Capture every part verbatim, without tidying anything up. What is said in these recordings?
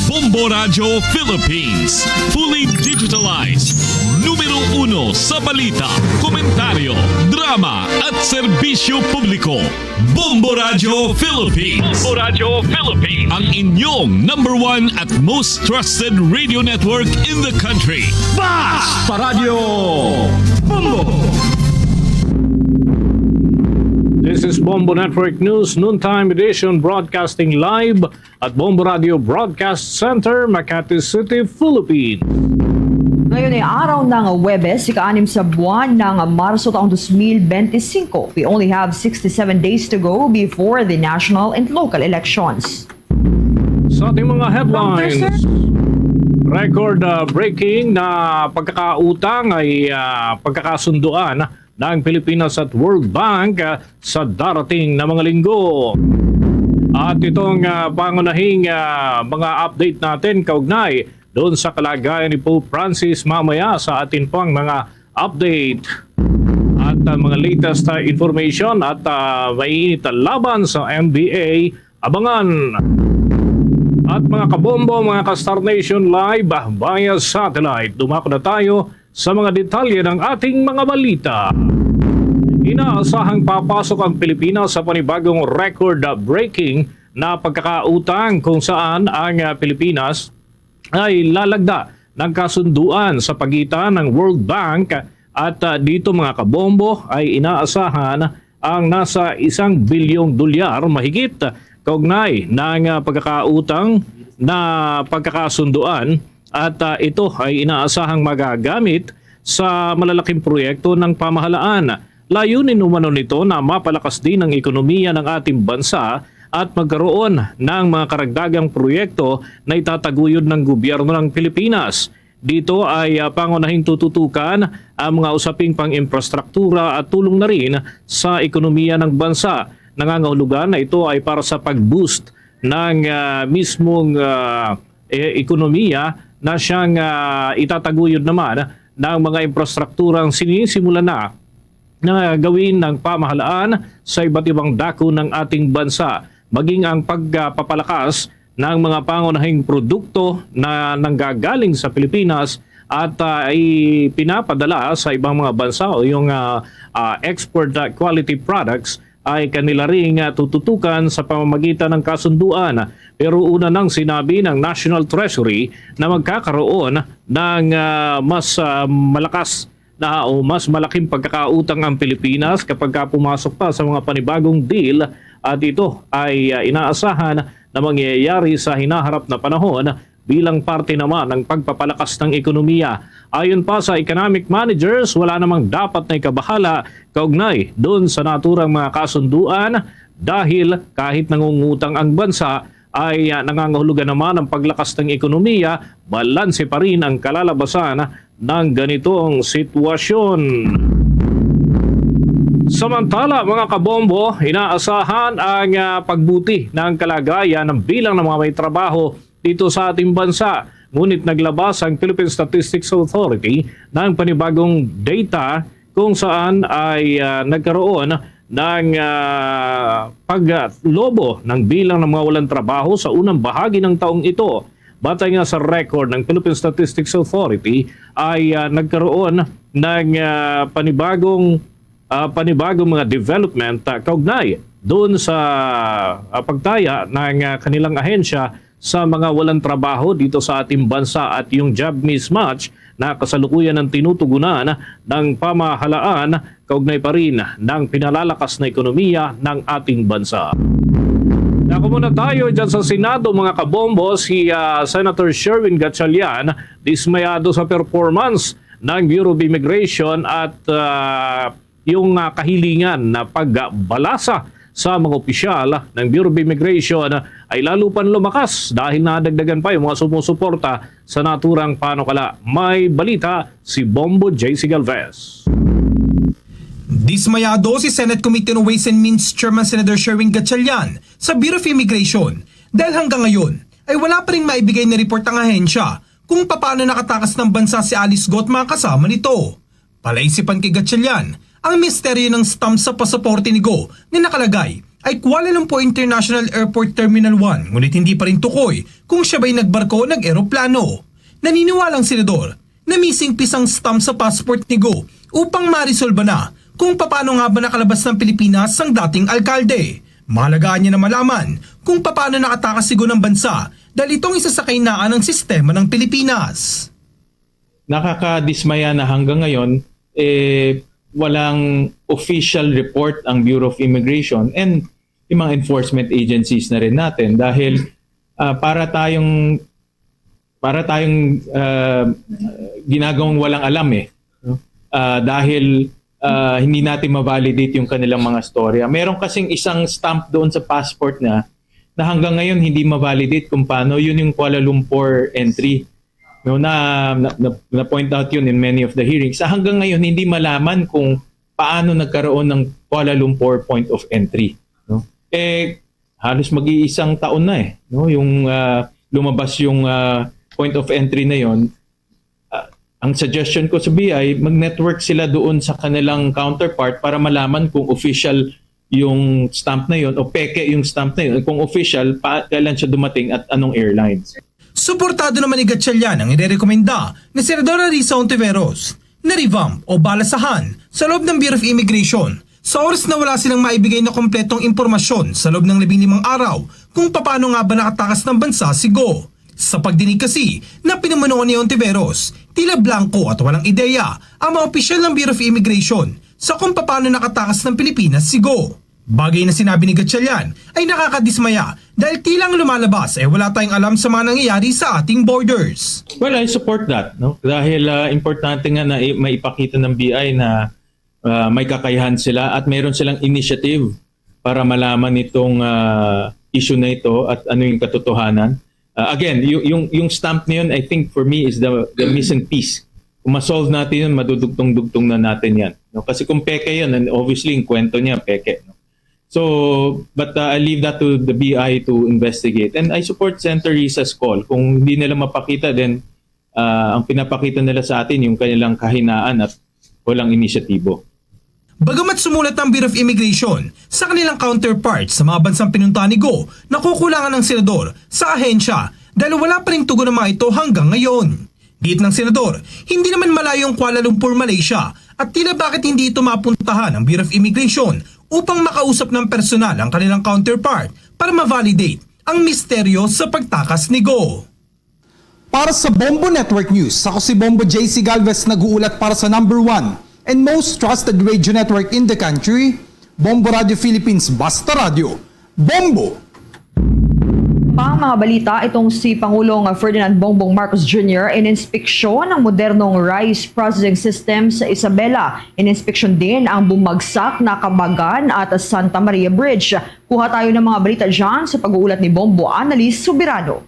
Bombo Radio Philippines, fully digitalized. Numero uno sa balita, komentaryo, drama at serbisyo publiko. Bombo Radio Philippines. Bombo Radio Philippines. Ang inyong number one at most trusted radio network in the country. Basta Radio Bombo! This is Bombo Network News, noontime edition, broadcasting live at Bombo Radio Broadcast Center, Makati City, Philippines. Ngayon ay araw ng Huwebes, ika-anim sa buwan ng Marso taong dos mil benti singko. We only have sixty-seven days to go before the national and local elections. Sa ating mga headlines, record, uh, breaking na pagkakautang ay, uh, pagkakasunduan ng Pilipinas at World Bank, uh, sa darating na mga linggo. At itong, uh, pangunahing, uh, mga update natin kaugnay doon sa kalagayan ni Pope Francis mamaya sa atin pang mga update at, uh, mga latest, uh, information at, uh, maiinit na laban sa N B A. Abangan. At mga kabombo, mga ka-Star Nation Live, ah, via satellite, dumako na tayo sa mga detalye ng ating mga balita. Inaasahang papasok ang Pilipinas sa panibagong record-breaking na pagkakautang kung saan ang, ah, Pilipinas ay lalagda ng kasunduan sa pagitan ng World Bank at, ah, dito, mga kabombo, ay inaasahan ang nasa isang bilyong dolyar mahigit kaugnay ng, ah, pagkakautang na pagkakasunduan at, ah, ito ay inaasahang magagamit sa malalaking proyekto ng pamahalaan. Layunin umano nito na mapalakas din ang ekonomiya ng ating bansa at magkaroon ng mga karagdagang proyekto na itataguyod ng gobyerno ng Pilipinas. Dito ay, ah, pangunahing tututukan ang mga usaping pang-infrastruktura at tulong na rin sa ekonomiya ng bansa. Nangangahulugan na ito ay para sa pag-boost ng, ah, mismong, ah, e-, ekonomiya na siyang, ah, itataguyod naman ng mga infrastrukturang sinisimulan na na gawin ng pamahalaan sa iba't ibang dako ng ating bansa, maging ang pagpapalakas ng mga pangunahing produkto na nanggagaling sa Pilipinas at, ah, ipinapadala sa ibang mga bansa o yung, ah, ah, export, ah, quality products ay kanila ring, ah, tututukan sa pamamagitan ng kasunduan. Pero una nang sinabi ng National Treasury na magkakaroon ng, ah, mas, ah, malakas na o mas malaking pagkakautang ang Pilipinas kapag ka pumasok pa sa mga panibagong deal, at ito ay, ah, inaasahan na mangyayari sa hinaharap na panahon bilang parte naman ng pagpapalakas ng ekonomiya. Ayon pa sa economic managers, wala namang dapat na ikabahala kaugnay doon sa naturang mga kasunduan dahil kahit nangungutang ang bansa, ay, ah, nangangahulugan naman ang paglakas ng ekonomiya, balanse pa rin ang kalalabasan ng ganitong sitwasyon. Samantala, mga kabombo, inaasahan ang, ah, pagbuti ng kalagayan ng bilang ng mga may trabaho dito sa ating bansa. Ngunit naglabas ang Philippine Statistics Authority ng panibagong data kung saan ay, ah, nagkaroon ng, ah, paglobo ng bilang ng mga walang trabaho sa unang bahagi ng taong ito. Batay nga sa record ng Philippine Statistics Authority, ay, ah, nagkaroon ng, ah, panibagong, ah, panibagong mga development, ah, kaugnay doon sa, ah, pagtaya ng, ah, kanilang ahensya sa mga walang trabaho dito sa ating bansa, at yung job mismatch na kasalukuyan ang tinutugunan ng pamahalaan kaugnay pa rin ng pinalalakas na ekonomiya ng ating bansa. Dako muna tayo dyan sa Senado, mga kabombo. Si, ah, Senator Sherwin Gatchalian dismayado sa performance ng Bureau of Immigration at, ah, yung, ah, kahilingan na pagbalasa sa mga opisyal ng Bureau of Immigration ay lalo pang lumakas dahil nadagdagan pa yung mga sumusuporta sa naturang panukala. May balita si Bombo J C Galvez. Dismayado si Senate Committee on Ways and Means Chairman Senator Sherwin Gatchalian sa Bureau of Immigration dahil hanggang ngayon ay wala pa ring maibigay na report ang ahensya kung papaano nakatakas ng bansa si Alice Go at mga kasama nito. Palaisipan kay Gatchalian ang misteryo ng stamp sa pasaporte ni Go na nakalagay ay Kuala Lumpur International Airport Terminal one, ngunit hindi pa rin tukoy kung siya ba'y nagbarko o nag-eroplano. Naniniwala ang senador na missing piece ang stamp sa passport ni Go upang marisolba na kung paano nga ba nakalabas ng Pilipinas ang dating alkalde. Mahalaga niya na malaman kung paano nakatakas si Go ng bansa dahil itong isa sa kahinaan ng sistema ng Pilipinas. Nakakadismaya na hanggang ngayon, eh, walang official report ang Bureau of Immigration and yung mga enforcement agencies na rin natin dahil ah, para tayong para tayong ah, ginagawang walang alam eh. No? Ah, dahil ah, hindi natin ma-validate yung kanilang mga storya. Meron kasing isang stamp doon sa passport niya na hanggang ngayon hindi ma-validate kung paano yun yung Kuala Lumpur entry. No, na, na, na, na-point out yun in many of the hearings. Sa hanggang ngayon, hindi malaman kung paano nagkaroon ng Kuala Lumpur point of entry. No? Eh, halos mag-iisang taon na eh. No? Yung ah, lumabas yung ah, point of entry na yon. Ah, ang suggestion ko sa B I, mag-network sila doon sa kanilang counterpart para malaman kung official yung stamp na yon o peke yung stamp na yon. Kung official, pa, kailan siya dumating at anong airlines. Suportado naman ni Gatchalian ang irerekomenda ni Senadora Risa Ontiveros na revamp o balasahan sa loob ng Bureau of Immigration sa oras na wala silang maibigay na kompletong impormasyon sa loob ng labing limang araw kung paano nga ba nakatakas ng bansa si Go. Sa pagdinig kasi na pinamunuan ni Ontiveros, tila blanco at walang ideya ang mga opisyal ng Bureau of Immigration sa kung paano nakatakas ng Pilipinas si Go. Bagay na sinabi ni Gatchalian ay nakakadismaya dahil tila ang lumalabas ay wala tayong alam sa mga nangyayari sa ating borders. Well, I support that, no? Dahil ah, importante nga na i- maipakita ng B I na ah, may kakayahan sila at meron silang initiative para malaman itong ah, issue na ito at ano yung katotohanan. Ah, again, yung, yung, yung stamp na yun, I think for me is the, the missing piece. Kung ma-solve natin yun, madudugtong-dugtong na natin yan. No? Kasi kung peke yun, and obviously, yung kwento niya, peke. No? So, but uh, I leave that to the B I to investigate. And I support Senator Risa's call. Kung hindi nila mapakita, then uh, ang pinapakita nila sa atin yung kanilang kahinaan at walang inisyatibo. Bagamat sumulat ang Bureau of Immigration sa kanilang counterparts sa mga bansang pinuntahan ni Go, nakukulangan ang senador sa ahensya dahil wala pa rin tugon ang mga ito hanggang ngayon. Giit ng senador, hindi naman malayo ang Kuala Lumpur, Malaysia, at tila bakit hindi ito mapuntahan ang Bureau of Immigration upang makausap ng personal ang kanilang counterpart para ma-validate ang misteryo sa pagtakas ni Go. Para sa Bombo Network News, ako si Bombo J C Galvez, nag-uulat para sa number one and most trusted radio network in the country, Bombo Radio Philippines, Basta Radio. Bombo! Pa mga balita, itong si Pangulong Ferdinand Bongbong Marcos Junior ininspeksyon ng modernong rice processing system sa Isabela. Ininspeksyon din ang bumagsak na Kabagan at Santa Maria Bridge. Kuha tayo ng mga balita dyan sa pag-uulat ni Bombo Annalise Soberano.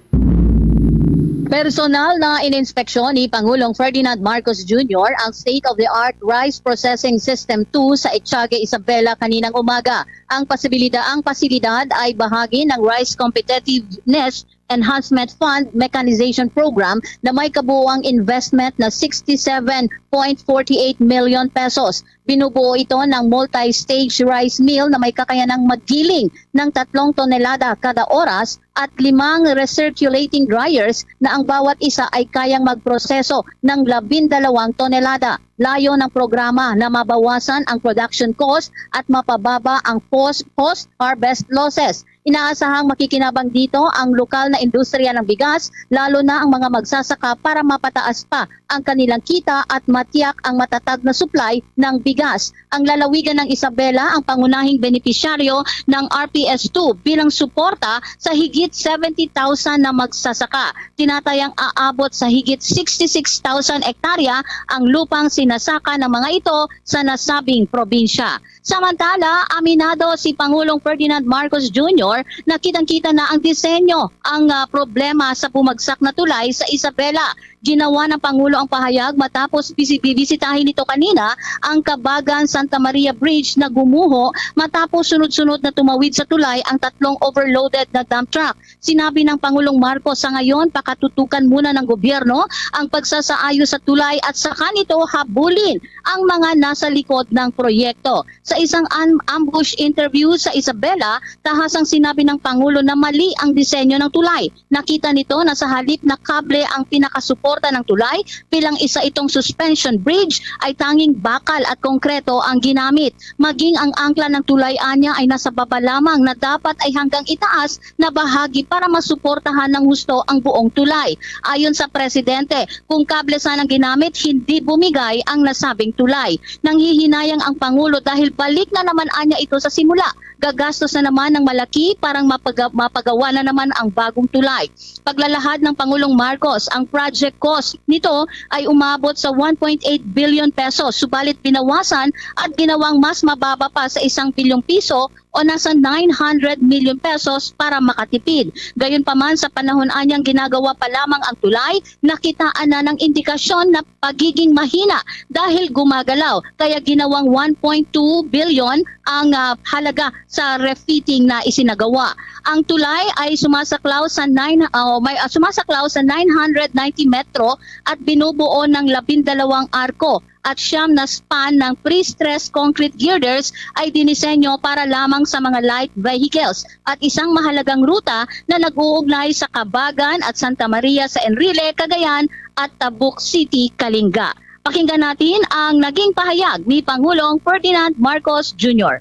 Personal na ininspeksyon ni Pangulong Ferdinand Marcos Junior ang state-of-the-art rice processing system two sa Echage, Isabela kaninang umaga. Ang pasilida ang pasilidad ay bahagi ng Rice Competitiveness Enhancement Fund Mechanization Program na may kabuuang investment na sixty-seven point forty-eight million pesos. Binubuo ito ng multi-stage rice mill na may kakayanang maggiling ng tatlong tonelada kada oras at limang recirculating dryers na ang bawat isa ay kayang magproseso ng labindalawang tonelada. Layo ng programa na mabawasan ang production cost at mapababa ang post, post-harvest losses. Inaasahang makikinabang dito ang lokal na industriya ng bigas, lalo na ang mga magsasaka, para mapataas pa ang kanilang kita at matiyak ang matatag na supply ng bigas. Ang lalawigan ng Isabela ang pangunahing benepisyaryo ng R P S two bilang suporta sa higit seventy thousand na magsasaka. Tinatayang aabot sa higit sixty-six thousand hektarya ang lupang sinasaka ng mga ito sa nasabing probinsya. Samantala, aminado si Pangulong Ferdinand Marcos Junior na kitang-kita na ang disenyo ang ah, problema sa bumagsak na tulay sa Isabela. Ginawa ng Pangulo ang pahayag matapos bisi- bibisitahin nito kanina ang Kabagan Santa Maria Bridge na gumuho matapos sunod-sunod na tumawid sa tulay ang tatlong overloaded na dump truck. Sinabi ng Pangulong Marcos sa ngayon, pakatutukan muna ng gobyerno ang pagsasaayos sa tulay at saka nito habulin ang mga nasa likod ng proyekto. Sa isang am- ambush interview sa Isabela, tahasang sinabi ng Pangulo na mali ang disenyo ng tulay. Nakita nito na sa halip na kable ang pinakasuporta ng tulay, bilang isa itong suspension bridge, ay tanging bakal at konkreto ang ginamit. Maging ang angkla ng tulay anya ay nasa baba lamang na dapat ay hanggang itaas na bahagi para masuportahan ng husto ang buong tulay. Ayon sa presidente, kung kable sanang ginamit, hindi bumigay ang nasabing tulay. Nanghihinayang ang Pangulo dahil balik na naman anya ito sa simula. Gagastos na naman ng malaki para mapaga- mapagawa na naman ang bagong tulay. Paglalahad ng Pangulong Marcos, ang project cost nito ay umabot sa one point eight billion pesos, subalit binawasan at ginawang mas mababa pa sa isang bilyong piso o nasa nine hundred million pesos para makatipid. Gayunpaman, sa panahon anyang ginagawa pa lamang ang tulay, nakitaan na ng indikasyon na pagiging mahina dahil gumagalaw, kaya ginawang one point two billion ang ah, halaga sa refitting na isinagawa. Ang tulay ay sumasaklaw sa nine, ah, may, ah, sumasaklaw sa nine hundred ninety metro at binubuo ng labindalawang arko at siyam na span ng pre-stressed concrete girders ay dinisenyo para lamang sa mga light vehicles at isang mahalagang ruta na nag-uugnay sa Kabagan at Santa Maria sa Enrile, Cagayan at Tabuk City, Kalinga. Pakinggan natin ang naging pahayag ni Pangulong Ferdinand Marcos Junior.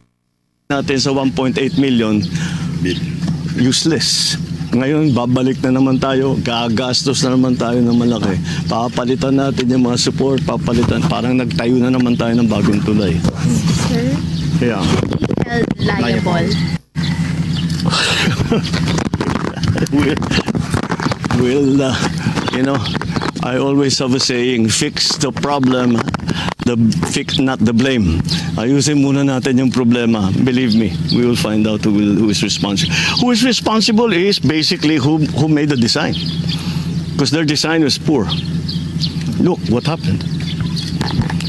Natin sa one point eight million, useless. Ngayon, babalik na naman tayo, gagastos na naman tayo ng malaki. Papalitan natin yung mga support, papalitan. Parang nagtayo na naman tayo ng bagong tulay. Sir, Yeah. Held liable. Will, will uh, you know, I always have a saying, fix the problem, the fix not the blame. Ayusin muna natin yung problema. Believe me, we will find out who, will, who is responsible. Who is responsible is basically who, who made the design. Because their design was poor. Look what happened.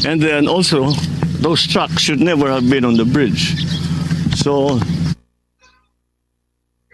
And then also, those trucks should never have been on the bridge. So,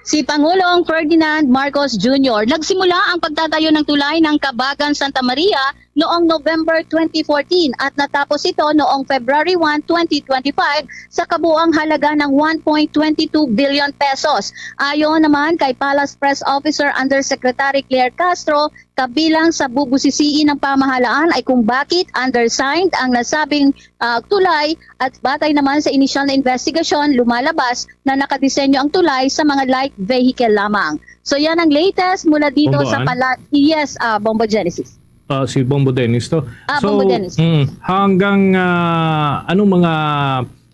Si Pangulong Ferdinand Marcos Junior. Nagsimula ang pagtatayo ng tulay ng Kabagan Santa Maria noong November twenty fourteen at natapos ito noong February one, twenty twenty-five sa kabuang halaga ng one point twenty two billion pesos. Ayon naman kay Palace Press Officer Undersecretary Claire Castro, kabilang sa bubusisiin ng pamahalaan ay kung bakit undersigned ang nasabing ah, tulay at batay naman sa inisyal na investigasyon, lumalabas na nakadesenyo ang tulay sa mga light vehicle lamang. So yan ang latest mula dito sa Bombo, pala yes, ah, Bombo Genesis. Ah, si Bombo Dennis to. Ah, so, Bombo Dennis. mm, hanggang ah, anong mga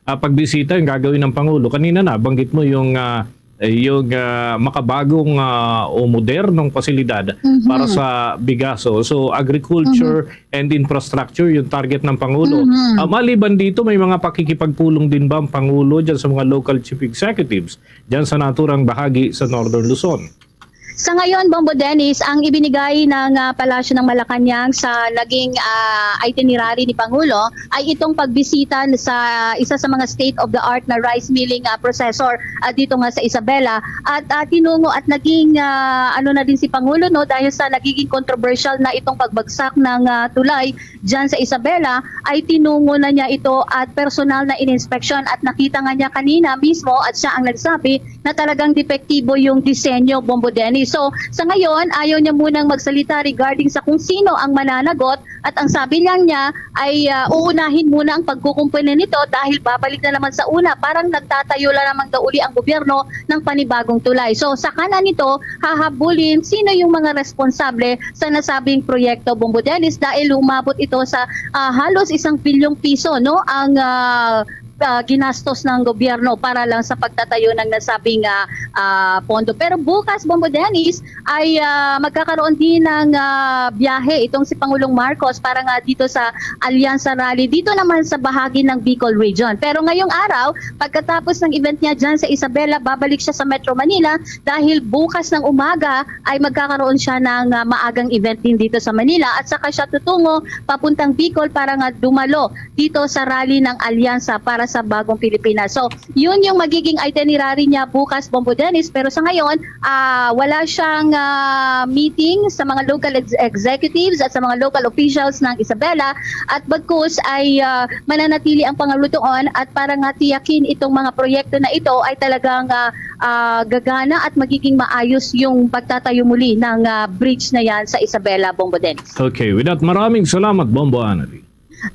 ah, pagbisita yung gagawin ng Pangulo? Kanina na, banggit mo yung ah, eh, yung ah, makabagong ah, o modernong pasilidad Mhm. para sa bigaso. So, agriculture and infrastructure yung target ng Pangulo. Mhm. Ah, maliban dito, may mga pakikipagpulong din ba ang Pangulo dyan sa mga local chief executives dyan sa naturang bahagi sa Northern Luzon? Sa ngayon, Bombo Dennis, ang ibinigay ng ah, Palasyo ng Malacañang sa naging ah, itinerary ni Pangulo ay itong pagbisita sa isa sa mga state-of-the-art na rice milling ah, processor ah, dito nga sa Isabela. At ah, tinungo at naging ah, ano na din si Pangulo, no, dahil sa nagiging controversial na itong pagbagsak ng ah, tulay dyan sa Isabela, ay tinungo na niya ito at personal na ininspeksyon at nakita nga niya kanina mismo at siya ang nagsabi na talagang depektibo yung disenyo, Bombo Dennis. So, sa ngayon, ayaw niya munang magsalita regarding sa kung sino ang mananagot at ang sabi lang niya ay ah, uunahin muna ang pagkukumpuni nito dahil babalik na naman sa una. Parang nagtatayo lang naman daw uli ang gobyerno ng panibagong tulay. So, sa kanan nito, hahabulin sino yung mga responsable sa nasabing proyekto, Bombo Dennis, dahil umabot ito sa ah, halos isang bilyong piso, no, ang ah, ah, ginastos ng gobyerno para lang sa pagtatayo ng nasabing ah, ah, pondo. Pero bukas, Bombo Dennis, ay ah, magkakaroon din ng ah, biyahe itong si Pangulong Marcos para nga dito sa Alyansa Rally, dito naman sa bahagi ng Bicol Region. Pero ngayong araw, pagkatapos ng event niya dyan sa Isabela, babalik siya sa Metro Manila dahil bukas ng umaga ay magkakaroon siya ng ah, maagang event din dito sa Manila at saka siya tutungo papuntang Bicol para nga dumalo dito sa rally ng Alyansa para sa Bagong Pilipinas. So, yun yung magiging itinerary niya bukas, Bombo Dennis. Pero sa ngayon, ah, wala siyang, ah, meeting sa mga local ex-, executives at sa mga local officials ng Isabela. At bagkus ay, ah, mananatili ang Pangulo doon at para nga tiyakin itong mga proyekto na ito ay talagang, ah, ah, gagana at magiging maayos yung pagtatayo muli ng, ah, bridge na yan sa Isabela, Bombo Dennis. Okay, with that, maraming salamat, Bombo Anali.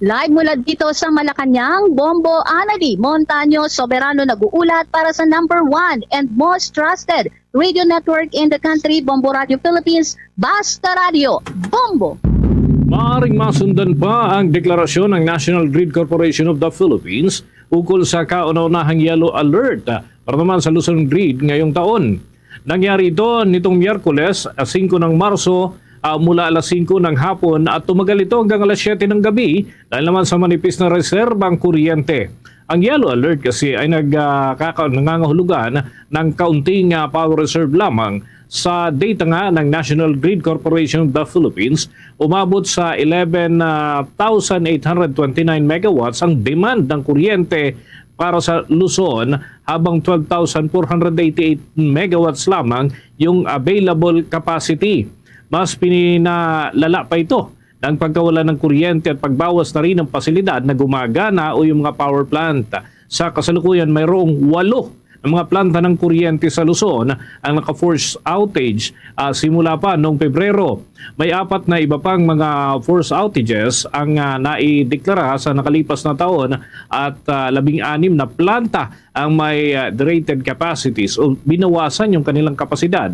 Live mula dito sa Malacañang, Bombo Anali Montaño Soberano nag-uulat para sa number one and most trusted radio network in the country, Bombo Radio Philippines, Basta Radio, Bombo. Maaring masundan pa ang deklarasyon ng National Grid Corporation of the Philippines ukol sa kauna-unahang yellow alert para naman sa Luzon Grid ngayong taon. Nangyari ito nitong Miyerkules, ah, singko ng Marso, ah, mula alas singko ng hapon at tumagal ito hanggang alas siyete ng gabi dahil naman sa manipis na reserbang kuryente. Ang yellow alert kasi ay nag, ah, kaka-, nangangahulugan ng kaunting, ah, power reserve lamang. Sa data nga ng National Grid Corporation of the Philippines, umabot sa eleven thousand eight hundred twenty-nine megawatts ang demand ng kuryente para sa Luzon, habang twelve thousand four hundred eighty-eight megawatts lamang yung available capacity. Mas pinalala pa ito ng pagkawala ng kuryente at pagbawas na rin ng pasilidad na gumagana o yung mga power plant. Sa kasalukuyan, mayroong walo na mga planta ng kuryente sa Luzon ang naka-force outage, ah, simula pa noong Pebrero. May apat na iba pang mga force outages ang, ah, naideklara sa nakalipas na taon at, ah, labing-anim na planta ang may, ah, derated capacities o binawasan yung kanilang kapasidad.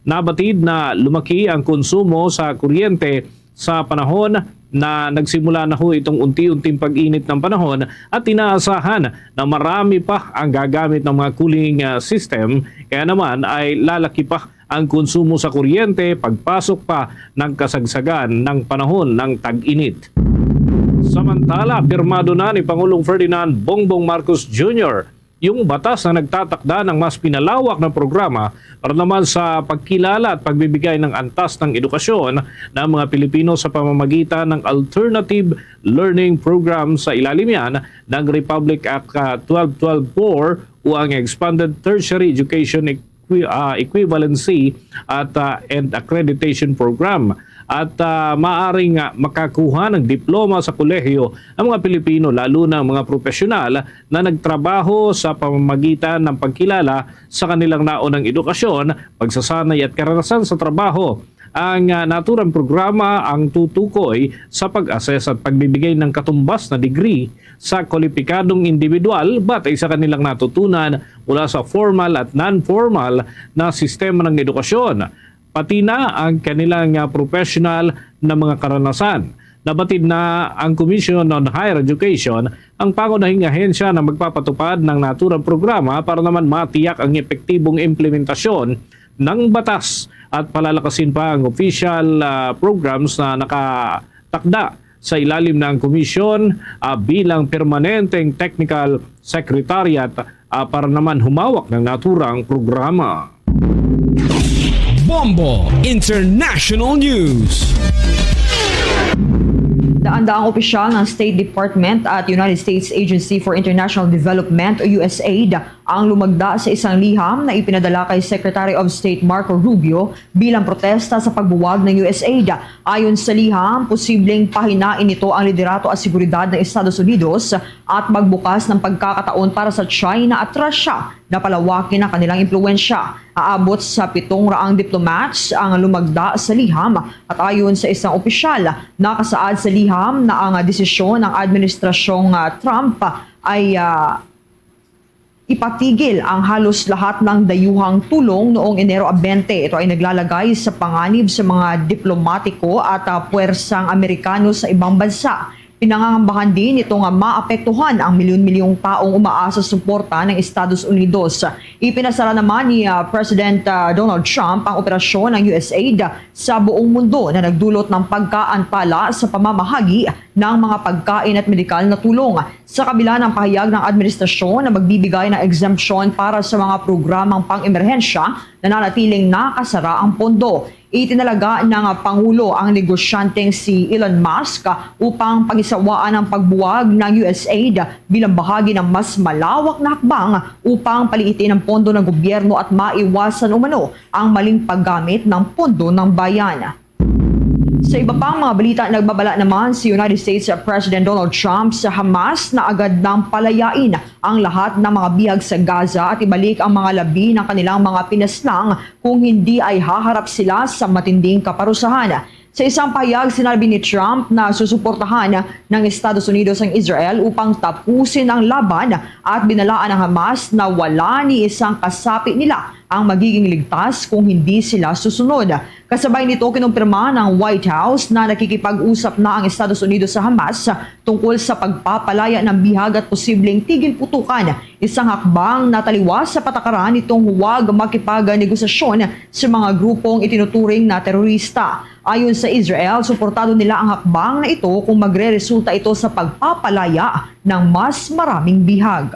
Nabatid na lumaki ang konsumo sa kuryente sa panahon na nagsimula na ho itong unti-unting pag-init ng panahon at inaasahan na marami pa ang gagamit ng mga cooling, ah, system, kaya naman ay lalaki pa ang konsumo sa kuryente pagpasok pa ng kasagsagan ng panahon ng tag-init. Samantala, pirmado na ni Pangulong Ferdinand Bongbong Marcos Junior yung batas na nagtatakda ng mas pinalawak na programa para naman sa pagkilala at pagbibigay ng antas ng edukasyon ng mga Pilipino sa pamamagitan ng alternative learning program. Sa ilalim yan ng Republic Act, ah, twelve twelve four o ang Expanded Tertiary Education Equi-, ah, Equivalency at, ah, and Accreditation Program. At, ah, maaring, ah, makakuha ng diploma sa kolehiyo ang mga Pilipino, lalo na ang mga profesional na nagtrabaho sa pamamagitan ng pagkilala sa kanilang naunang edukasyon, pagsasanay at karanasan sa trabaho. Ang, ah, naturang programa ang tutukoy sa pag-assess at pagbibigay ng katumbas na degree sa kwalipikadong individual batay sa kanilang natutunan mula sa formal at non-formal na sistema ng edukasyon, pati na ang kanilang, ah, professional na mga karanasan. Nabatid na ang Commission on Higher Education ang pangunahing ahensya na magpapatupad ng naturang programa para naman matiyak ang epektibong implementasyon ng batas at palalakasin pa ang official, ah, programs na nakatakda sa ilalim ng komisyon, ah, bilang permanenteng technical secretariat, ah, para naman humawak ng naturang programa. Bombo International News. Daan-daang opisyal ng State Department at United States Agency for International Development o U S aid ang lumagda sa isang liham na ipinadala kay Secretary of State Marco Rubio bilang protesta sa pagbuwag ng U S aid. Ayon sa liham, posibleng pahinain nito ang liderato at seguridad ng Estados Unidos at magbukas ng pagkakataon para sa China at Russia na palawakin ang kanilang impluwensya. Aabot sa pitong raang diplomats ang lumagda sa liham at ayon sa isang opisyal, nakasaad sa liham na ang desisyon ng Administrasyong, ah, Trump ay, ah, ipatigil ang halos lahat ng dayuhang tulong noong Enero bente. Ito ay naglalagay sa panganib sa mga diplomatiko at, ah, puwersang Amerikano sa ibang bansa. Pinangangambahan din nito nga maapektuhan ang milyon-milyong taong umaasa sa suporta ng Estados Unidos. Ipinasara naman ni, ah, President, ah, Donald Trump ang operasyon ng U S aid sa buong mundo na nagdulot ng pagkaantala sa pamamahagi ng mga pagkain at medikal na tulong. Sa kabila ng pahayag ng administrasyon na magbibigay ng exemption para sa mga programang pang-emerhensya, nananatiling nakasara ang pondo. Itinalaga ng Pangulo ang negosyanteng si Elon Musk upang pagisawaan ang pagbuwag ng U S aid bilang bahagi ng mas malawak na hakbang upang paliitin ang pondo ng gobyerno at maiwasan umano ang maling paggamit ng pondo ng bayan. Sa iba pang mga balita, nagbabala naman si United States President Donald Trump sa Hamas na agad nang palayain ang lahat ng mga bihag sa Gaza at ibalik ang mga labi ng kanilang mga pinaslang, kung hindi ay haharap sila sa matinding kaparusahan. Sa isang pahayag, sinabi ni Trump na susuportahan ng Estados Unidos ang Israel upang tapusin ang laban at binalaan ang Hamas na wala ni isang kasapi nila ang magiging ligtas kung hindi sila susunod. Kasabay nito, kinumpirma ng White House na nakikipag-usap na ang Estados Unidos sa Hamas tungkol sa pagpapalaya ng bihag at posibleng tigil putukan, isang hakbang na taliwas sa patakaran nitong huwag makipagnegosasyon sa mga grupong itinuturing na terorista. Ayon sa Israel, suportado nila ang hakbang na ito kung magreresulta ito sa pagpapalaya ng mas maraming bihag.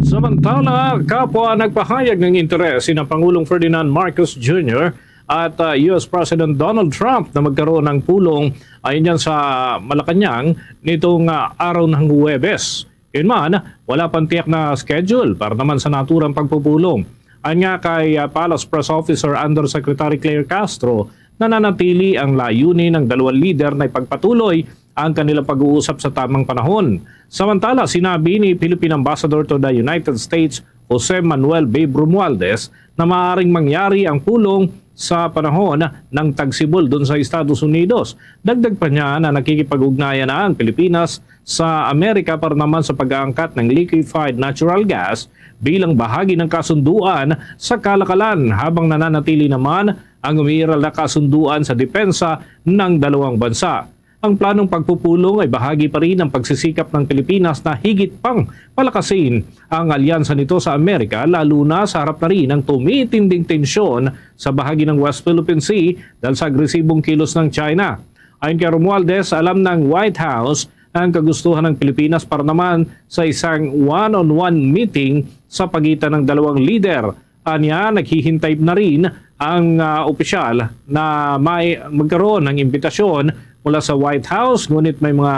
Samantala, kapwa nagpahayag ng interes sina Pangulong Ferdinand Marcos Junior at, ah, U S President Donald Trump na magkaroon ng pulong, ayon yan sa Malacañang nitong, ah, araw ng Huwebes. Yun man, wala pang tiyak na schedule para naman sa naturang pagpupulong. Ayon nga kay, ah, Palace Press Officer Undersecretary Claire Castro, nananatili ang layunin ng dalawang lider na ipagpatuloy ang kanilang pag-uusap sa tamang panahon. Samantala, sinabi ni Philippine Ambassador to the United States, Jose Manuel Babe Romualdez, na maaaring mangyari ang pulong sa panahon ng tagsibol dun sa Estados Unidos. Dagdag pa niya na nakikipag-ugnayan na ang Pilipinas sa Amerika para naman sa pag-aangkat ng liquefied natural gas bilang bahagi ng kasunduan sa kalakalan, habang nananatili naman ang umiiral na kasunduan sa depensa ng dalawang bansa. Ang planong pagpupulong ay bahagi pa rin ng pagsisikap ng Pilipinas na higit pang palakasin ang alyansa nito sa Amerika, lalo na sa harap na rin ng tumitinding tensyon sa bahagi ng West Philippine Sea dahil sa agresibong kilos ng China. Ayon kay Romualdez, alam ng White House ang kagustuhan ng Pilipinas para naman sa isang one-on-one meeting sa pagitan ng dalawang lider. Anya, naghihintay na rin ang, ah, opisyal na may magkaroon ng imbitasyon mula sa White House, ngunit may mga,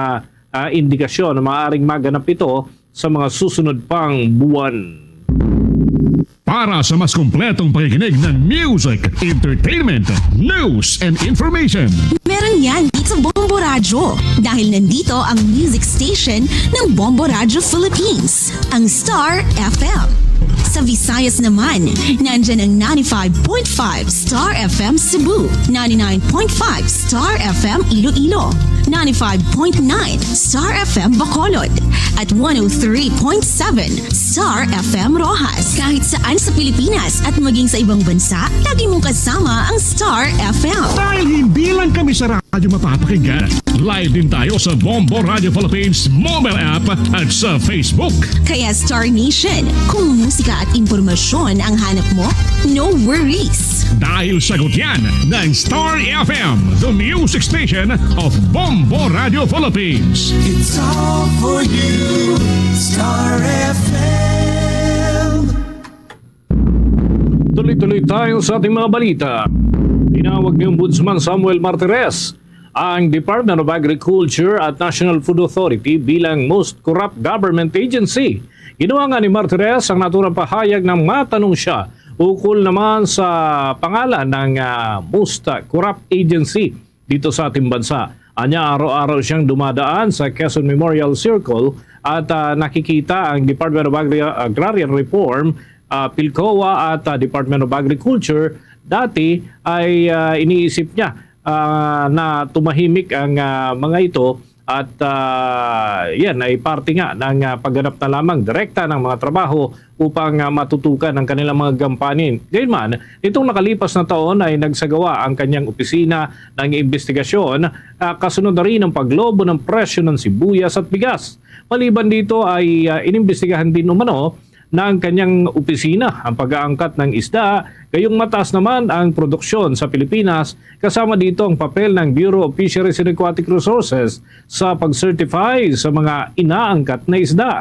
ah, indikasyon na maaaring maganap ito sa mga susunod pang buwan. Para sa mas kompletong pakikinig ng music, entertainment, news, and information. Meron yan dito sa Bombo Radyo. Dahil nandito ang music station ng Bombo Radyo Philippines, ang Star F M. Sa Visayas naman, nandyan ang ninety-five point five Star F M Cebu, ninety-nine point five Star F M Iloilo, ninety-five point nine Star F M Bacolod, at one oh three point seven Star F M Roxas. Kahit saan sa Pilipinas at maging sa ibang bansa, lagi mong kasama ang Star F M. Dahil hindi lang kami sa radyo mapapakinggan, live din tayo sa Bombo Radio Philippines mobile app at sa Facebook. Kaya Star Nation, kung musika at impormasyon ang hanap mo, no worries. Dahil sagot yan ng Star F M, the music station of Bombo Radio Philippines. It's all for you, Star F M. Tuloy-tuloy tayo sa ating mga balita. Tinawag ni Ombudsman Samuel Martires ang Department of Agriculture at National Food Authority bilang most corrupt government agency. Ginawa nga ni Martires ang naturang pahayag nang matanong siya ukol naman sa pangalan ng, ah, most, ah, corrupt agency dito sa ating bansa. Anya, araw-araw siyang dumadaan sa Quezon Memorial Circle at, ah, nakikita ang Department of Agri-, Agrarian Reform, ah, PILCOA at, ah, Department of Agriculture. Dati ay, ah, iniisip niya, ah, na tumahimik ang, ah, mga ito at, ah, yan ay parte nga ng, ah, pagganap na lamang direkta ng mga trabaho upang, ah, matutukan ang kanilang mga gampanin. Gayunman, nitong nakalipas na taon ay nagsagawa ang kanyang opisina ng imbestigasyon, ah, kasunod na rin ang paglobo ng presyo ng sibuyas at bigas. Maliban dito ay, ah, inimbestigahan din umano ng kanyang opisina ang pag-aangkat ng isda, gayong mataas naman ang produksyon sa Pilipinas, kasama dito ang papel ng Bureau of Fisheries and Aquatic Resources sa pag-certify sa mga inaangkat na isda.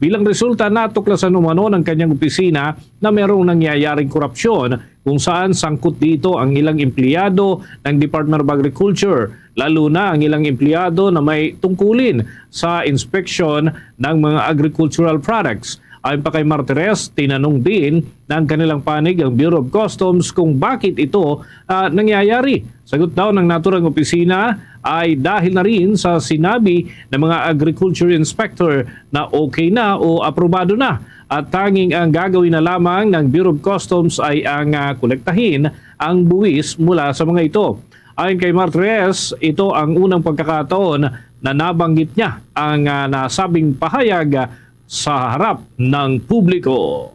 Bilang resulta, natuklasan umano ng kanyang opisina na merong nangyayaring korupsyon kung saan sangkot dito ang ilang empleyado ng Department of Agriculture, lalo na ang ilang empleyado na may tungkulin sa inspeksyon ng mga agricultural products. Ayon pa kay Martires, tinanong din ng kanilang panig ang Bureau of Customs kung bakit ito, ah, nangyayari. Sagot daw ng naturang opisina ay dahil na rin sa sinabi ng mga agriculture inspector na okay na o aprobado na, at tanging ang gagawin na lamang ng Bureau of Customs ay ang, ah, kolektahin ang buwis mula sa mga ito. Ayon kay Martires, ito ang unang pagkakataon na nabanggit niya ang, ah, nasabing pahayag, ah, sa harap ng publiko.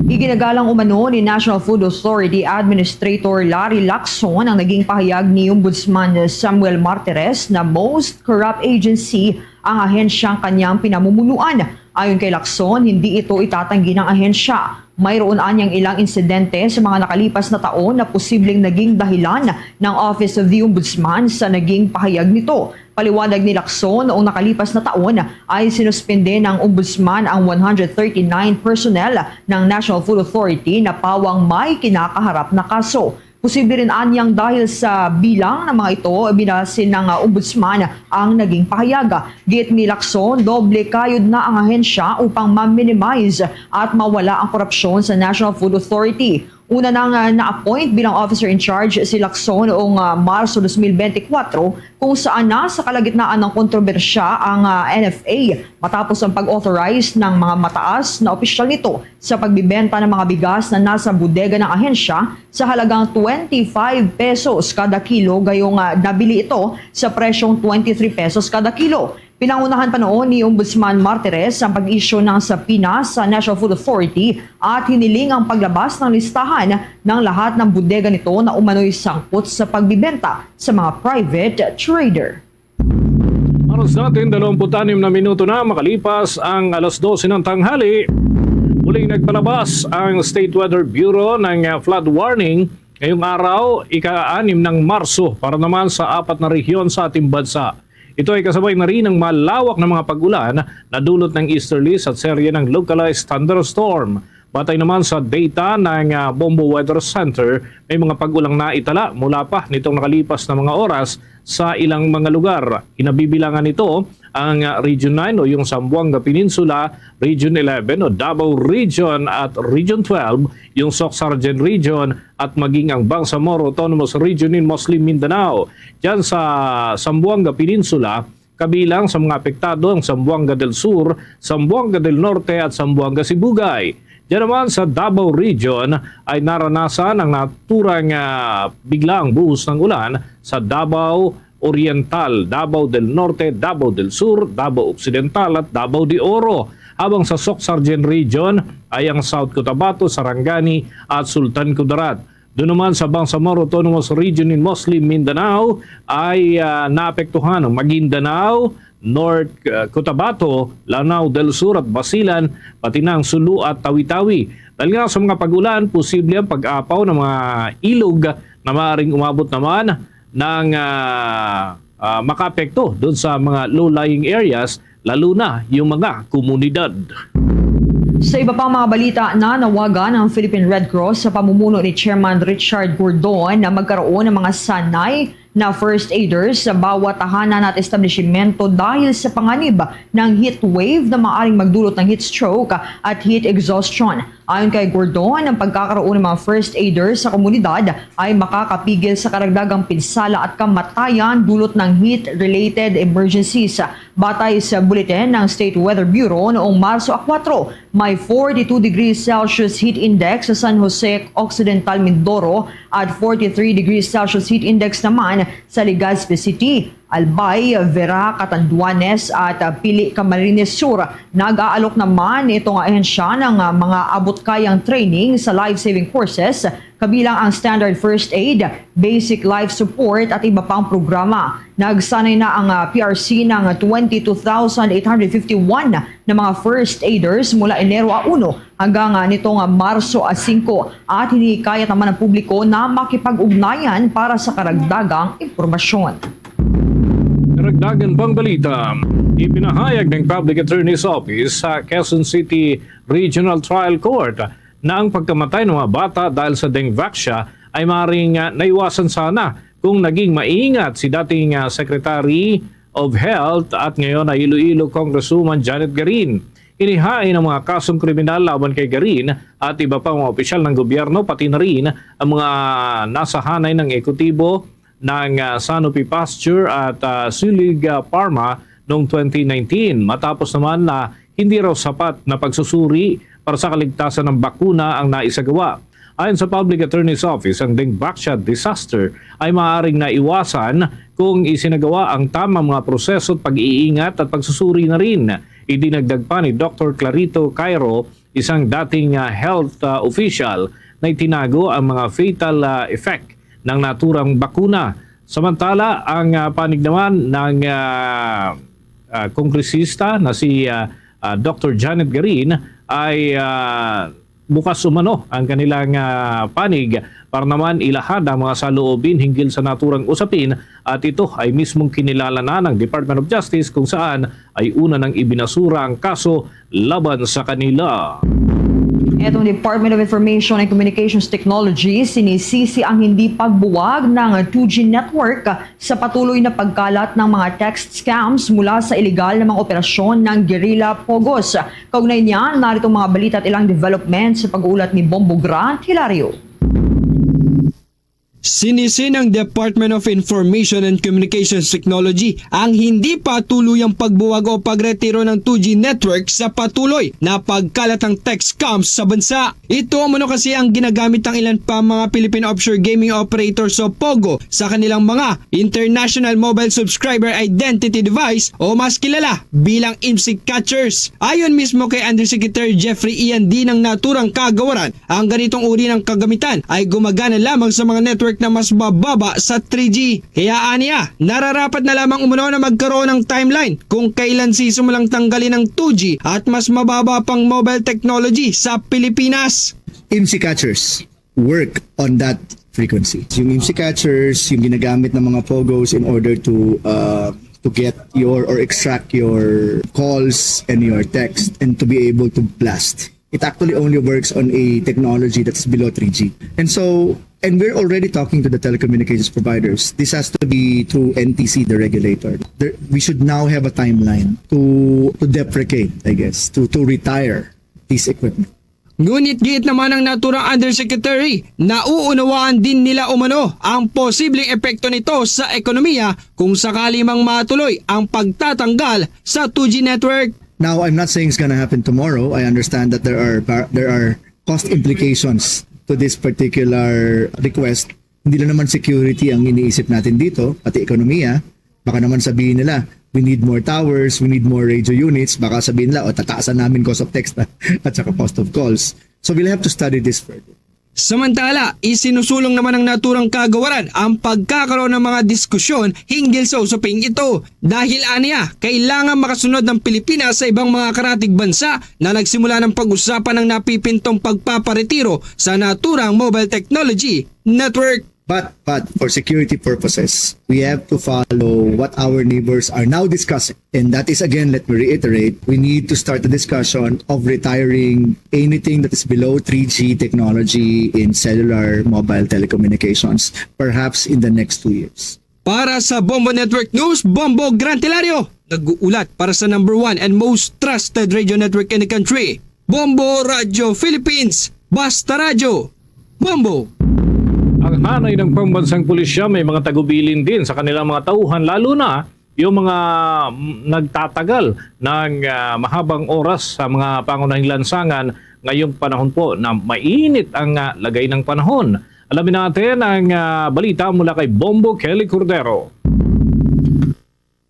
Iginagalang umano ni National Food Authority Administrator Larry Lacson ang naging pahayag ni Ombudsman Samuel Martires na most corrupt agency ang ahensyang kanyang pinamumunuan. Ayon kay Lacson, hindi ito itatanggi ng ahensya. Mayroon anyang ilang insidente sa mga nakalipas na taon na posibleng naging dahilan ng Office of the Ombudsman sa naging pahayag nito. Paliwanag ni Lacson, noong nakalipas na taon ay sinuspende ng Ombudsman ang one hundred thirty-nine personnel ng National Food Authority na pawang may kinakaharap na kaso. Posible rin anyang dahil sa bilang ng mga ito, binasin ng, ah, Ombudsman ang naging pahayag. Giit ni Lacson, doble kayod na ang ahensya upang ma-minimize at mawala ang korupsyon sa National Food Authority. Una nang, ah, na-appoint bilang officer in charge si Lacson noong, ah, Marso dos mil bente kwatro, kung saan nasa kalagitnaan ng kontrobersya ang, ah, N F A matapos ang pag-authorize ng mga mataas na opisyal nito sa pagbibenta ng mga bigas na nasa bodega ng ahensya sa halagang twenty-five pesos kada kilo, gayong, ah, nabili ito sa presyong twenty-three pesos kada kilo. Pinangunahan pa noon ni Ombudsman Martires ang pag-issue ng subpoena sa National Food Authority at hiniling ang paglabas ng listahan ng lahat ng bodega nito na umano'y sangkot sa pagbibenta sa mga private trader. Oras natin, dalawampu't anim na minuto na makalipas ang alas dose ng tanghali. Muling nagpalabas ang State Weather Bureau ng, ah, flood warning ngayong araw, ika-anim ng Marso, para naman sa apat na rehiyon sa ating bansa. Ito ay kasabay na rin ng malawak na mga pag-ulan na dulot ng easterlies at serye ng localized thunderstorm. Batay naman sa data ng, ah, Bombo Weather Center, may mga pag-ulang naitala mula pa nitong nakalipas na mga oras sa ilang mga lugar. Kinabibilangan nito ang, ah, Region nine o yung Zamboanga Peninsula, Region eleven o Davao Region at Region twelve, yung Soc-Sargen Region at maging ang Bangsamoro Autonomous Region in Muslim Mindanao. Diyan sa Zamboanga Peninsula, kabilang sa mga apektado ang Zamboanga del Sur, Zamboanga del Norte at Zamboanga Sibugay. Diyan naman sa Davao Region ay naranasan ang naturang, ah, biglaang buhos ng ulan sa Davao Oriental, Davao del Norte, Davao del Sur, Davao Occidental at Davao de Oro. Habang sa Soc-Sargen Region ay ang South Cotabato, Sarangani at Sultan Kudarat. Doon naman sa Bangsamoro Autonomous Region in Muslim Mindanao ay, ah, naapektuhan ang Maguindanao, North, ah, Cotabato, Lanao del Sur at Basilan, pati na ang Sulu at Tawi-Tawi. Dahil nga sa mga pag-ulan, posible ang pag-apaw ng mga ilog na maaaring umabot naman ng, ah, ah, makaapekto doon sa mga low-lying areas, lalo na yung mga komunidad. Sa iba pang mga balita, nanawagan ang Philippine Red Cross sa pamumuno ni Chairman Richard Gordon na magkaroon ng mga sanay na first aiders sa bawat tahanan at establishmento dahil sa panganib ng heat wave na maaaring magdulot ng heat stroke at heat exhaustion. Ayon kay Gordon, ang pagkakaroon ng mga first aiders sa komunidad ay makakapigil sa karagdagang pinsala at kamatayan dulot ng heat-related emergencies. Batay sa bulletin ng State Weather Bureau, noong Marso a kuwatro, may forty-two degrees Celsius heat index sa San Jose Occidental, Mindoro at forty-three degrees Celsius heat index naman sa Legazpi City, Albay, Vera, Catanduanes at, ah, Pili, Camarines Sur. Nag-aalok naman itong ahensya ng, ah, mga abot-kayang training sa life-saving courses, kabilang ang standard first aid, basic life support at iba pang programa. Nagsanay na ang, ah, P R C ng twenty-two thousand eight hundred fifty-one na mga first aiders mula Enero a uno hanggang, ah, nitong, ah, Marso a singko, at hinihikayat naman ang publiko na makipag-ugnayan para sa karagdagang impormasyon. Karagdagan pang balita, ipinahayag ng Public Attorney's Office sa Quezon City Regional Trial Court na ang pagkamatay ng mga bata dahil sa dengvaxia ay maaaring, ah, naiwasan sana kung naging maingat si dating, ah, Secretary of Health at ngayon ay Iloilo Congresswoman Janet Garin. Inihain ang mga kasong kriminal laban kay Garin at iba pang mga opisyal ng gobyerno, pati na rin ang mga nasa hanay ng ehekutibo ng, ah, Sanofi Pasteur at, ah, Zuellig, ah, Pharma noong twenty nineteen, matapos naman na hindi raw sapat na pagsusuri para sa kaligtasan ng bakuna ang naisagawa. Ayon sa Public Attorney's Office, ang dengvaxia disaster ay maaaring naiwasan kung isinagawa ang tamang mga proseso at pag-iingat at pagsusuri na rin. Idinagdag pa ni Doctor Clarito Cairo, isang dating, ah, health, ah, official, na itinago ang mga fatal, ah, effect ng naturang bakuna. Samantala, ang, ah, panig naman ng, ah, ah, kongresista na si, ah, ah, Doctor Janet Garin ay, ah, bukas umano ang kanilang, ah, panig para naman ilahad ang mga saloobin hinggil sa naturang usapin, at ito ay mismong kinilala na ng Department of Justice kung saan ay una nang ibinasura ang kaso laban sa kanila. Itong Department of Information and Communications Technology sinisisi ang hindi pagbuwag ng two G network sa patuloy na pagkalat ng mga text scams mula sa iligal na mga operasyon ng guerrilla POGOs. Kaugnay niyan, narito ang mga balita at ilang development sa pag-uulat ni Bombo Grant Hilario. Sinisi ng Department of Information and Communications Technology ang hindi pa tuluyang pagbuwag o pagretiro ng two G network sa patuloy na pagkalat ng text scams sa bansa. Ito umano kasi ang ginagamit ng ilan pa mga Philippine offshore gaming operators o POGO sa kanilang mga International Mobile Subscriber Identity Device o mas kilala bilang IMSI catchers. Ayon mismo kay Undersecretary Jeffrey Ian D ng naturang kagawaran, ang ganitong uri ng kagamitan ay gumagana lamang sa mga network na mas mababa sa three G. Kaya aniya, nararapat na lamang umano na magkaroon ng timeline kung kailan sisimulang tanggalin ang two G at mas mababa pang mobile technology sa Pilipinas. IMSI catchers work on that frequency. Yung IMSI catchers, yung ginagamit ng mga POGOs in order to uh, to get your or extract your calls and your text and to be able to blast. It actually only works on a technology that's below three G. And so, and we're already talking to the telecommunications providers. This has to be through N T C, the regulator. There, we should now have a timeline to to deprecate, I guess, to to retire this equipment. Ngunit giit naman ng naturang undersecretary, nauunawaan din nila umano ang posibleng epekto nito sa ekonomiya kung sakali mang matuloy ang pagtatanggal sa two G network. Now, I'm not saying it's gonna happen tomorrow. I understand that there are bar- there are cost implications to this particular request. Hindi lang naman security ang iniisip natin dito, pati ekonomiya. Baka naman sabihin nila, we need more towers, we need more radio units. Baka sabihin nila, o, tataasan namin cost of text at saka cost of calls. So we'll have to study this further. Samantala, isinusulong naman ng naturang kagawaran ang pagkakaroon ng mga diskusyon hinggil sa usaping ito. Dahil aniya, kailangan makasunod ng Pilipinas sa ibang mga karatig bansa na nagsimula ng pag-usapan ng napipintong pagpaparetiro sa naturang mobile technology network. But but for security purposes, we have to follow what our neighbors are now discussing. And that is, again, let me reiterate, we need to start the discussion of retiring anything that is below three G technology in cellular mobile telecommunications, perhaps in the next two years. Para sa Bombo Network News, Bombo Grantilario, nag-uulat para sa number one and most trusted radio network in the country, Bombo Radio Philippines. Basta Radyo, Bombo! Ang hanay ng pambansang pulisya may mga tagubilin din sa kanilang mga tauhan, lalo na yung mga, mm, nagtatagal ng, ah, mahabang oras sa mga pangunahing lansangan ngayong panahon po na mainit ang, ah, lagay ng panahon. Alamin natin ang, ah, balita mula kay Bombo Kelly Cordero.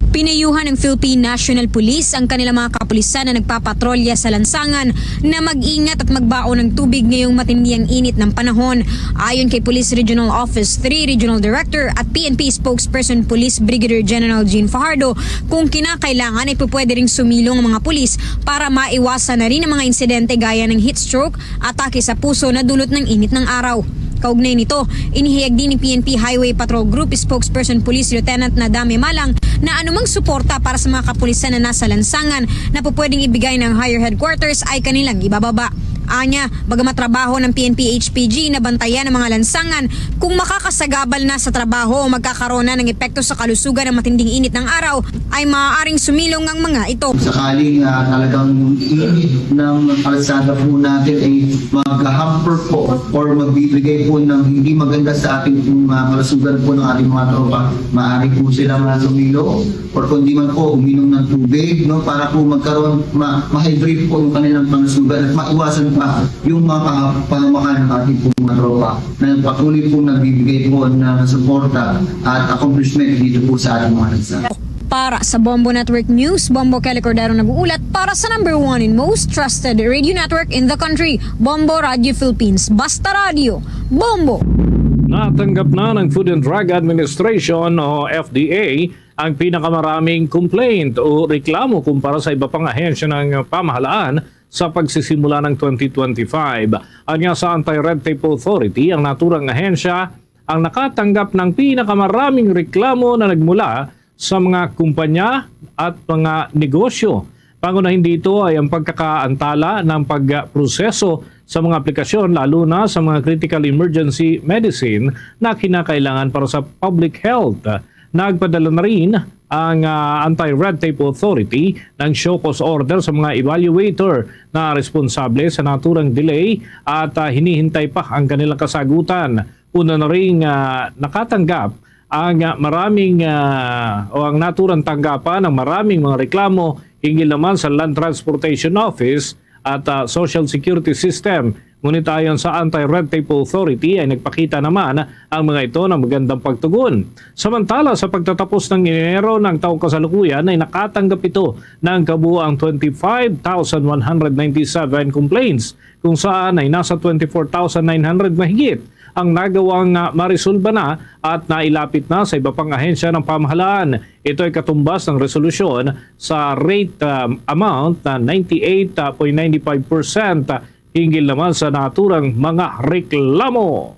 Pinayuhan ng Philippine National Police ang kanilang mga kapulisan na nagpapatrolya sa lansangan na mag-ingat at magbaon ng tubig ngayong matindi ang init ng panahon. Ayon kay Police Regional Office three Regional Director at P N P Spokesperson Police Brigadier General Jean Fajardo, kung kinakailangan ay pupwede ring sumilong ang mga pulis para maiwasan na rin ang mga insidente gaya ng heat stroke, atake sa puso na dulot ng init ng araw. Kaugnay nito, inihayag din ni P N P Highway Patrol Group Spokesperson Police Lieutenant Nadame Malang na anumang suporta para sa mga kapulisan na nasa lansangan na pupwedeng ibigay ng higher headquarters ay kanilang ibababa. Anya, bagamat trabaho ng P N P H P G na bantayan ang mga lansangan, kung makakasagabal na sa trabaho o magkakaroon na ng epekto sa kalusugan ng matinding init ng araw, ay maaaring sumilong ang mga ito. Sakaling, ah, talagang init ng kalsada po natin ay mag-hamper po or magbibigay po ng hindi maganda sa ating pong, ah, kalusugan po ng ating mga tropa, maaari po silang, ah, sumilong or kung di man po, uminom ng tubig, no, para po magkaroon, ma-, ma-hydrate po yung kanilang kalusugan at maiwasan pa yung mga pang-, pangamakan ng ating pong mga tropa na patuloy pong nagbibigay po ng suporta at accomplishment dito po sa ating mga lansangan. Para sa Bombo Network News, Bombo Kelly Cordero nag-uulat para sa number one and most trusted radio network in the country, Bombo Radio Philippines. Basta Radio, Bombo! Natanggap na ng Food and Drug Administration o F D A ang pinakamaraming complaint o reklamo kumpara sa iba pang ahensya ng pamahalaan sa pagsisimula ng twenty twenty-five. Anya, sa Anti-Red Tape Authority, ang naturang ahensya ang nakatanggap ng pinakamaraming reklamo na nagmula sa mga kumpanya at mga negosyo. Pangunahin dito ay ang pagkakaantala ng pagproseso sa mga aplikasyon, lalo na sa mga critical emergency medicine na kinakailangan para sa public health. Nagpadala na rin ang, ah, Anti-Red Tape Authority ng show cause order sa mga evaluator na responsable sa naturang delay at, ah, hinihintay pa ang kanilang kasagutan. Una na ring, ah, nakatanggap ang, ah, maraming, ah, o ang naturang tanggapan ng maraming mga reklamo hinggil naman sa Land Transportation Office at, ah, Social Security System. Ngunit ayon sa Anti-Red Tape Authority ay nagpakita naman ang mga ito ng magandang pagtugon. Samantala, sa pagtatapos ng Enero ng taong kasalukuyan ay nakatanggap ito ng kabuang twenty-five thousand one hundred ninety-seven complaints, kung saan ay nasa twenty-four thousand nine hundred mahigit ang nagawang, ah, maresolba na at nailapit na sa iba pang ahensya ng pamahalaan. Ito ay katumbas ng resolusyon sa rate, ah, amount na ninety-eight point nine five percent hinggil naman sa naturang mga reklamo.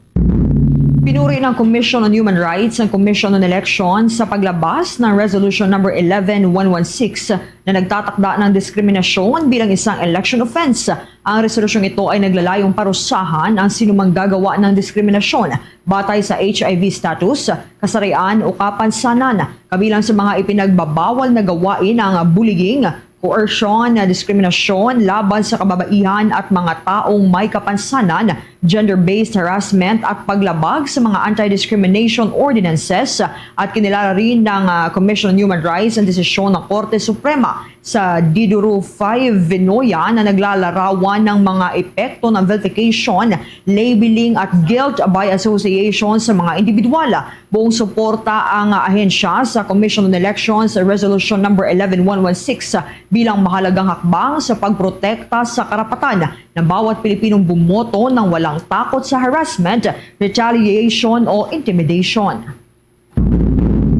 Pinuri ng Commission on Human Rights ang Commission on Elections sa paglabas ng Resolution Number eleven one one six na nagtatakda ng diskriminasyon bilang isang election offense. Ang resolusyong ito ay naglalayong parusahan ang sinumang gagawa ng diskriminasyon batay sa H I V status, kasarian o kapansanan. Kabilang sa mga ipinagbabawal na gawain ang bullying, coercion, diskriminasyon laban sa kababaihan at mga taong may kapansanan, gender-based harassment at paglabag sa mga anti-discrimination ordinances, at kinilala rin ng, ah, Commission on Human Rights ang desisyon ng Korte Suprema sa Diduru five Vinoya na naglalarawan ng mga epekto ng vilification, labeling at guilt by association sa mga individual. Buong suporta ang ahensya sa Commission on Elections Resolution Number eleven one one six bilang mahalagang hakbang sa pagprotekta sa karapatan ng bawat Pilipinong bumoto nang walang takot sa harassment, retaliation o intimidation.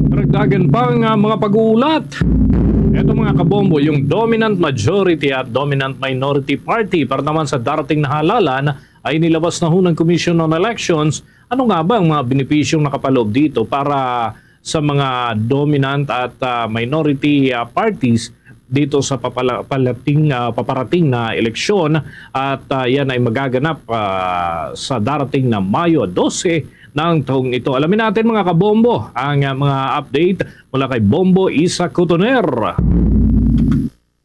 Karagdagan pa nga mga pag-uulat. Eto, mga kabombo, yung dominant majority at dominant minority party para naman sa darating na halalan ay nilabas na ho ng Commission on Elections. Ano nga ba ang mga benepisyong nakapaloob dito para sa mga dominant at, ah, minority, ah, parties dito sa papala-, palating, ah, paparating na eleksyon? At, ah, yan ay magaganap, ah, sa darating na Mayo dose ng taong ito. Alamin natin, mga kabombo, ang, ah, mga update mula kay Bombo Isa Cotoner.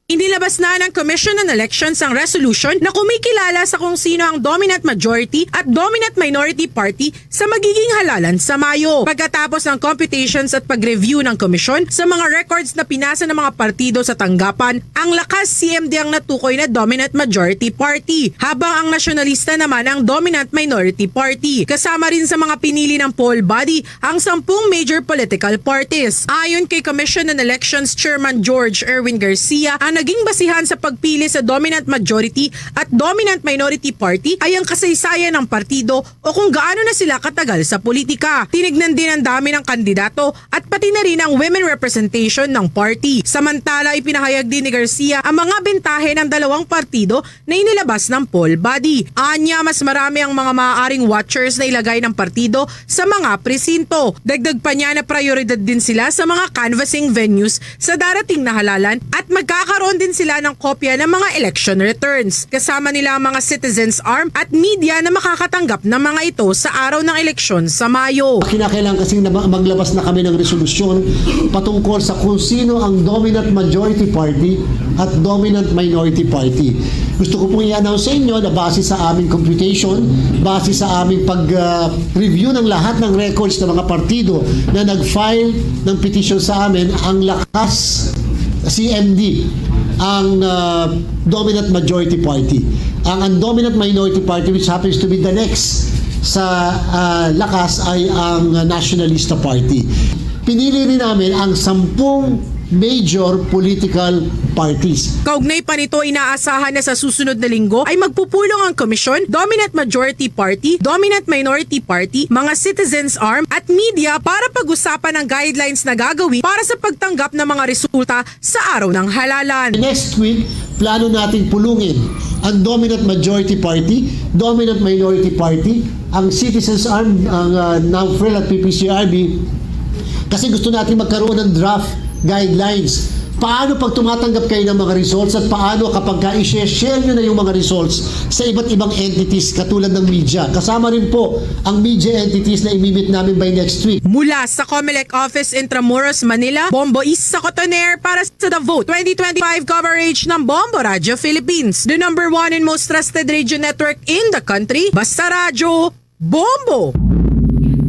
Inilabas na ng Commission on Elections ang resolution na kumikilala sa kung sino ang dominant majority at dominant minority party sa magiging halalan sa Mayo. Pagkatapos ng computations at pag-review ng komisyon sa mga records na pinasa ng mga partido sa tanggapan, ang Lakas C M D ang natukoy na dominant majority party, habang ang Nasyonalista naman ang dominant minority party. Kasama rin sa mga pinili ng poll body ang sampung major political parties. Ayon kay Commission on Elections Chairman George Erwin Garcia, ang naging basihan sa pagpili sa dominant majority at dominant minority party ay ang kasaysayan ng partido o kung gaano na sila katagal sa politika. Tinignan din ang dami ng kandidato at pati na rin ang women representation ng party. Samantala, ipinahayag din ni Garcia ang mga bentahe ng dalawang partido na inilabas ng poll body. Anya, mas marami ang mga maaaring watchers na ilagay ng partido sa mga presinto. Dagdag pa niya na prioridad din sila sa mga canvassing venues sa darating na halalan at magkakaroon magkakaroon din sila ng kopya ng mga election returns. Kasama nila ang mga citizens arm at media na makakatanggap ng mga ito sa araw ng eleksyon sa Mayo. Kinakailangan kasing na ma-, maglabas na kami ng resolusyon patungkol sa kung sino ang dominant majority party at dominant minority party. Gusto ko pong i-announce sa inyo na base sa aming computation, base sa aming pag, ah, review ng lahat ng records ng mga partido na nag-file ng petition sa amin, ang Lakas C M D ang, ah, dominant majority party. Ang, ang dominant minority party, which happens to be the next sa, ah, Lakas, ay ang Nationalista Party. Pinili rin namin ang sampung major political parties. Kaugnay pa nito, inaasahan na sa susunod na linggo ay magpupulong ang komisyon, dominant majority party, dominant minority party, mga citizens arm at media para pag-usapan ang guidelines na gagawin para sa pagtanggap ng mga resulta sa araw ng halalan. Next week, plano nating pulungin ang dominant majority party, dominant minority party, ang citizens arm, ang, ah, NAMFREL at P P C R B, kasi gusto natin magkaroon ng draft guidelines. Paano pag tumatanggap kayo ng mga results at paano kapag ka i-share nyo na yung mga results sa iba't ibang entities katulad ng media? Kasama rin po ang media entities na imimit namin by next week. Mula sa Comelec Office, Intramuros, Manila, Bombo East sa Cotoner para sa The Vote twenty twenty-five coverage ng Bombo Radio Philippines, the number one and most trusted radio network in the country. Basta Radyo, Bombo!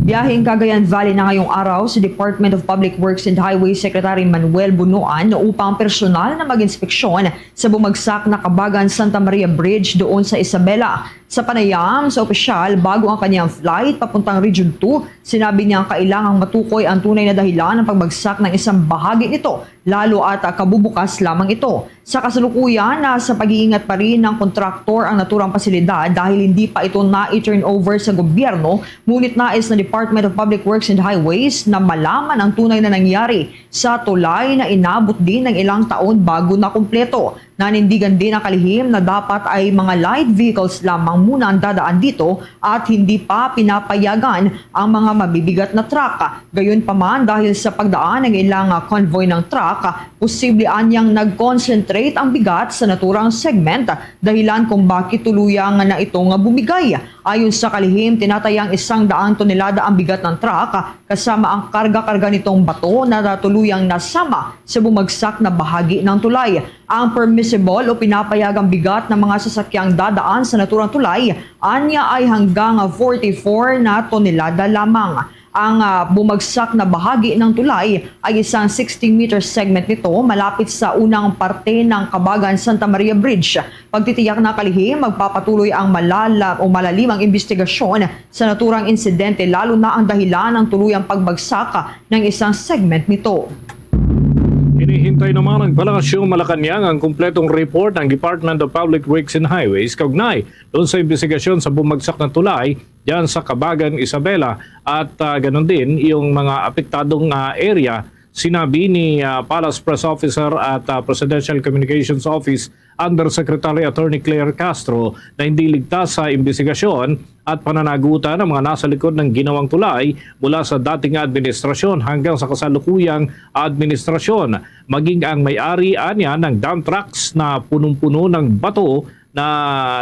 Biyaheng Cagayan Valley na ngayong araw si Department of Public Works and Highways Secretary Manuel Bunuan upang personal na mag-inspeksyon sa bumagsak na Kabagan Santa Maria Bridge doon sa Isabela. Sa panayam sa opisyal bago ang kanyang flight papuntang Region two, sinabi niya ang kailangang matukoy ang tunay na dahilan ng pagbagsak ng isang bahagi nito, lalo at, ah, kabubukas lamang ito. Sa kasalukuyan, nasa pag-iingat pa rin ng kontraktor ang naturang pasilidad dahil hindi pa ito na-turnover sa gobyerno, ngunit nais ng Department of Public Works and Highways na malaman ang tunay na nangyari sa tulay na inabot din ng ilang taon bago nakumpleto. Nanindigan din ang kalihim na dapat ay mga light vehicles lamang muna ang dadaan dito at hindi pa pinapayagan ang mga mabibigat na truck. Gayunpaman, dahil sa pagdaan ng ilang, ah, convoy ng truck, posible anyang nag-concentrate ang bigat sa naturang segment, dahilan kung bakit tuluyang na ito nga bumigay. Ayon sa kalihim, tinatayang isang daang tonelada ang bigat ng truck, kasama ang karga-karga nitong bato na tuluyang nasama sa bumagsak na bahagi ng tulay. Ang permissible o pinapayagang bigat ng mga sasakyang dadaan sa naturang tulay, anya, ay hanggang forty-four na tonelada lamang. Ang, ah, bumagsak na bahagi ng tulay ay isang sixty meter segment nito malapit sa unang parte ng Kabagan Santa Maria Bridge. Pagtitiyak na kalihim, magpapatuloy ang malala-, o malalimang imbestigasyon sa naturang insidente, lalo na ang dahilan ng tuluyang pagbagsak ng isang segment nito. Hinihintay naman ng Palasyo Malacañang ang kumpletong report ng Department of Public Works and Highways kaugnay doon sa imbestigasyon sa bumagsak na tulay diyan sa Kabagan, Isabela, at, ah, ganun din yung mga apektadong, ah, area. Sinabi ni, ah, Palace Press Officer at, ah, Presidential Communications Office Undersecretary Attorney Claire Castro na hindi ligtas sa imbestigasyon at pananagutan ang mga nasa likod ng ginawang tulay mula sa dating administrasyon hanggang sa kasalukuyang administrasyon. Maging ang may-ari anya ng dump trucks na punong-puno ng bato na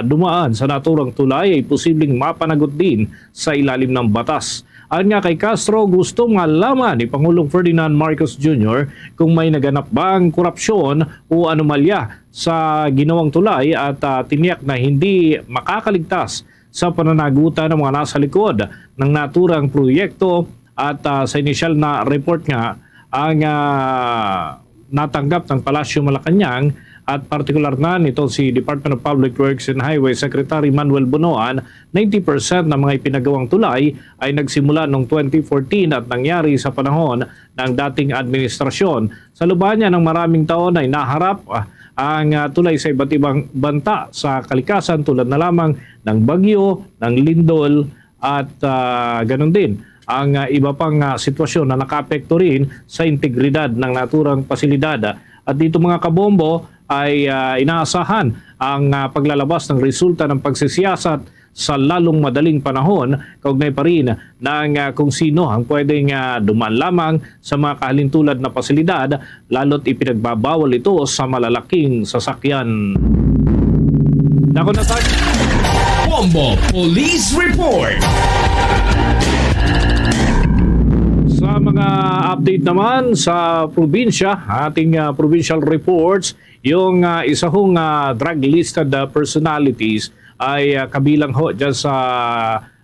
dumaan sa naturang tulay ay posibleng mapanagot din sa ilalim ng batas. Ayon nga kay Castro, gusto malaman ni Pangulong Ferdinand Marcos Junior kung may naganap bang korupsyon o anomalya sa ginawang tulay at, ah, tiniyak na hindi makakaligtas sa pananagutan ng mga nasa likod ng naturang proyekto at, ah, sa inisyal na report nga ang, ah, natanggap ng Palasyo Malacañang at partikular na nito si Department of Public Works and Highway Secretary Manuel Bonoan, ninety percent ng mga ipinagawang tulay ay nagsimula noong twenty fourteen at nangyari sa panahon ng dating administrasyon. Sa lubha niya ng maraming taon ay naharap, ah, ang, ah, tulay sa iba't ibang banta sa kalikasan tulad na lamang ng bagyo, ng lindol, at, ah, ganun din ang, ah, iba pang, ah, sitwasyon na nakaapekto rin sa integridad ng naturang pasilidad. At dito, mga kabombo, ay, ah, inaasahan ang, ah, paglalabas ng resulta ng pagsisiyasat sa lalong madaling panahon, kaugnay pa rin ng, ah, kung sino ang pwedeng, ah, dumaan lamang sa mga kahalintulad na pasilidad, lalo't ipinagbabawal ito sa malalaking sasakyan. Nako na tag- Bombo Police Report. Sa mga update naman sa probinsya, ating, ah, provincial reports, yung, ah, isa hong, ah, drug listed, ah, personalities ay, ah, kabilang ho dyan sa,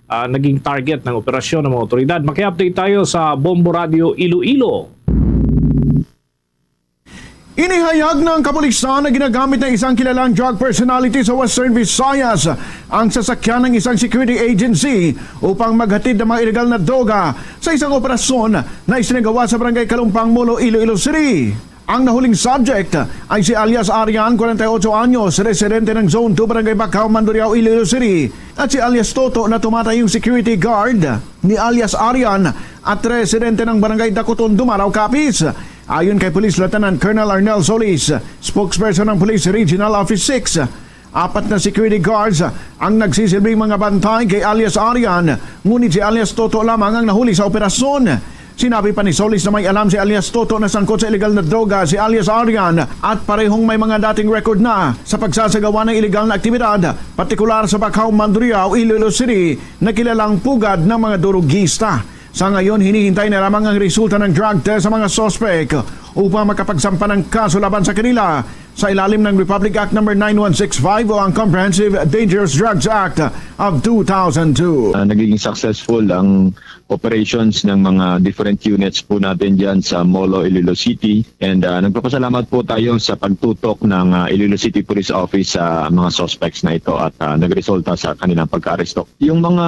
ah, naging target ng operasyon ng mga otoridad. Maki-update tayo sa Bombo Radio Iloilo. Inihayag ng kapulisan na ginagamit ng isang kilalang drug personality sa Western Visayas ang sasakyan ng isang security agency upang maghatid ng mga illegal na droga sa isang operasyon na isinagawa sa Barangay Kalumpang, Molo, Iloilo City. Ang nahuling subject ay si alias Arian, forty-eight anyos, residente ng Zone two, Barangay Bacao, Mandurriao, Iloilo City, at si alias Toto na tumatayong security guard ni alias Arian at residente ng Barangay Dacoton, Dumalao, Capiz. Ayon kay Police Lieutenant Colonel Arnel Solis, spokesperson ng Police Regional Office six, apat na security guards ang nagsisilbing mga bantay kay alias Arian, ngunit si alias Toto lamang ang nahuli sa operasyon. Sinabi pa ni Solis na may alam si alias Toto na sangkot sa illegal na droga si alias Arian at parehong may mga dating record na sa pagsasagawa ng illegal na aktibidad, partikular sa Bacau, Mandurriao, Iloilo City na kilalang pugad ng mga durugista. Sa ngayon, hinihintay na lamang ang resulta ng drug test sa mga suspek upang makapagsampa ng kaso laban sa kanila sa ilalim ng Republic Act Number nine one six five o ang Comprehensive Dangerous Drugs Act of two thousand two. Ah, nagiging successful ang operations ng mga different units po natin dyan sa Molo, Iloilo City. And, ah, nagpapasalamat po tayo sa pagtutok ng, ah, Iloilo City Police Office sa mga suspects na ito at, ah, nagresulta sa kanilang pagkaaresto. Yung mga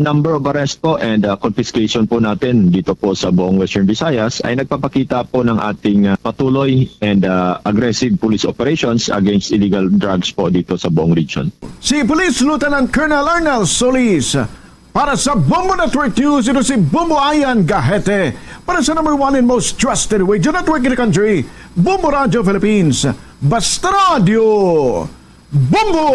number of arrest po and, ah, confiscation po natin dito po sa buong Western Visayas ay nagpapakita po ng ating, ah, patuloy and, ah, aggressive police operations against illegal drugs po dito sa buong region. Si Police Lieutenant Colonel Arnel Solis. Para sa Bombo Network News, ito si Bombo Ayan Gahete. Para sa number one and most trusted radio network in the country, Bombo Radio Philippines. Basta Radio Bombo!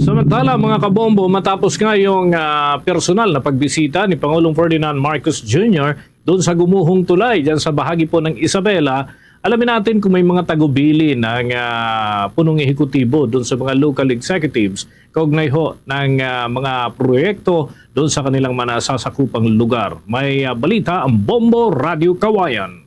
Samantala, mga kabombo, matapos nga yung, ah, personal na pagbisita ni Pangulong Ferdinand Marcos Junior doon sa gumuhong tulay dyan sa bahagi po ng Isabela, alamin natin kung may mga tagubilin ng, ah, punong ehekutibo doon sa mga local executives kaugnay ho ng, ah, mga proyekto doon sa kanilang manasasakupang lugar. May, ah, balita ang Bombo Radio Kawayan.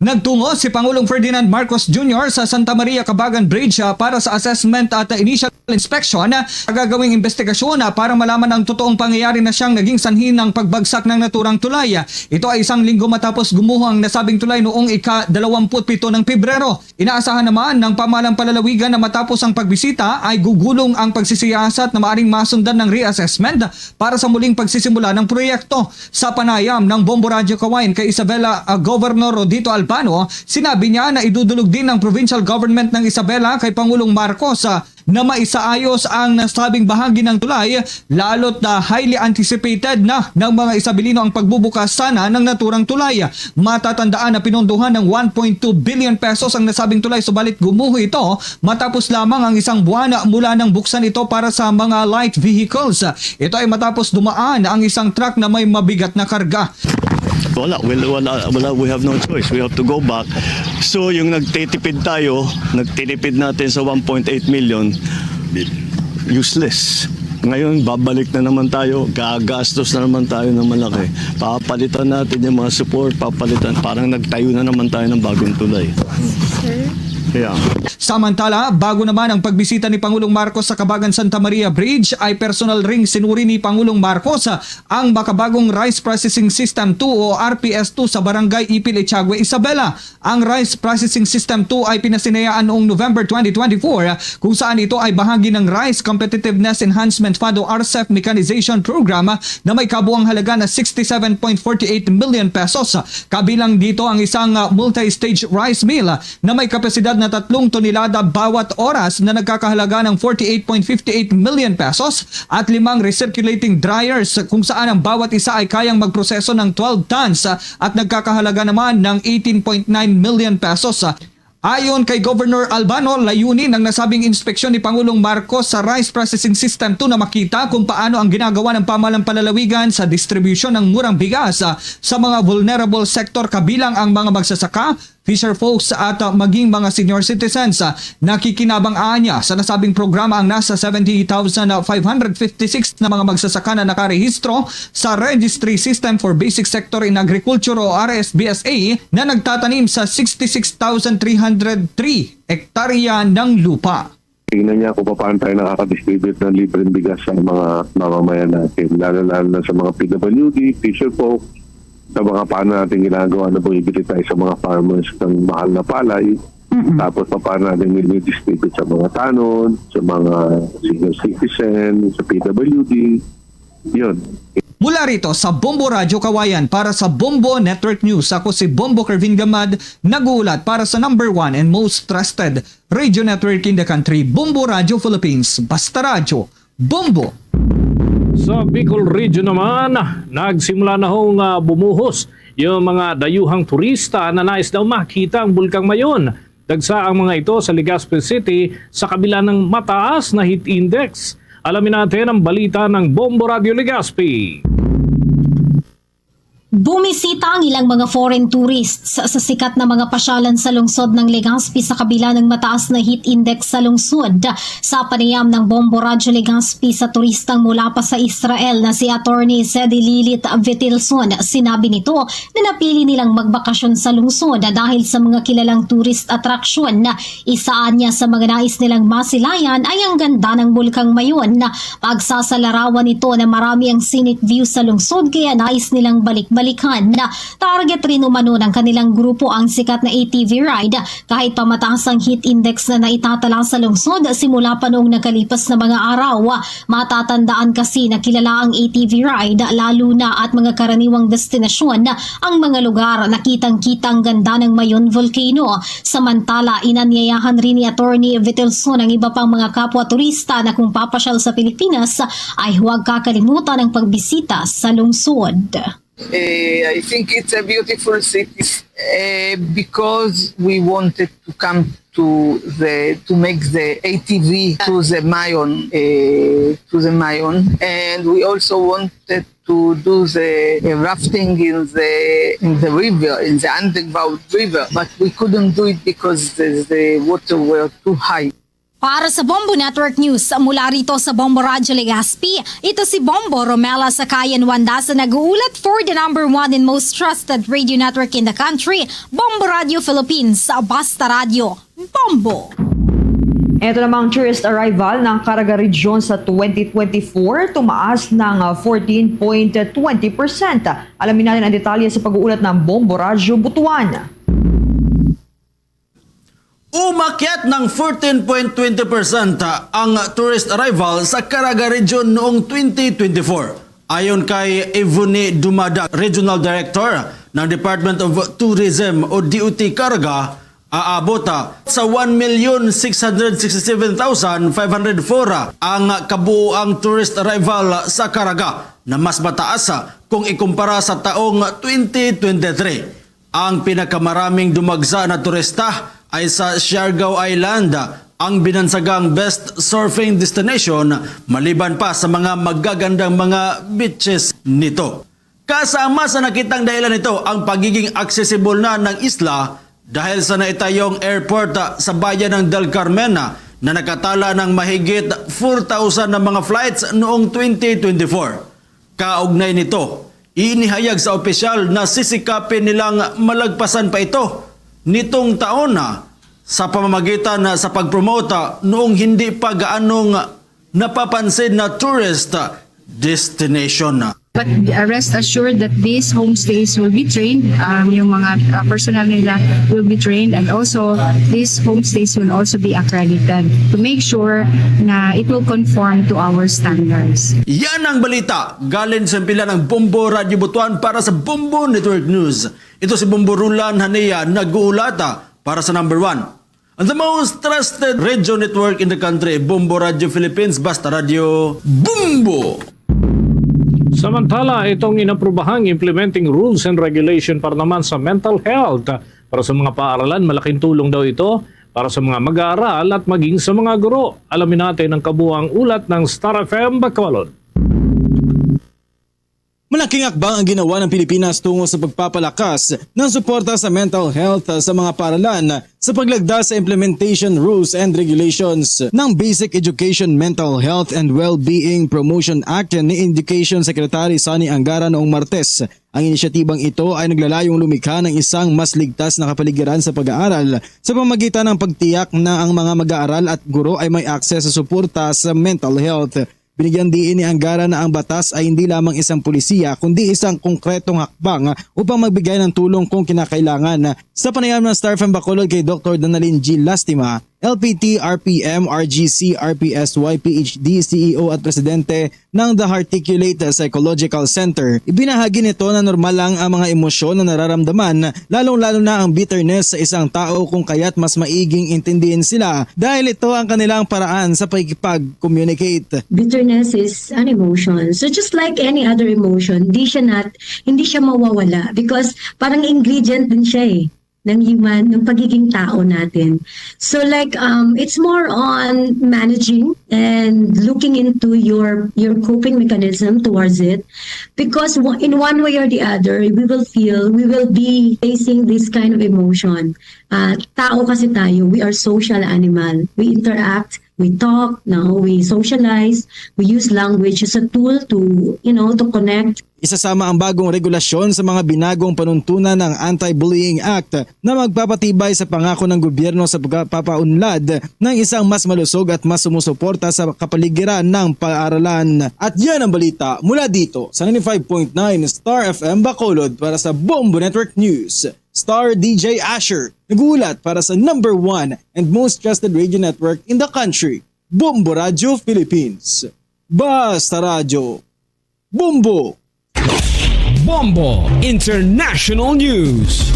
Nagtungo si Pangulong Ferdinand Marcos Junior sa Santa Maria Cabagan Bridge, ah, para sa assessment at initial inspection, ah, sa gagawing investigasyon, ah, para malaman ang totoong pangyayari na siyang naging sanhi ng pagbagsak ng naturang tulay. Ito ay isang linggo matapos gumuho ang nasabing tulay noong ika-dalawampu't pito ng Pebrero. Inaasahan naman ng pamahalang palalawigan na matapos ang pagbisita ay gugulong ang pagsisiyasat na maaring masundan ng reassessment para sa muling pagsisimula ng proyekto. Sa panayam ng Bombo Radyo Kawayan kay Isabela, ah, Governor Rodito Albano, sinabi niya na idudulog din ng provincial government ng Isabela kay Pangulong Marcos, ah, na maisaayos ang nasabing bahagi ng tulay, lalo't na highly anticipated na ng mga Isabilino ang pagbubukas sana ng naturang tulay. Matatandaan na pinondohan ng one point two billion pesos ang nasabing tulay, subalit gumuho ito matapos lamang ang isang buwan mula nang buksan ito para sa mga light vehicles. Ito ay matapos dumaan ang isang truck na may mabigat na karga. Wala, well, wala, wala, we have no choice. We have to go back. So, yung nagtitipid tayo, nagtinipid natin sa one point eight million, useless. Ngayon, babalik na naman tayo, gagastos na naman tayo ng malaki. Papalitan natin yung mga support, papalitan. Parang nagtayo na naman tayo ng bagong tulay. Yeah. Samantala, bago naman ang pagbisita ni Pangulong Marcos sa Kabagan Santa Maria Bridge, ay personal ring sinuri ni Pangulong Marcos ang makabagong Rice Processing System two o R P S two sa Barangay Ipil, Echagüe, Isabela. Ang Rice Processing System two ay pinasinayaan noong November twenty twenty-four, kung saan ito ay bahagi ng Rice Competitiveness Enhancement Fund o RCEF Mechanization Program na may kabuang halaga na sixty-seven point forty-eight million pesos. Kabilang dito ang isang, ah, multi-stage rice mill na may kapasidad na tatlong tonelada bawat oras na nagkakahalaga ng forty-eight point fifty-eight million pesos at limang recirculating dryers kung saan ang bawat isa ay kayang magproseso ng twelve tons, ah, at nagkakahalaga naman ng eighteen point nine million pesos. Ayon kay Governor Albano, layunin ng nasabing inspeksyon ni Pangulong Marcos sa rice processing system two na makita kung paano ang ginagawa ng pamahalang palalawigan sa distribusyon ng murang bigas, ah, sa mga vulnerable sector, kabilang ang mga magsasaka, fisher folks, at, ah, maging mga senior citizens. Ah, nakikinabang anya sa nasabing programa ang nasa seventy thousand five hundred fifty-six na mga magsasaka na nakarehistro sa Registry System for Basic Sector in Agriculture o R S B S A na nagtatanim sa sixty-six thousand three hundred three hektarya ng lupa. Tingnan niya kung paano tayo nakaka-distribute ng libreng bigas sa mga mamamayan natin, lalo-lalo na sa mga P W D, fisher folk, sa mga paano natin ginagawa na bumibili tayo sa mga farmers ng mahal na palay, tapos paano natin nililistribute sa mga tanod, sa mga senior citizen, sa P W D. Yun. Mula rito sa Bombo Radyo Kawayan para sa Bombo Network News, ako si Bombo Kervin Gamad, nag-uulat para sa number one and most trusted radio network in the country, Bombo Radyo Philippines. Basta Radyo, Bombo! Sa Bicol Region naman, nagsimula na hong, ah, bumuhos yung mga dayuhang turista na nais daw makita ang Bulkang Mayon. Dagsa ang mga ito sa Legazpi City sa kabila ng mataas na heat index. Alamin natin ang balita ng Bombo Radio Legazpi. Bumisita ang ilang mga foreign tourists sa sikat na mga pasyalan sa lungsod ng Legazpi sa kabila ng mataas na heat index sa lungsod. Sa panayam ng Bombo Radyo Legazpi sa turistang mula pa sa Israel na si Attorney Sedi Lilit Vitilson, sinabi nito na napili nilang magbakasyon sa lungsod dahil sa mga kilalang tourist attraction. Isa anya sa mga nais nilang masilayan ay ang ganda ng Bulkang Mayon. Pagsasalarawan nito na marami ang scenic view sa lungsod, kaya nais nilang balik-balikan. Target rin umano ng kanilang grupo ang sikat na A T V ride, kahit pa mataas ang heat index na naitatala sa lungsod simula pa noong nakalipas na mga araw. Matatandaan kasi na kilala ang A T V ride, lalo na at mga karaniwang destinasyon, ang mga lugar na kitang-kitang ganda ng Mayon Volcano. Samantala, inanyayahan rin ni Attorney Vitelson ang iba pang mga kapwa turista na kung papasyal sa Pilipinas ay huwag kakalimutan ang pagbisita sa lungsod. Eh, I think it's a beautiful city, eh, because we wanted to come to the, to make the A T V to the Mayon, eh, to the Mayon, and we also wanted to do the, eh, rafting in the, in the river, in the Andenbaud River, but we couldn't do it because the, the water were too high. Para sa Bombo Network News, mula rito sa Bombo Radyo Legazpi, ito si Bombo Romela Sakayan Wanda sa nag-uulat for the number one and most trusted radio network in the country, Bombo Radyo Philippines, Basta Radyo, Bombo! Ito namang tourist arrival ng Caraga Region sa twenty twenty-four, tumaas ng, ah, fourteen point twenty percent. Alamin natin ang detalye sa pag-uulat ng Bombo Radyo Butuan. Umakyat ng fourteen point twenty percent ang tourist arrival sa Caraga Region noong twenty twenty-four. Ayon kay Evony Dumada, Regional Director ng Department of Tourism o D O T Caraga, aabot, ah, sa one million six hundred sixty-seven thousand five hundred four ang kabuoang tourist arrival sa Caraga, na mas mataas, ah, kung ikumpara sa taong twenty twenty-three. Ang pinakamaraming dumagsa na turista ay sa Siargao Island, ang binansagang best surfing destination, maliban pa sa mga magagandang mga beaches nito. Kasama sa nakitang dahilan nito ang pagiging accessible na ng isla dahil sa naitayong airport, ah, sa bayan ng Del Carmen, ah, na nakatala ng mahigit four thousand na mga flights noong twenty twenty-four. Kaugnay nito, inihayag sa opisyal na sisikapin nilang malagpasan pa ito nitong taon na sa pamamagitan na sa pag-promote noong hindi pa gaanong napapansin na tourist destination. But, uh, rest assured that these homestays will be trained, um, yung mga, uh, personnel nila will be trained, and also these homestays will also be accredited to make sure na it will conform to our standards. Yan ang balita galing sa himpilan ng Bombo Radyo Butuan para sa Bombo Network News. Ito si Bombo Rulan Hania nag-uulata para sa number one. And the most trusted radio network in the country, Bombo Radio Philippines, Basta Radio, Bombo! Samantala, itong inaprobahang implementing rules and regulation para naman sa mental health Para sa mga paaralan, malaking tulong daw ito para sa mga mag-aaral at maging sa mga guro. Alamin natin ang kabuang ulat ng Star F M Bacolod. Malaking hakbang ang ginawa ng Pilipinas tungo sa pagpapalakas ng suporta sa mental health sa mga paaralan sa paglagda sa implementation rules and regulations ng Basic Education Mental Health and Well-Being Promotion Act ni Education Secretary Sonny Angara noong Martes. Ang inisyatibang ito ay naglalayong lumikha ng isang mas ligtas na kapaligiran sa pag-aaral sa pamagitan ng pagtiyak na ang mga mag-aaral at guro ay may akses sa suporta sa mental health. Binigyang diin ni Angara na ang batas ay hindi lamang isang polisiya, kundi isang konkretong hakbang upang magbigay ng tulong kung kinakailangan. Sa panayam ng Star F M Bacolod kay Doktor Danalin G. Lastima, L P T, R P M, R G C, R P S Y, P H D, C E O at presidente ng The Hearticulate Psychological Center, ibinahagi nito na normal lang ang mga emosyon na nararamdaman, lalong-lalo na ang bitterness sa isang tao, kung kaya't mas maiging intindihin sila dahil ito ang kanilang paraan sa pakikipag-communicate. Bitterness is an emotion. So just like any other emotion, hindi siya nat hindi siya mawawala because parang ingredient din siya eh ng human, ng pagiging tao natin. So like um it's more on managing and looking into your your coping mechanism towards it, because wa- in one way or the other we will feel, we will be facing this kind of emotion. Uh, tao kasi tayo, we are social animal. We interact, we talk, no, we socialize, we use language as a tool to, you know, to connect. Isasama ang bagong regulasyon sa mga binagong panuntunan ng Anti-Bullying Act na magpapatibay sa pangako ng gobyerno sa pagpapaunlad ng isang mas malusog at mas sumusuporta sa kapaligiran ng paaralan. At yan ang balita mula dito sa ninety-five point nine Star F M Bacolod. Para sa Bombo Network News, Star D J Asher, nag-uulat para sa number one and most trusted radio network in the country, Bombo Radio Philippines. Basta Radyo, Bombo! Bombo International News.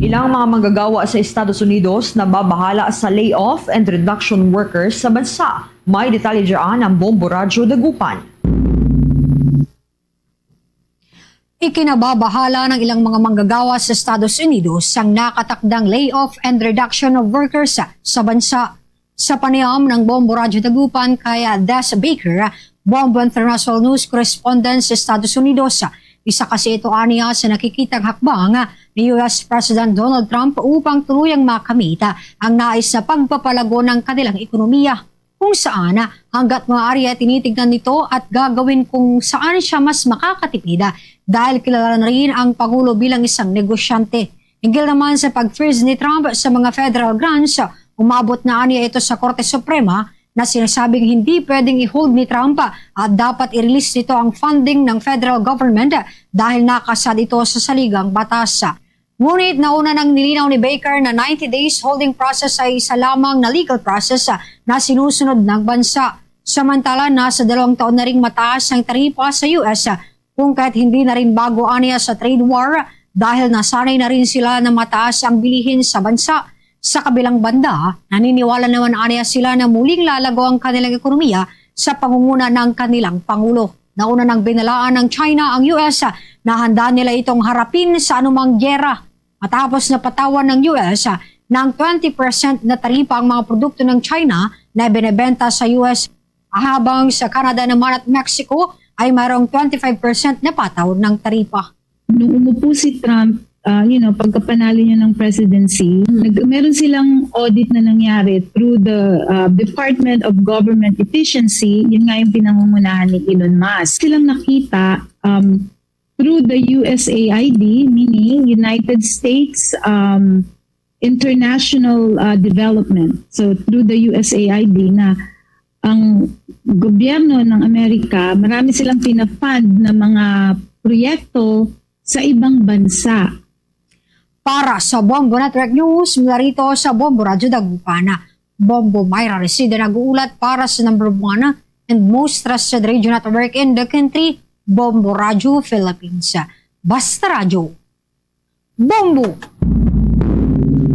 Ilang mga manggagawa sa Estados Unidos nababahala sa layoff and reduction workers sa bansa. May detalye dyan ang Bombo Radyo Dagupan. Ikinababahala ng ilang mga manggagawa sa Estados Unidos ang nakatakdang layoff and reduction of workers sa bansa. Sa panayam ng Bombo Radyo Dagupan kay Des Baker, Bombo International News Correspondent sa Estados Unidos, isa kasi ito aniya sa nakikitang hakbang ni U S President Donald Trump upang tuluyang makamit ang nais na pagpapalago ng kanilang ekonomiya, kung saan hanggat maaari ay tinitignan nito at gagawin kung saan siya mas makakatipid, dahil kilala na rin ang Pangulo bilang isang negosyante. Hinggil naman sa pag-freeze ni Trump sa mga federal grants, umabot na aniya ito sa Korte Suprema na sinasabing hindi pwedeng i-hold ni Trump at dapat i-release nito ang funding ng federal government dahil nakasad ito sa saligang batas. Ngunit nauna nang nilinaw ni Baker na ninety days holding process ay isa lamang na legal process na sinusunod ng bansa. Samantala, nasa dalawang taon na ring mataas ang taripa sa U S, kung kaya't hindi na rin bago aniya sa trade war dahil nasanay na rin sila na mataas ang bilihin sa bansa. Sa kabilang banda, naniniwala naman aniya sila na muling lalago ang kanilang ekonomiya sa pangunguna ng kanilang Pangulo. Nauna nang binalaan ng China ang U S na handa nila itong harapin sa anumang giyera, matapos na patawan ng U S ng twenty percent na taripa ang mga produkto ng China na ibinebenta sa U S, habang sa Canada naman at Mexico ay mayroong twenty-five percent na pataw ng taripa. Nung umupo si Trump, uh, you know, pagkapanalo niya ng presidency, nag, meron silang audit na nangyari through the uh, Department of Government Efficiency, yun nga yung pinangungunahan ni Elon Musk. Silang nakita um, through the U S A I D, meaning United States um, International uh, Development. So through the U S A I D na ang gobyerno ng Amerika, marami silang pinafund na mga proyekto sa ibang bansa. Para sa Bombo Network News, mula rito sa Bombo Radyo Dagupan, Bombo Myra Resida nag-uulat para sa number one and most trusted radio network in the country, Bombo Radyo Philippines. Basta Radyo, Bombo!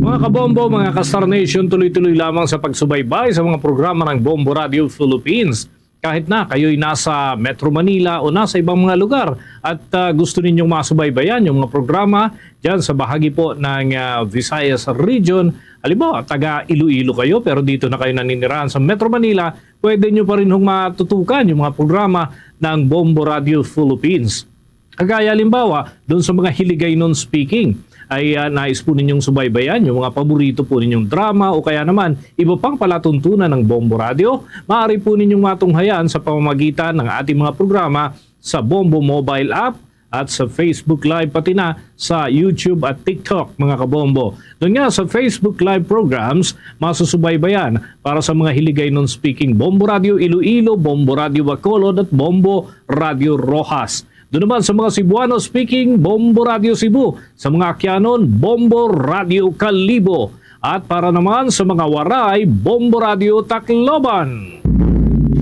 Mga kabombo, mga ka-Star Nation, tuloy-tuloy lamang sa pagsubaybay sa mga programa ng Bombo Radio Philippines. kahit na kayo'y nasa Metro Manila o nasa ibang mga lugar at, ah, gusto ninyong masubaybayan yung mga programa dyan sa bahagi po ng, ah, Visayas Region. Halimbawa, taga Iloilo kayo pero dito na kayo naninirahan sa Metro Manila, pwede nyo pa rin hong matutukan yung mga programa ng Bombo Radio Philippines. Kagaya halimbawa, doon sa mga Hiligaynon speaking, ay, ah, nais po ninyong subaybayan yung mga paborito po ninyong drama o kaya naman iba pang palatuntunan ng Bombo Radio, maaari po ninyong matunghayan sa pamamagitan ng ating mga programa sa Bombo mobile app at sa Facebook Live, pati na sa YouTube at TikTok, mga kabombo. Doon nga sa Facebook Live programs, masusubaybayan para sa mga Hiligaynon speaking Bombo Radio Iloilo, Bombo Radio Bacolod at Bombo Radio Roxas. Doon naman sa mga Cebuano speaking, Bombo Radio Cebu. Sa mga Aquianon, Bombo Radio Kalibo. At para naman sa mga Waray, Bombo Radio Tacloban.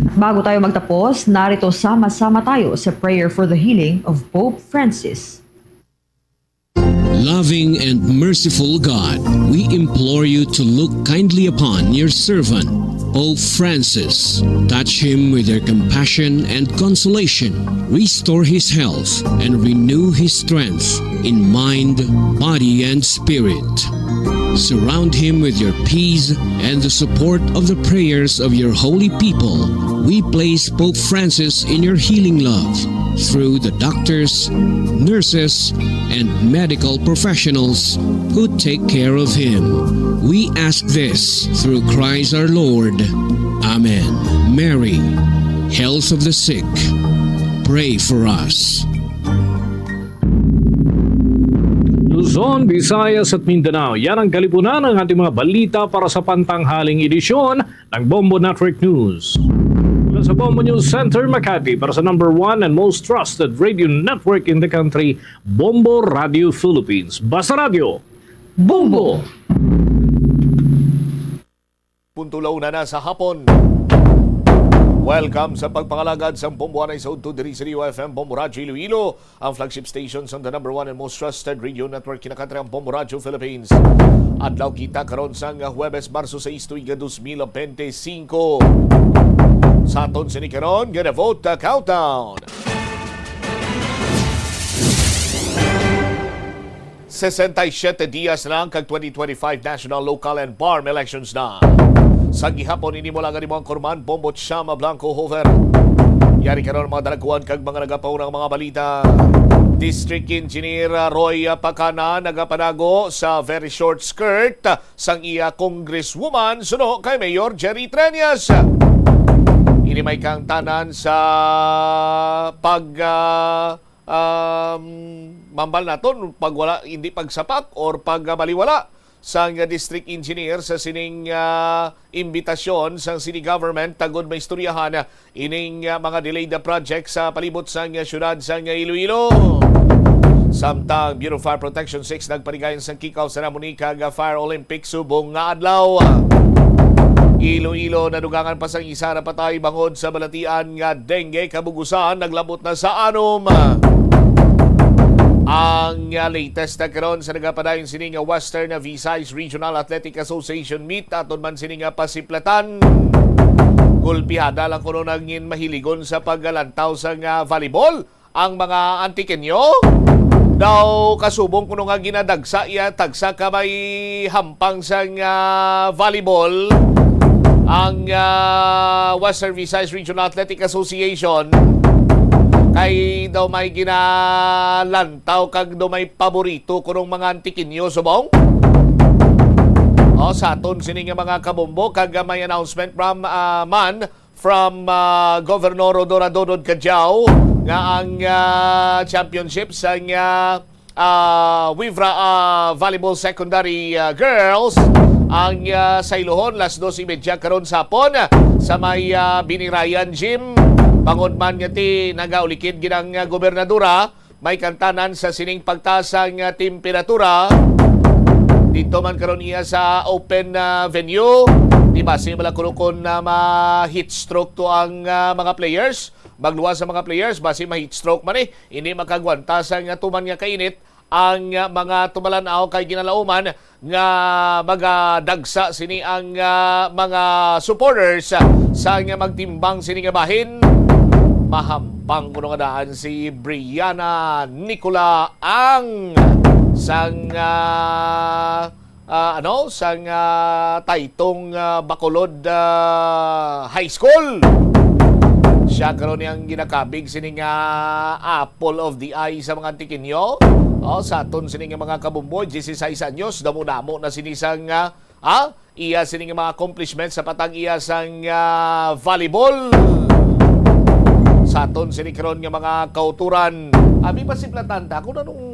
At bago tayo magtapos, narito sama-sama tayo sa prayer for the healing of Pope Francis. Loving and merciful God, we implore you to look kindly upon your servant, Pope Francis. Touch him with your compassion and consolation. Restore his health and renew his strength in mind, body, and spirit. Surround him with your peace and the support of the prayers of your holy people. We place Pope Francis in your healing love through the doctors, nurses, and medical professionals who take care of him. We ask this through Christ our Lord. Amen. Mary, health of the sick, pray for us. Luzon, Visayas at Mindanao, yan ang kalipunan ng ating mga balita para sa pantanghaling edisyon ng Bombo Network News. Mula sa Bombo News Center, Makati, para sa number one and most trusted radio network in the country, Bombo Radio Philippines. Basta Radio, Bombo! Punto la una na sa hapon. Welcome sa pagpangalagad sang Bombo Anay sa udto diri sa D Y F M Bombo Radyo Iloilo, ang flagship station sang the number one and most trusted radio network kinakatri ang Bombo Radyo Philippines. Adlaw kita karon sang Huwebes, Marso sais, tuig nga dos mil bente singko. Sa aton sini karon nga vote countdown. Sesenta y siete dias na ang kag twenty twenty-five national, local, and BARMM elections na. Sa gihapon, ini mo lang ang imong kurman, Bombo Chama Blanco Hover. Yari karon ang mga dalaguan kag mga nagapaunang mga balita. District Engineer, ah, Roy, ah, Pacana nagapanago sa very short skirt, ah, sang iya congresswoman suno kay Mayor Jerry Treñas. Ini may kaangtanan sa pag, ah, um, mambal naton, pag wala, hindi pagsapak or pag, ah, baliwala sang district engineer sa sining, ah, imbitasyon sang city government tagod maistoryahan ining, ah, mga delayed na project sa palibot sang, ah, siyudad sang, ah, Iloilo. Samtang Bureau of Fire Protection six nagpanigayon sang kick-off seremony kag, ah, Fire Olympics subong nga adlaw. Iloilo, nadugangan pa sang isa napatay bangod sa balatian nga dengue, kabugusan naglabot na sa anom. Ang, ah, latest na karon sa nagapadayon sini nga Western Visayas Regional Athletic Association meet, aton man sini nga pasiplatan. Gulpihada lang kuno nangin mahiligon sa paglantaw sang volleyball ang mga Antiqueño. Daw kasubong kuno nga ginadagsa iya tagsa ka may hampang sang, ah, volleyball ang, ah, Western Visayas Regional Athletic Association, kay daw may ginalantaw kag daw may paborito kunong mga Antiqueño subong. O, sa aton sini nga mga kabombo, kag may announcement from, ah, man from, ah, Governor Rhodora Dodod Cadiao nga ang, ah, championship sang, ah, ah, Wivra, ah, Volleyball Secondary, ah, Girls ang, ah, sayluhon las dos y media karon sa hapon sa may, ah, Binirayan Gym. Bangod man nga ti nagaulikid gid ang, ah, gobernadora, may kaangtanan sa sining pagtaas sang, ah, temperatura. Dito man karon iya sa open, ah, venue. Di basi mala kuno kon, ah, ma-heat stroke to ang, ah, mga players. Magluwas sa mga players, basi ma-heat stroke man eh. Hindi makagwanta sa nga tuman nga kainit ang, ah, mga tumalan-aw kay ginalauman nga magadagsa sini ang, ah, mga supporters, ah, sa nga magtimbang sini nga bahin. Mahampang kuno nga daan si Brianna Nicola ang sang, ah, ah, ano, sang, ah, Taytong, ah, Bacolod, ah, High School. Siya karon ang ginakabig sini nga apple of the eye sa mga Antiqueño. Oh, sa aton sini nga mga kabumbo, dieciséis anyos, damo-damo na sini sang, ah, ah, iya sini nga mga accomplishments sa patang iya sang, ah, volleyball. Sa aton sini karon nga mga kauturan, abi pa si Platanta kung anong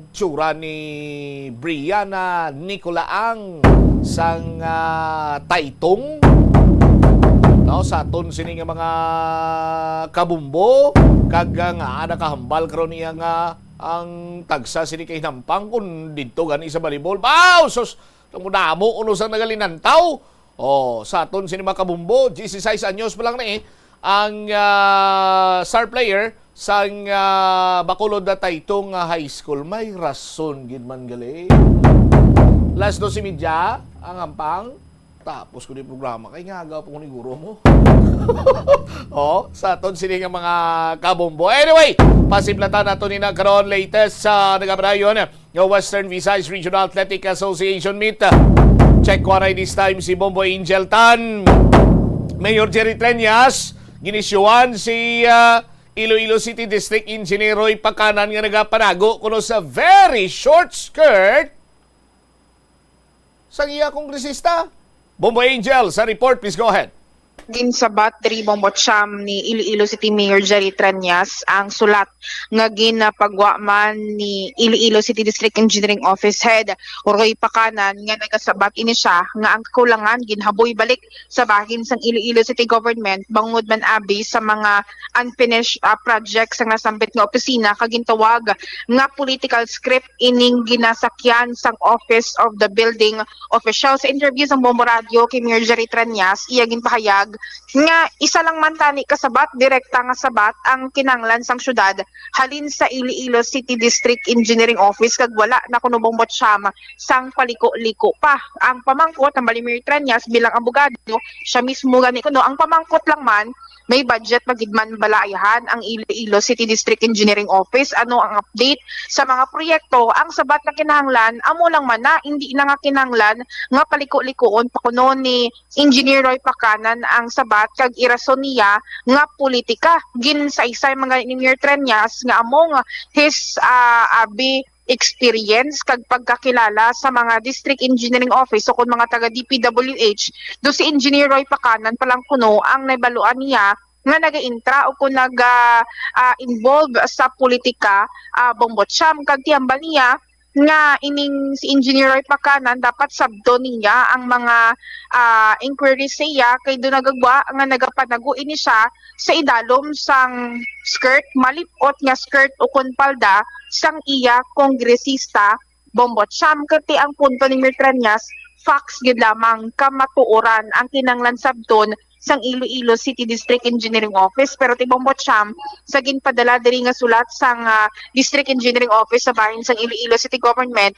tsura ni Brianna Nicolaang sang, ah, Taytong. No, sa aton sini nga mga kabumbo, kag, ah, nga nakahambal karon niya nga ang tagsa sini kay hinampang kun didto gani sa volleyball. Wow! Sus! Damo-damo kuno sang nagalinantaw. Oh, sa aton sini mga kabumbo, dieciséis anyos pa lang ni, ang, ah, star player sang, ah, Bacolod na Taytong, ah, High School. May rason gid man gali. Las dos y media ang hampang. Tapos ko ni programa kay nga agaw pa ko ni guro mo. Oh, sa aton sini nga mga kabumbo. Anyway, pasiplatan nato ni na karon latest sa nagapadayon nga Western Visayas Regional Athletic Association meet. Check ko aray this time si Bombo Angel Tan. Mayor Jerry Treñas, ginisyuhan si, ah, Iloilo City District Engineer Roy Pacanan nga nagapanago kuno sa very short skirt sang iya kongresista. Bombo Angel, sa report, please go ahead. Ginsabat diri, Bombo Cham, ni Iloilo City Mayor Jerry Treñas ang sulat nga ginapagwa man ni Iloilo City District Engineering Office Head Roy Pacanan, nga nagasabat ini siya nga ang kakulangan ginhaboy balik sa bahin sang Iloilo City Government bangod man abi sa mga unfinished, ah, projects sang nasambit nga opisina, kag gintawag nga political script ining ginasakyan sang Office of the Building Official. Sa interview sang Bombo Radio kay Mayor Jerry Treñas, iya ginpahayag nga isa lang man tani ka sabat, direkta nga sabat ang kinahanglan sang syudad halin sa Iloilo City District Engineering Office, kag wala na kuno, Bombo Cham, sang paliko-liko pa. Ang pamangkot, ang bali, Mayor Treñas bilang abogado, siya mismo gani kuno, ang pamangkot lang man, may budget pa gid man bala ayahan ang Iloilo City District Engineering Office? Ano ang update sa mga proyekto? Ang sabat nga kinahanglan, amo lang man na, hindi na nga kinahanglan nga paliko-likoon pa kuno ni Engineer Roy Pacanan ang sabat, kag irason niya nga politika. Ginsaysay man gani ni Mayor Treñas nga among his, ah, abi experience kag pagkakilala sa mga District Engineering Office o kon mga taga D P W H, do si Engineer Roy Pacanan pa lang kuno ang nabaluan niya nga nagaintra o kon naga, ah, involve sa politika, ah, Bombo Cham, kag tihambal niya nga ining si Engineer Roy Pacanan dapat sabton niya ang mga, ah, inquiries sa iya, kay do nagagwa nga nagapanago ini siya sa idalom sang skirt, malip-ot nga skirt o kon palda sang iya kongresista, Bombo Cham. Kag ti ang punto ni Mayor Treñas, facts gid lamang, kamatuoran ang kinahanglan sabton sang Iloilo City District Engineering Office. Pero ti Bombo Cham, sa ginpadala diri nga sulat sang, ah, District Engineering Office sa bahin sang Iloilo City Government,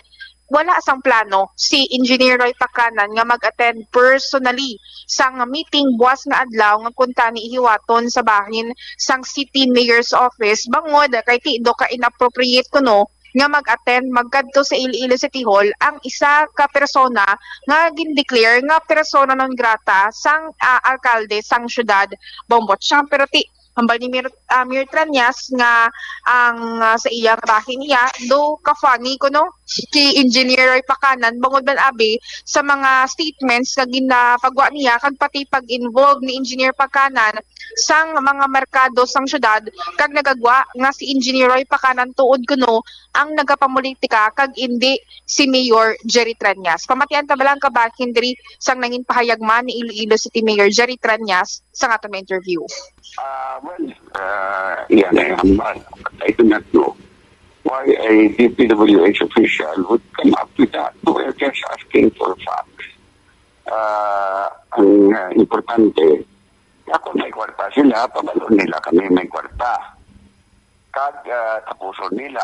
wala sang plano si Engineer Roy Pacanan nga mag-attend personally sang meeting buas nga adlaw nga kuntani ihiwaton sa bahin sang City Mayor's Office, bangod kay ti do ka inappropriate kuno nga mag-attend, magkadto sa Iloilo City Hall ang isa ka persona nga gindeclare nga persona non grata sang, ah, alkalde sang syudad, Bombo Cham. Pero ti hambal ni Mir-, ah, Mayor Treñas nga ang, ah, sa iya bahin niya, do ka funny kuno si Engineer Roy Pacanan, bangod man abi sa mga statements nga ginapagwa niya kag pati pag-involve ni Engineer Pacanan sang mga merkado sang syudad, kag nagagwa nga si Engineer Roy Pacanan tuod kuno ang nagapamulitika kag indi si Mayor Jerry Treñas. Pamatian ta bala ang kabahin diri sang nangin pahayag man ni Iloilo City Mayor Jerry Treñas sa aton nga interview. Ah, well, ah, yan ay hambal. But I do not know why a D P W H official would come up with that. No, we're just asking for facts. Ah, ang, ah, importante, ako may kwarta sila, pabalo nila kami may kwarta. Kag, ah, tapuson nila.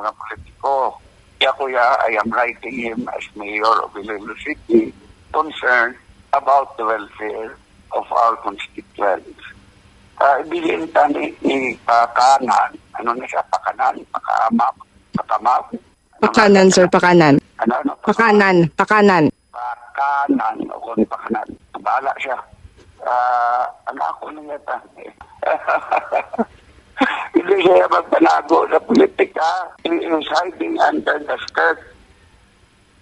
mga politiko. Kaya kuya, I am writing him as mayor of Iloilo City, concerned about the welfare of our constituents. Uh, ibilin ta ni, ni Pakanan, ano na siya, Pakanan, Pakamap, Pakamap. Ano nga Pakanan, siya? Sir, Pakanan. Ano, ano, Pakanan, Pakanan. Pakanan, o kung Pakanan. Bahala siya. Ah, ang ako na yata. Hindi siya magpanago sa politika. He is hiding under the skirt,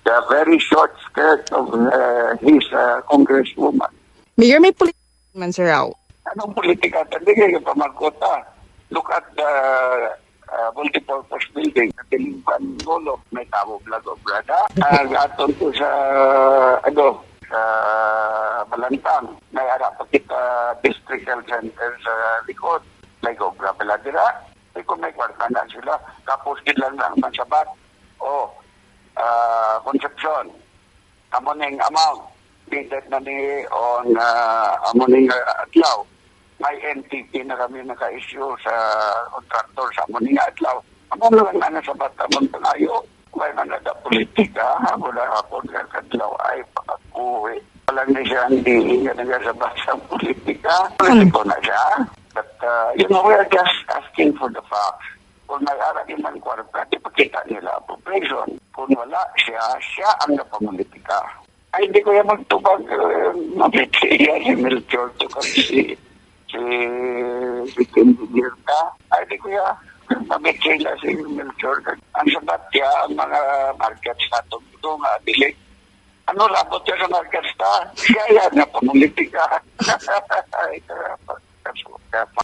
the very short skirt of uh, his uh, congresswoman. Mayor, may politika man, Sir Rao. Anong politika? Hindi kayo pamagot, ah. Look at the uh, multipurpose building sa Tilimpan Golf. May tao vlog o brada. Ang aton po sa, ano, sa Balantang. May ara pa kita district health center sa likod. May obra pala dira. May kung may kwarta na sila. Tapos gid lang na man sabat. Oh, ah, Concepcion. Amo ning amount. Bigat na ni on ah, amo ning ah, adlaw. May N T P na kami naka-issue sa contractor sa amo ning adlaw. Amo na lang na sa bata mong pangayo. May man na politika, amo na hapon nga kadlaw ay pakakuwi. Walang ni siya ang diin nga nagasabat sa politika. Politiko na siya. But, uh, you know, we are just asking for the facts. Kung may ara nilang kwarta, ipakita nila appropriation. Kung wala siya, siya ang napamulitika. Ay, hindi ko yan magtubag, eh, mabitray yan si Melchor to kag si, si, si Engineer ka. Ay, hindi ko yan mabitray na si Melchor. Ang sabat niya, ang mga market sa atong ito nga, dili. Ano labot siya sa market ta? Siya yan nga pamulitika. Ay, kaya pa, kaya pa.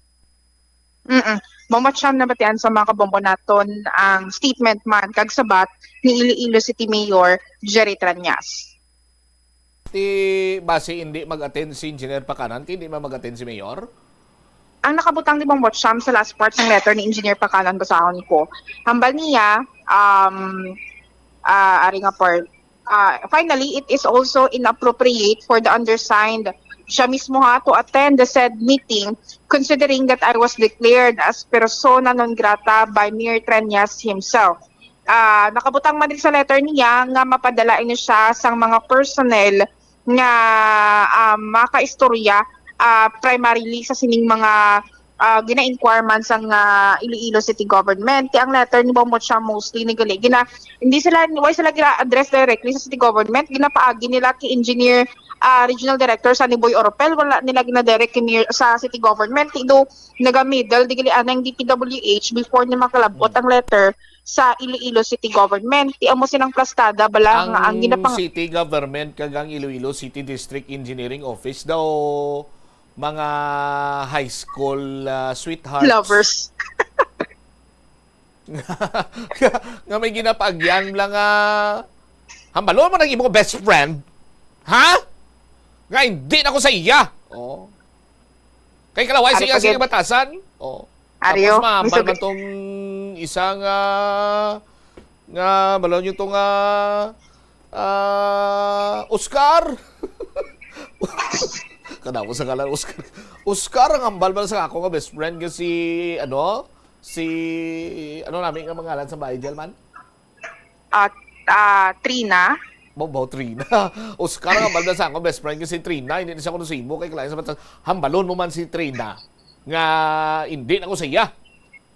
Mm. Mao man siyang nabatian sa mga kabombo naton ang statement man kag sabat ni Iloilo City Mayor Jerry Treñas. Ti basi hindi mag-attend si Engineer Pacanan, ti hindi man mag-attend si Mayor? Ang nakabutang ni Bombo Cham sa last part ng letter ni Engineer Pacanan, basahon ko. Hambal niya, um, ah, ari nga part, ah, finally, it is also inappropriate for the undersigned siya mismo ha to attend the said meeting considering that I was declared as persona non grata by Mayor Treñas himself. Ah, nakabutang man diri sa letter niya nga mapadala ini siya sang mga personnel nga, ah, makaistorya, ah, primarily sa sining mga, ah, gina-inquire man sang, ah, Iloilo City Government. Ti ang letter ni Bombo siya mostly ni gali gina hindi sila, why sila gina-address directly sa city government, ginapaagi nila kay Engineer, ah, Regional Director Sunny Boy Oropel, wala nila gina-direct kay Mayor sa city government. Ti do naga-middle di gali anang D P W H before ni makalabot ang letter sa Iloilo City Government. Ti amo silang plastada bala nga ang Ang ginapang city government kag ang Iloilo City District Engineering Office daw mga high school ah, sweethearts. Lovers. Nga may ginapaagyan lang nga hambalon man ang imong best friend. Ha? Nga hindi na ko sa iya. Oh. Kay kalaway sa Ari iya pa sa gid. Batasan. Oh. Aryo, Tapos mahambal misog- man tong isang ah, nga balaw nyo tong ah, ah, Oscar. Kanawa sa ngalan Oscar. Oscar ang hambal man sa ako nga best friend nga si ano? Si ano nami nga mangalan sa bahay diyan man? At ah, Trina. Babaw Trina. Oscar ang hambal na sa ako best friend nga si Trina. Hindi na siya kuno sa imo kay kalain sa mata. Hambalon mo man si Trina nga hindi na ko sa iya.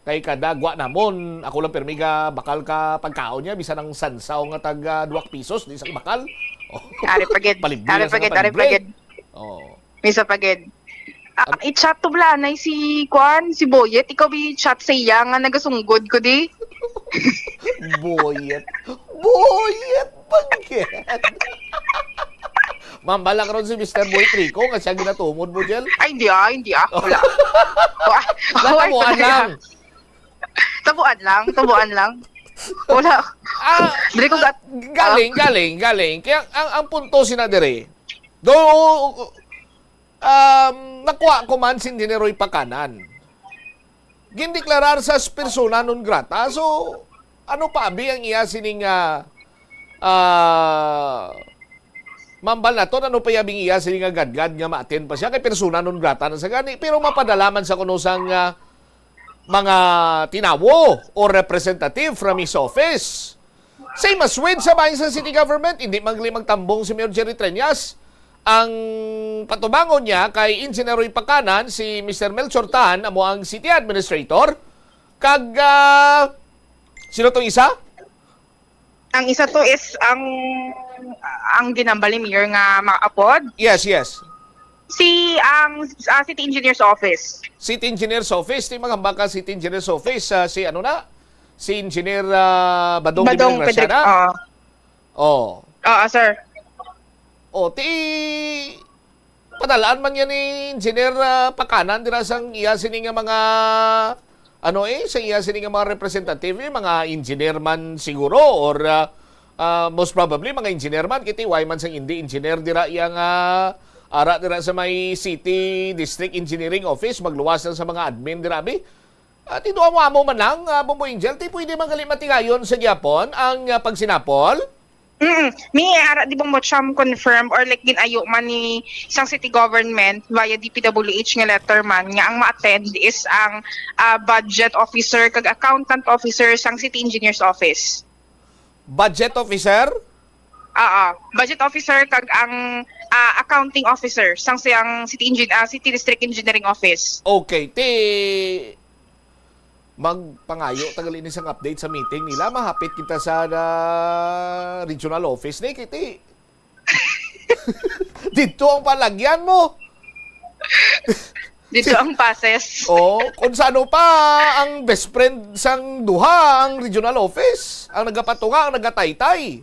Kay kada gwa namon, ako lang pirmi ga bakal ka pagkaon niya bisan ang sansaw nga tag ah, duwak pisos di sa bakal. Oh. Ari pa gid. Palibre Ari lang sa pa gid, nga ari pa palibre. gid. Oh. Misa pa gid. Ah, i-chat to blanay si Kwan, si Boyet. Ikaw bi chat sa iya nga nagasunggod ko di. Boyet. Boyet pagkit. Mambala karon si Mister Boy Trico nga siya ginatumod mo, Jel. Ay, hindi ah, hindi ah. Wala. Wa- Natabuan wala. lang. Tabuan lang, tabuan lang. Wala. Ah, Dili ko gat- galing, galing, galing. Kaya ang, ang punto sina dire, do um, nakuha ko man si Engineer Roy Pacanan. Gindeklarar sa persona non grata. So, ano pa abi ang iya sining ah, ah, mambal naton, ano pa abi ang iya sining nga gadgad nga ma-attend pa siya kay persona non grata na sa gani, pero mapadala man sa kuno sang ah, mga tinawo o representative from his office. Same as with sa bahin sa city government, hindi man gali magtambong si Mayor Jerry Treñas. Ang patubangon niya kay Engineer Roy Pacanan, si Mister Melchor Tan, amo ang city administrator. Kag ah, sino tong isa? Ang isa to is ang ang ginambal ni Mayor nga maapod. Yes, yes. Si ang ah, City Engineer's Office. City Engineer's Office, di magambaka City Engineer's Office, ah, si ano na? Si Engineer ah, Badong, Badong Divilagracia Pedrick. na? Oo. Oh. Oo, sir. O, ti padalaan man yan ni Engineer ah, Pacanan dira sang iya sini nga mga ano eh, sa iya sini nga mga representative, eh, mga engineer man siguro or ah, ah, most probably mga engineer man kiti why man sang hindi engineer dira iya nga ara dira sa may City District Engineering Office magluwas lang sa mga admin dira bi. At ito amo man lang, ah, Bombo Angel, ti pwede man gali matigayon sa gyapon ang ah, pagsinapol? Mm. Mi ara di ba mo siyam confirm or like ginayo man ni sang city government via D P W H nga letter man nga ang ma-attend is ang ah, budget officer kag accountant officer sang city engineer's office. Budget officer? Oo, budget officer kag ang ah, accounting officer sang siyang city engin ah, city district engineering office. Okay, ti Magpangayo ta gali ni sang update sa meeting nila. Mahapit kita sa, ah, regional office ni, kay ti didto ang palagyan mo. Didto ang passes. Oh, kung sano pa ang best friend sang duha ang regional office, ang nagapatunga, ang nagataytay.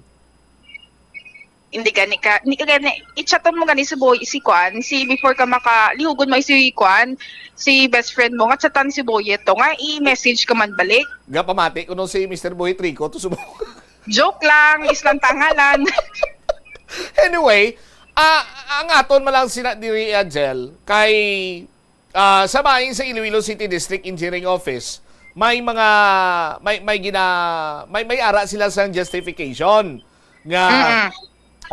Hindi gani ka, hindi ka gani, i-chatan mo gani si Boy, si Kwan, si, before ka maka, lihugon mo si Kwan, si best friend mo, nga chatan si Boyet to, nga i-message ka man balik. Gapamati ko no si Mister Boyet Rico to subong. Joke lang, islang tangalan. Anyway, ah, ang aton man lang sina diri, Angel, kay, ah, sa bahin sa Iloilo City District Engineering Office, may mga, may, may gina-, may, may ara sila sang justification nga, Mm-mm.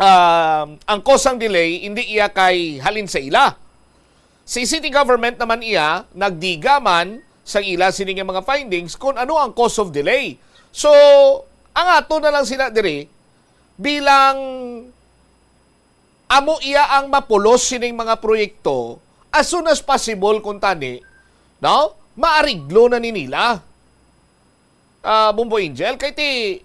um, ang cause sang delay, hindi iya kay halin sa ila. Si city government naman iya, nagdiga man sa ila sini nga mga findings kung ano ang cause of delay. So, ang ato na lang sila diri, bilang amo iya ang mapulos sining mga proyekto, as soon as possible, kung tani, no? Maariglo na ni nila. Ah, Bombo Angel, kay ti,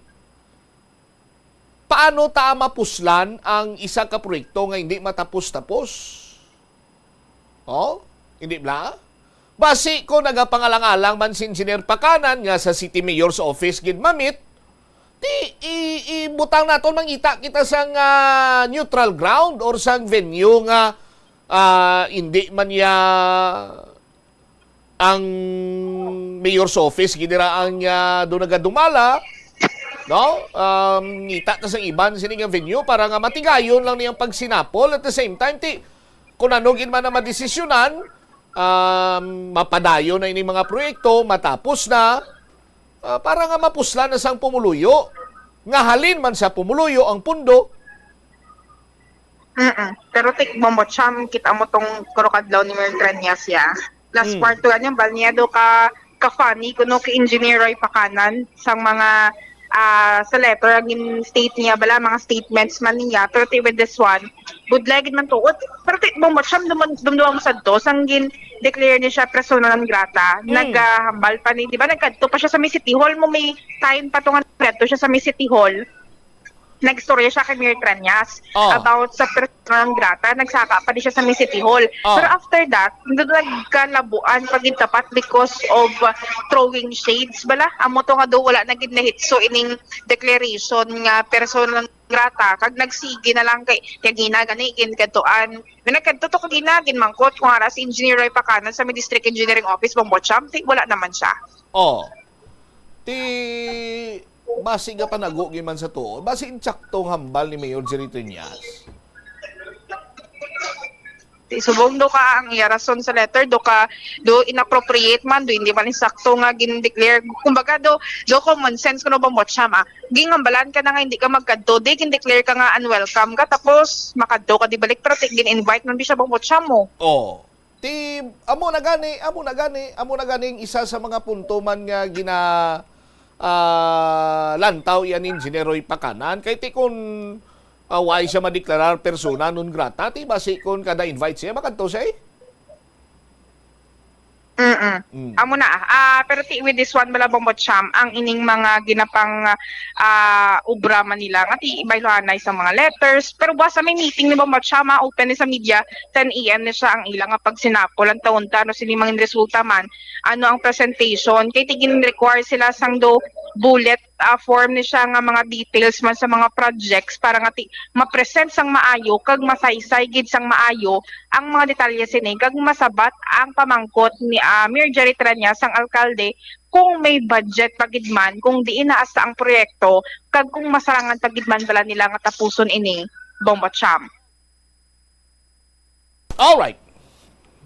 paano ta mapuslan ang isa ka proyekto nga hindi matapos-tapos? Oh, hindi bla? Basi ko nagapangalang-alang man si Engineer Pakanan nga sa City Mayor's Office gid mamit, ti i-, ibutang naton mangita kita sang, ah, neutral ground or sang venue nga, ah, hindi man niya ang mayor's office gid dira ang, ah, do nagadumala, no? Um, ngita ta sang iban sini nga venue para nga matigayon lang niyang pagsinapol. At the same time, ti, kung ano gid man ang madesisyonan, um, mapadayon na ini mga proyekto, matapos na, ah, para nga mapuslan na sang pumuluyo. Nga halin man sa pumuluyo ang pundo. Mm-mm. Pero ti, Bombo Cham, kita mo tong kurok adlaw ni Mayor Treñas ya. Last Mm. quarter, ano, bal niya do ka, ka funny kuno kay Engineer Roy Pakanan sang mga, ah, sa letter ang state niya bala, mga statements man niya. Pero ti, with this one, budlay gid man tuod. Pero ti, Bombo Cham, dumdum-, dumduman mo sadto sang gin-declare ni siya persona non grata. Mm. Naghambal pa ni, di ba, nagkadto pa siya sa may City Hall mo, may time pa to nga nagkadto siya sa may City Hall. Nagstorya siya kay Mayor Treñas Oh. about sa persona non grata, nagsaka pa di siya sa may City Hall. Oh. Pero after that, nagkalabuan pa gid tapat because of, uh, throwing shades bala. Amo to nga do wala na gid nahitso ining declaration nga persona non grata, kag nagsigi na lang kay kagina gani gin kadtuan. May nagkadto to kagina, ginmangkot kung ara si Engineer Roy Pakanan sa may District Engineering Office, Bombo Cham, ti wala naman siya. Oh. Ti, basi nga panago gid man sa tuod. Basi insaktong hambal ni Mayor Jerry Treñas. Ti subong do ka ang iya rason sa letter, do ka, do inappropriate man, do hindi man insakto nga gin-declare. Kumbaga, do, do common sense kuno, Bombo Cham, ah. Gingambalan ka na nga hindi ka magkadto, di gin-declare ka nga unwelcome ka, tapos makadto ka di balik, pero ti, gin-invite man bi siya, Bombo Cham, mo. Oh. Ti, amo na gani, amo na gani, amo na gani ang isa sa mga punto man nga gina-, ah, lantaw iya ni Engineer Roy Pakanan. Kay ti kun, ah, wa siya madeklarar persona non grata, ti basi kun kada invite siya, makadto siya, eh. Mm-mm. Mm. Amo na, ah, pero ti, with this one, bala, Bombo Cham, ang ining mga ginapang, ah, obra man nila, nga ti, bayluhanay sa mga letters, pero buwas sa may meeting ni Bombo Cham, ah, open ni sa media, ten A M ni siya ang ila nga pagsinapol, ang taon ta, ano, sini mga resulta man, ano ang presentation, kay ti, gin-require sila sang do bullet, ah, form ni siya nga mga details man sa mga projects para nga ti, ma-present sang maayo, kag masaysay gid sang maayo ang mga detalye sini, kag masabat ang pamangkot ni, ah, Mayor Jerry Treñas, sang alkalde, kung may budget pa gid man, kung diin na asta ang proyekto, kag kung masarangan pa gid man bala nila nga tapuson ini, Bombo Cham. Alright.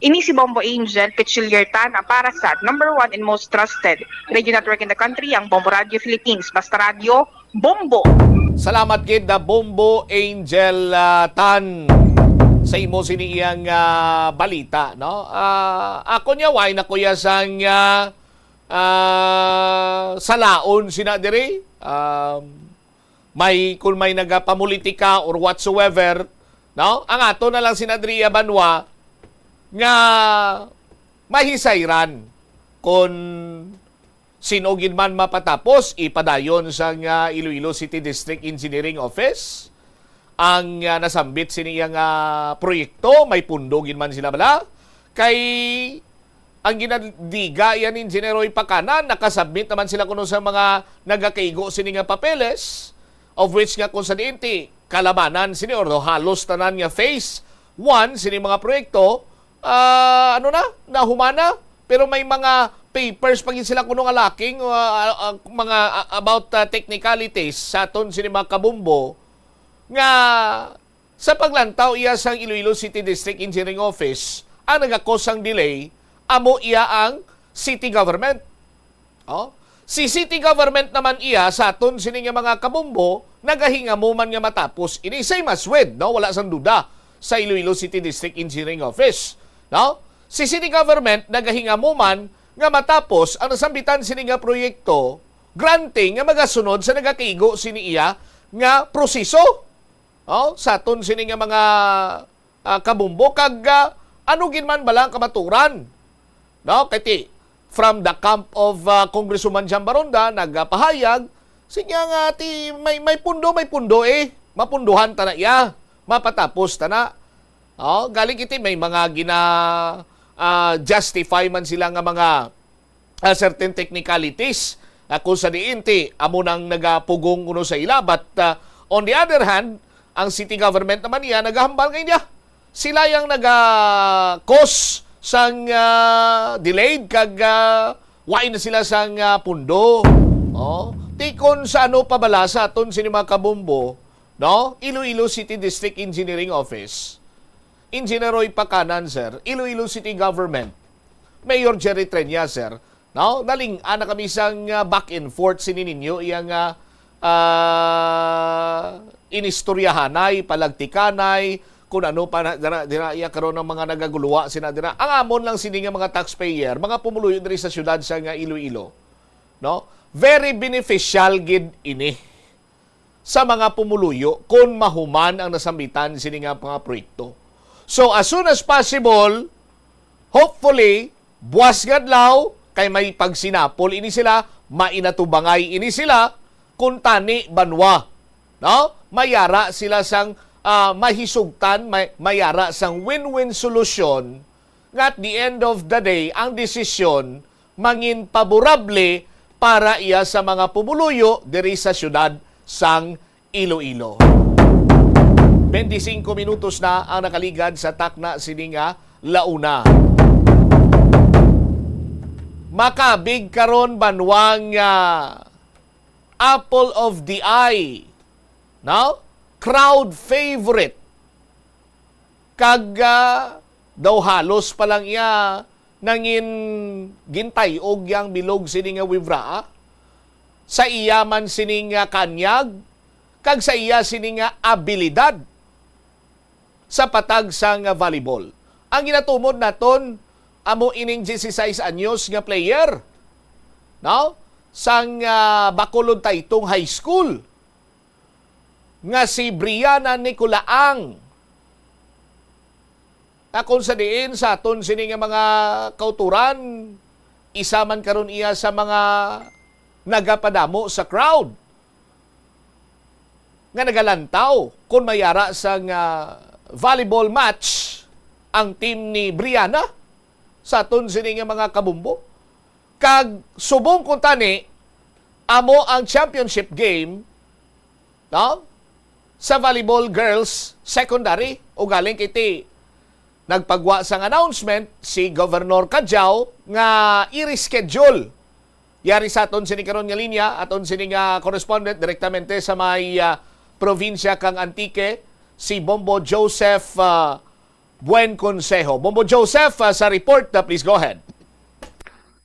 Ini si Bombo Angel Pichiliertana para sa number one and most trusted radio network in the country, ang Bombo Radio Philippines. Basta radyo, Bombo. Salamat gid na Bombo Angel, ah, Tan, sa imo sini iyang, ah, balita, no? Ah, ako niya, why na kuya sang, ah, ah, salaon sina diri? Um, may, kung may nagapamulitika or whatsoever, no? Ang ato na lang sina diri iya banwa nga mahisayran kung Sin-o gid man mapatapos, ipadayon sang, ah, Iloilo City District Engineering Office ang, ah, nasambit sini nga proyekto. May pundo gid man sila bala. Kay ang ginadiga yan ni Engineer Roy Pacana, nakasubmit naman sila kuno sa mga nagakaigo sini nga papeles, of which nga kung sa diin ti kalabanan sini or halos tanan nga phase one sini mga proyekto, ah, ano na, nahumana. Pero may mga papers pa gid sila kuno nga lacking, ah, ah, mga, ah, about, ah, technicalities sa aton sini mga kabumbo nga sa paglantaw iya sang Iloilo City District Engineering Office, ang nagakos sang delay amo iya ang city government. Oh, si city government naman iya sa aton sini nga mga kabumbo nagahingamuman nga matapos ini, same as with, no, wala sang duda, sa Iloilo City District Engineering Office, no? Si city government nagahingamuman nga matapos ang nasambitan sini nga proyekto, granting nga magasunod sa nagakaigo sini iya nga proseso. Oh, sa aton sini nga mga, ah, kabumbo kag, ah, ano gid man bala ang kamaturan? No, kay ti, from the camp of, ah, Congresswoman Jam Baronda nagapahayag, siya nga ti may, may pundo, may pundo, eh, mapunduhan ta na iya, mapatapos ta na. Oh, galing iti may mga gina, ah, justify man sila nga mga, ah, certain technicalities, ah, kung sa diin ti amo nang nagapugong kuno sa ila. But, ah, on the other hand, ang city government naman niya nagahambal kay niya. Sila yang naga-cause sang, ah, delayed kag, ah, wain na sila sang, ah, pundo. Oh, tikon sa ano pa bala sa aton sini mga kabumbo, no? Iloilo City District Engineering Office. Engineer Roy Pacanan, sir, Iloilo City Government, Mayor Jerry Treña, sir, no? Naling-an na kami sang, ah, back and forth sini ninyo, iya nga, ah, inistoryahanay, palagtikanay, kung ano pa na, dira, dira iya karon ang mga nagaguluwa sina dira. Ang amon lang sini nga mga taxpayer, mga pumuluyo diri sa siyudad sa nga Iloilo, no? Very beneficial gid ini sa mga pumuluyo kon mahuman ang nasambitan sini nga mga proyekto. So, as soon as possible, hopefully, buwas nga adlaw, kay may pagsinapol ini sila, mainatubangay ini sila, kung tani banwa, no? Mayara sila sang, ah, mahisugtan, may, mayara sang win-win solution nga at the end of the day, ang desisyon mangin paborable para iya sa mga pumuluyo diri sa siyudad sang Iloilo. Twenty-five minutos na ang nakaligad sa takna sini nga launa. Makabig karon banwang, ah, apple of the eye, no? Crowd favorite. Kag, ah, daw halos pa lang iya nangin gintay-og yang bilog sini nga wibraa. Sa iya man sini nga kanyag, kag sa iya sini nga abilidad sa patag sang volleyball. Ang ginatumod naton amo ining dieciséis anyos nga player, no? Sang, ah, Bacolod Taytong High School nga si Briana Nicolaang. Akon sa diin sa aton sini nga mga kauturan, isa man karon iya sa mga nagapadamo sa crowd nga nagalantaw kon mayara sang volleyball match ang team ni Briana sa aton sini nga mga kabumbo. Kag subong kuntani, amo ang championship game, no? Sa volleyball girls secondary, ugaling kiti nagpagwa sang announcement si Governor Cadiao nga i-reschedule. Yari sa aton sini karon nga linya, aton sini nga correspondent direktamente sa may, ah, probinsya kang Antique, si Bombo Joseph, ah, Buen Consejo. Bombo Joseph, ah, sa report, ah, please go ahead.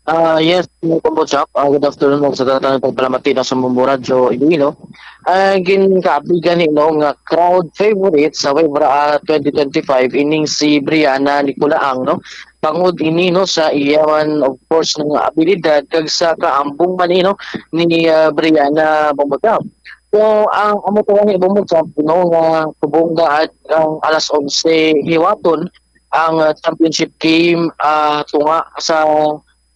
Ah, yes, Bombo Jap. Ah, good afternoon sa tanan, pagpalamati na sa Bombo Radyo Iloilo. Ah, ginkaabigan ni, no, nga crowd favorite sa Webra, ah, twenty twenty-five, ining si Briana Nicolaang, no? Bangod ini, no, sa iya man, of course, nga abilidad kag sa kaambong man, eh, no, ni, ah, Briana, Bombo Jap. So, ang amo to ni Bombo Jap, no, nga subong na at ang alas onse hiwaton ang, ah, championship game, ah, tunga sa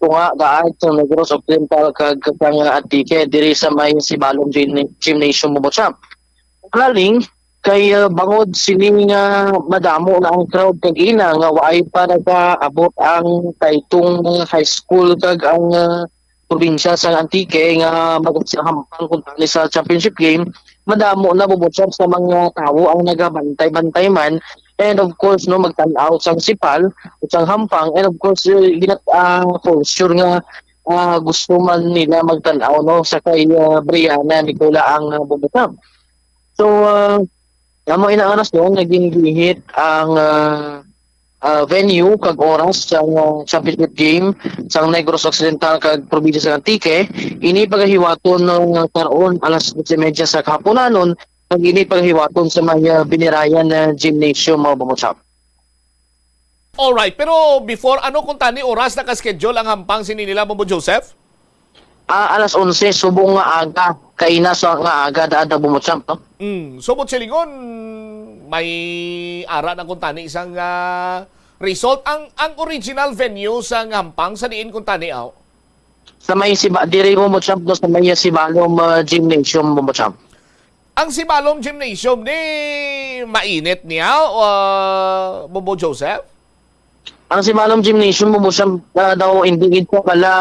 tunga daan sa Negros Occidental kag kang Antique diri sa may Sibalom Gymna-, Gymnasium, Bombo Champ. Laling kay, ah, bangod sini nga madamo na ang crowd kag ina nga waay pa nagaabot ang Taytong High School kag ang, ah, probinsya sang Antique nga maghampang kuntani sa championship game, madamo na, Bombo Champ, sa mga tawo ang nagabantay-bantay man, and of course, no, magtan-aw sang sipal o sang hampang, and of course, eh, ginat-, ah, for sure nga, ah, gusto man nila magtan-aw, no, sa kay, ah, Brianna Nicola ang, ah, Bombo Champ. So, ah, amo ina nga rason nga ginbihit ang, ah, ah, venue kag oras sang, ah, championship game sang Negros Occidental kag probinsya sa Antique. Ini pagahiwaton nga karon alas dos y media sa kahaponanon, kag ini pagahiwaton sa may, ah, Binirayan, ah, Gymnasium, mga Bombo Champ. Alright, pero before, ano kuntani oras naka-schedule ang hampang sini nila, Bombo Joseph? Ah, alas onse, subong nga aga. Kaina sa nga aga, daan na, Bombo Champ, no? Mm, subot silingon, may ara na kuntani isang, ah, result. Ang, ang original venue sa hampang sa diin kuntani, aw? Sa may Siba-, diri, Bombo Champ, no, sa may Sibalom, ah, Gymnasium, Bombo Champ. Ang Sibalom Gymnasium ni mainit niya, ah, Bombo Joseph? Ang Sibalom Gymnasium, Bombo Champ, ah, daw hindi gid siya pala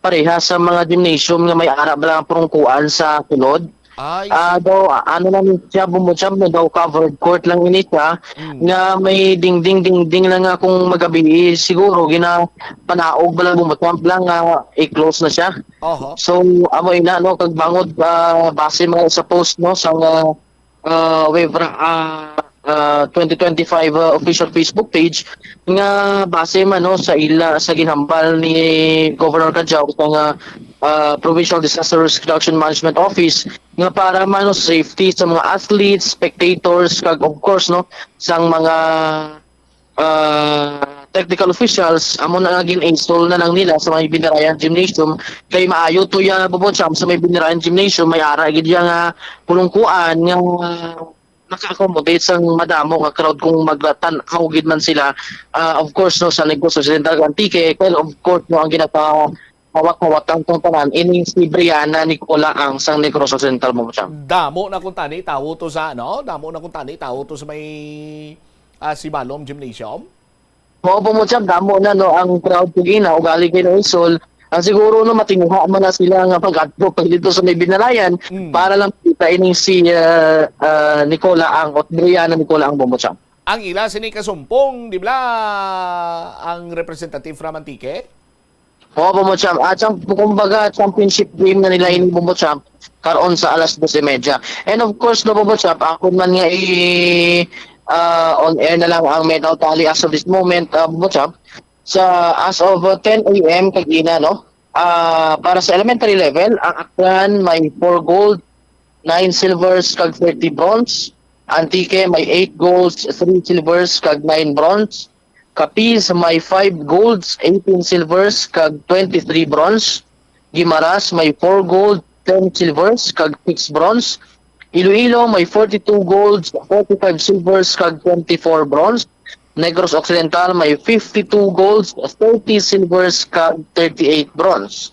pareha sa mga gymnasium nga may ara bala nga purungkuan sa sulod. Ay, Ah, daw, ah, ano lang siya, Bombo Champ, no, daw covered court lang ini siya, Mm. nga may dingding-dingding lang nga kung magabi, eh, siguro ginapanaog bala, Bombo Champ, lang nga i-close na siya. Oho. So, amo ina, no, kag bangod, ah, base mga sa post, no, sa, ah, ah, Wevra, ah, ah, twenty twenty-five, ah, official Facebook page, nga base man, no, sa ila, sa ginhambal ni Governor Cadiao sa nga, ah, Provincial Disaster Risk Reduction Management Office, nga para man, no, sa safety sa mga athletes, spectators, kag of course, no, sang mga, ah, technical officials, amo na nga gin-install na lang nila sa may Binirayan Gymnasium. Kay maayo to ya, Bombo Champ, sa may Binirayan Gymnasium, may ara gid ya nga pulungkuan nga naka-accommodate sang madamo nga crowd kung magtan-aw gid man sila. Ah, of course, no, sa Negros Occidental, Antique, well, of course, no, ang ginapahawak-hawak ang tanan, ining si Brianna Nicola ang sang Negros Occidental, Bombo Champ. Damo na kuntani tawo to sa, ano? Damo na kuntani tawo to sa may, ah, Sibalom Gymnasium? Oo, Bombo Champ, damo na, no, ang crowd kag ina, ugali kay Noisol. Ang siguro, no, matinguha man na sila nga mag-adto pa dito sa may Binalayan Mm. para lang kita ining si, ah, ah, Nicola ang, o Brianna Nicola ang, Bombo Champ. Ang ila sini kasumpong, di ba, ang representative from Antique? Oo, Bombo Champ. Ah, champ-, kumbaga, championship game na nila ini, Bombo Champ, karon sa alas dos y media. And of course, no, Bombo Champ, ako man nga i-, ah, on air na lang ang medal tally as of this moment, ah, Bombo Champ. Sa, as of, uh, ten a m kagina, no? Ah, para sa elementary level, ang Aklan may four gold, nine silvers, kag thirty bronze. Antique may eight golds, three silvers, kag nine bronze. Capiz may five golds, eighteen silvers, kag twenty-three bronze. Guimaras may four gold, ten silvers, kag six bronze. Iloilo may forty-two golds, forty-five silvers, kag twenty-four bronze. Negros Occidental may fifty-two golds, thirty silvers, kag thirty-eight bronze.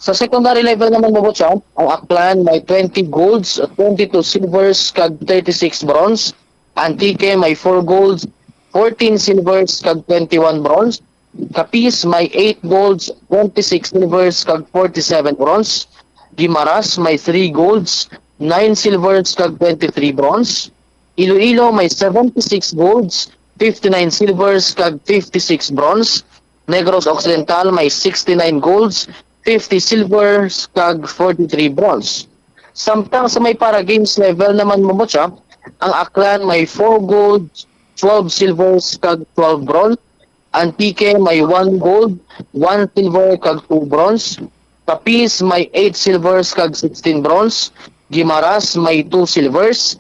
Sa secondary level naman, Bombo Champ, ang Aklan may twenty golds, twenty-two silvers, kag thirty-six bronze. Antique may four golds, fourteen silvers, kag twenty-one bronze. Capiz may eight golds, twenty-six silvers, kag forty-seven bronze. Guimaras may three golds, nine silvers, kag twenty-three bronze. Iloilo may seventy-six golds, fifty-nine silvers, kag fifty-six bronze. Negros Occidental may sixty-nine golds, fifty silvers, kag forty-three bronze. Samtang sa may para games level naman, Bombo Champ, ang Aklan may four gold, twelve silvers, kag twelve bronze. Antique may one gold, one silver, kag two bronze. Capiz may eight silvers kag sixteen bronze. Guimaras may two silvers.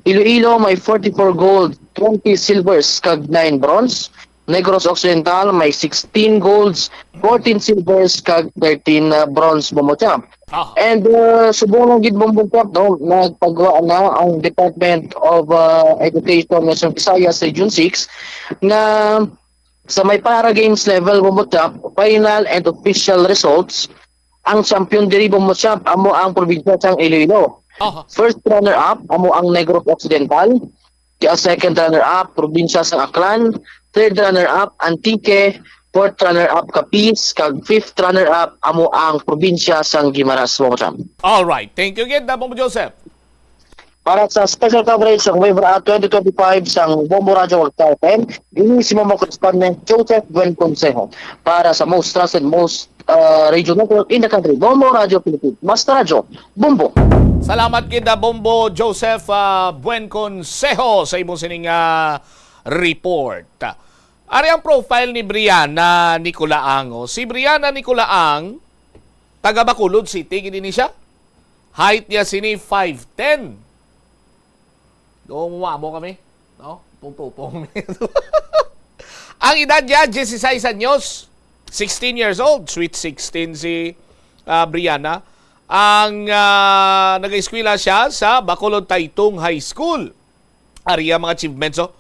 Iloilo may forty-four gold, twenty silvers, kag nine bronze. Negros Occidental may sixteen golds, fourteen silvers, kag thirteen, uh, bronze, Bombo Champ. Ah. And, uh, subong lang gid, Bombo Champ, no, nagpagwa na ang Department of, uh, Education sa Visayas sa Region six nga Sa may para games level, Bombo Champ, final and official results, ang champion diri, Bombo Champ, amo ang probinsya sang Iloilo. Aha. First runner-up, amo ang Negros Occidental. Kaya second runner-up, probinsya sang Aklan. Third runner-up, Antique. Fourth runner-up, Capiz. Kag fifth runner-up, amo ang probinsya sang Guimaras, Bombo Champ. All right. Thank you again, Dabong Joseph. Para sa special coverage sang Wave Ra twenty twenty-five sang Bombo Radyo Wagta F M, ini si Bombo Correspondent Joseph Buen Consejo para sa most trusted, most uh, radio network in the country, Bombo Radyo Philippines. Basta Radyo, Bombo! Salamat kita, Bombo Joseph uh, Buen Consejo, sa imong sining uh, report. Ari ang profile ni Brianna Nicolaang. Oh. Si Brianna Nicolaang, taga Bacolod City, gid ni siya. Height niya sini five ten. Doon mo kami, no? Tupong-tupong. Ang edad niya, dieciséis anyos. Sixteen years old. Sweet sixteen si ah, Brianna. Ang ah, nag-eskwela siya sa Bacolod Taytong High School. Ari ang mga achievements, oh.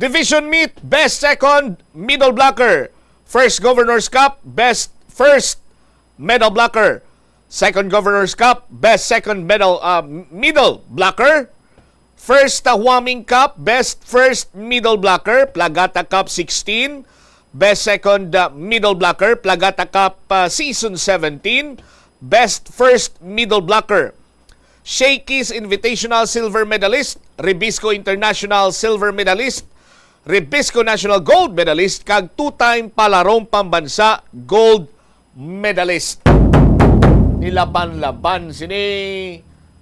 Division meet, best second middle blocker. First Governor's Cup, best first middle blocker. Second Governor's Cup, best second middle, uh, middle blocker. First uh, Huaming Cup, best first middle blocker, Plagata Cup sixteen. Best second uh, middle blocker, Plagata Cup uh, season seventeen. Best first middle blocker. Shakey's Invitational silver medalist, Rebisco International silver medalist, Rebisco National gold medalist, kag two-time Palarong Pambansa gold medalist. Nilaban-laban sini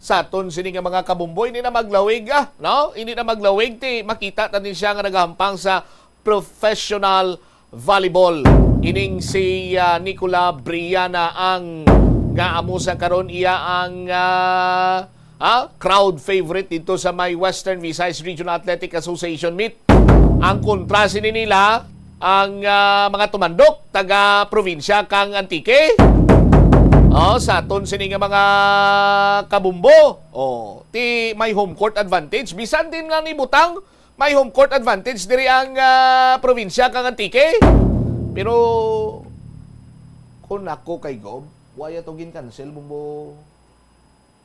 sa aton sini nga mga kabumboy, hindi na maglawig, ah, no? Hindi na maglawig, ti makita ta din siya nga nagahampang sa professional volleyball. Ining si ah, Nicola Briana ang nga amo sa karon iya ang ah, ah, crowd favorite dito sa may Western Visayas Regional Athletic Association meet. Ang kontra sini nila ang ah, mga tumandok taga probinsya kang Antique. Oh, sa aton sini nga mga kabumbo. Oh, ti may home court advantage bisan din nga nibutang may home court advantage diri ang ah, probinsya kang Antique. Pero kung ako kay Gob, waya to gin-cancel, Bumbo,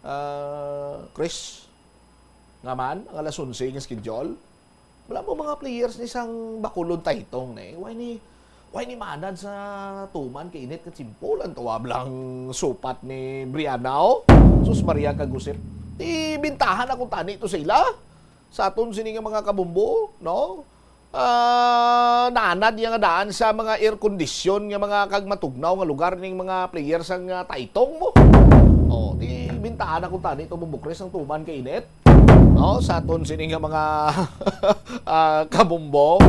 ah, Chris. Nga man, ang alas onse nga schedule. Wala mo mga players ni sang Bacolod Taytong ni. Why ni why ni manad sa tuman kay init ka simple ang tawab lang supat ni Brianao. Sus Maria kagusip. Di bintahan ako tani to sa ila. Sa aton sini nga mga kabumbo, no? Ah, nanad niya nga daan sa mga air condition nga mga kag matugnaw nga lugar ning mga player sang ah, Taytong mo. Oh, di bintahan ako tani to bumukres ang tuman kay init. No, sa aton sini nga mga ah, kabumbo.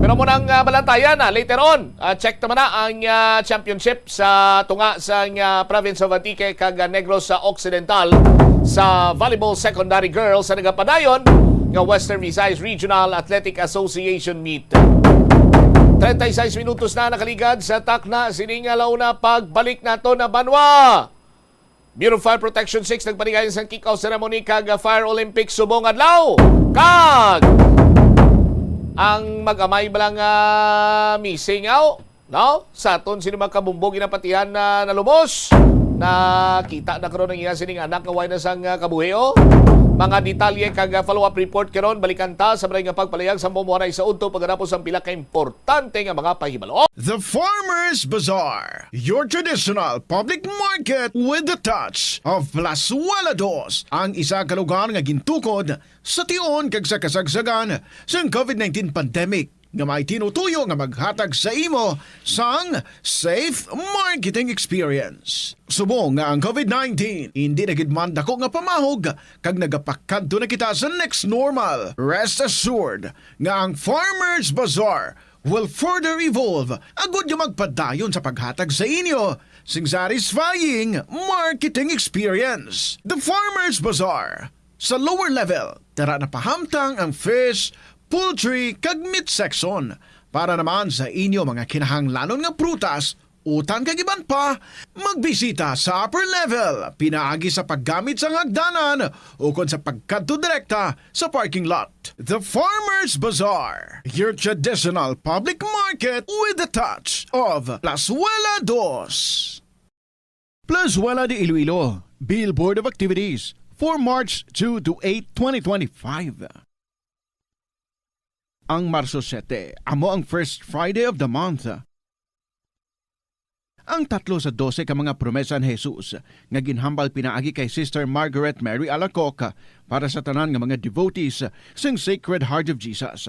Pero mo nang ah, balantayan ah, later on, ah, check naman na ang ah, championship sa tunga sa ah, province of Antique kag ah, Negros sa Occidental sa volleyball secondary girls sa nagapadayon nga Western Visayas Regional Athletic Association meet. Treinta y seis minutos na nakaligad sa takna sining alauna. Pagbalik nato na banwa. Bureau of Fire Protection six nagpanigayon sang kick-off ceremony kag Fire Olympics subong adlaw. Kag ang mag-amay bala nga missing out, no? Sa aton sini mga kabumbo ginapatihan na nalumos. Nakita na karon ang iya sining anak nga way na sang ah, kabuhi, oh. Mga detalye kag ah, follow-up report karon balikan ta sa maray nga pagpalayag sa Bombo Anay sa udto pagkatapos ang pila ka importante nga mga pahibalo. The Farmers Bazaar, your traditional public market with the touch of Plazuela Dos, ang isa ka lugar nga gintukod sa tion kag sa kasagsagan sang COVID nineteen pandemic nga may tinutuyo nga maghatag sa imo sang safe marketing experience. Subong nga ang COVID nineteen hindi na gid man dako nga pamahog kag nagapakadto na kita sa next normal, rest assured nga ang Farmers Bazaar will further evolve agud nga magpadayon sa paghatag sa inyo sing satisfying marketing experience. The Farmers Bazaar, sa lower level, tara na pahamtang ang fish, poultry, kag meat section para naman sa inyo mga kinahanglanon nga prutas Utan kag iban pa, magbisita sa upper level pinaagi sa paggamit sang hagdanan ukon sa pagkadto direkta sa parking lot. The Farmers Bazaar, your traditional public market with a touch of Plazuela Dos. Plazuela de Iloilo, Billboard of Activities for March two to eight, twenty twenty-five. Ang Marso siyete amo ang first Friday of the month. Ang tatlo sa dose ka mga promesa ni Jesus nga ginhambal pinaagi kay Sister Margaret Mary Alacoque para sa tanan nga mga devotees sing Sacred Heart of Jesus.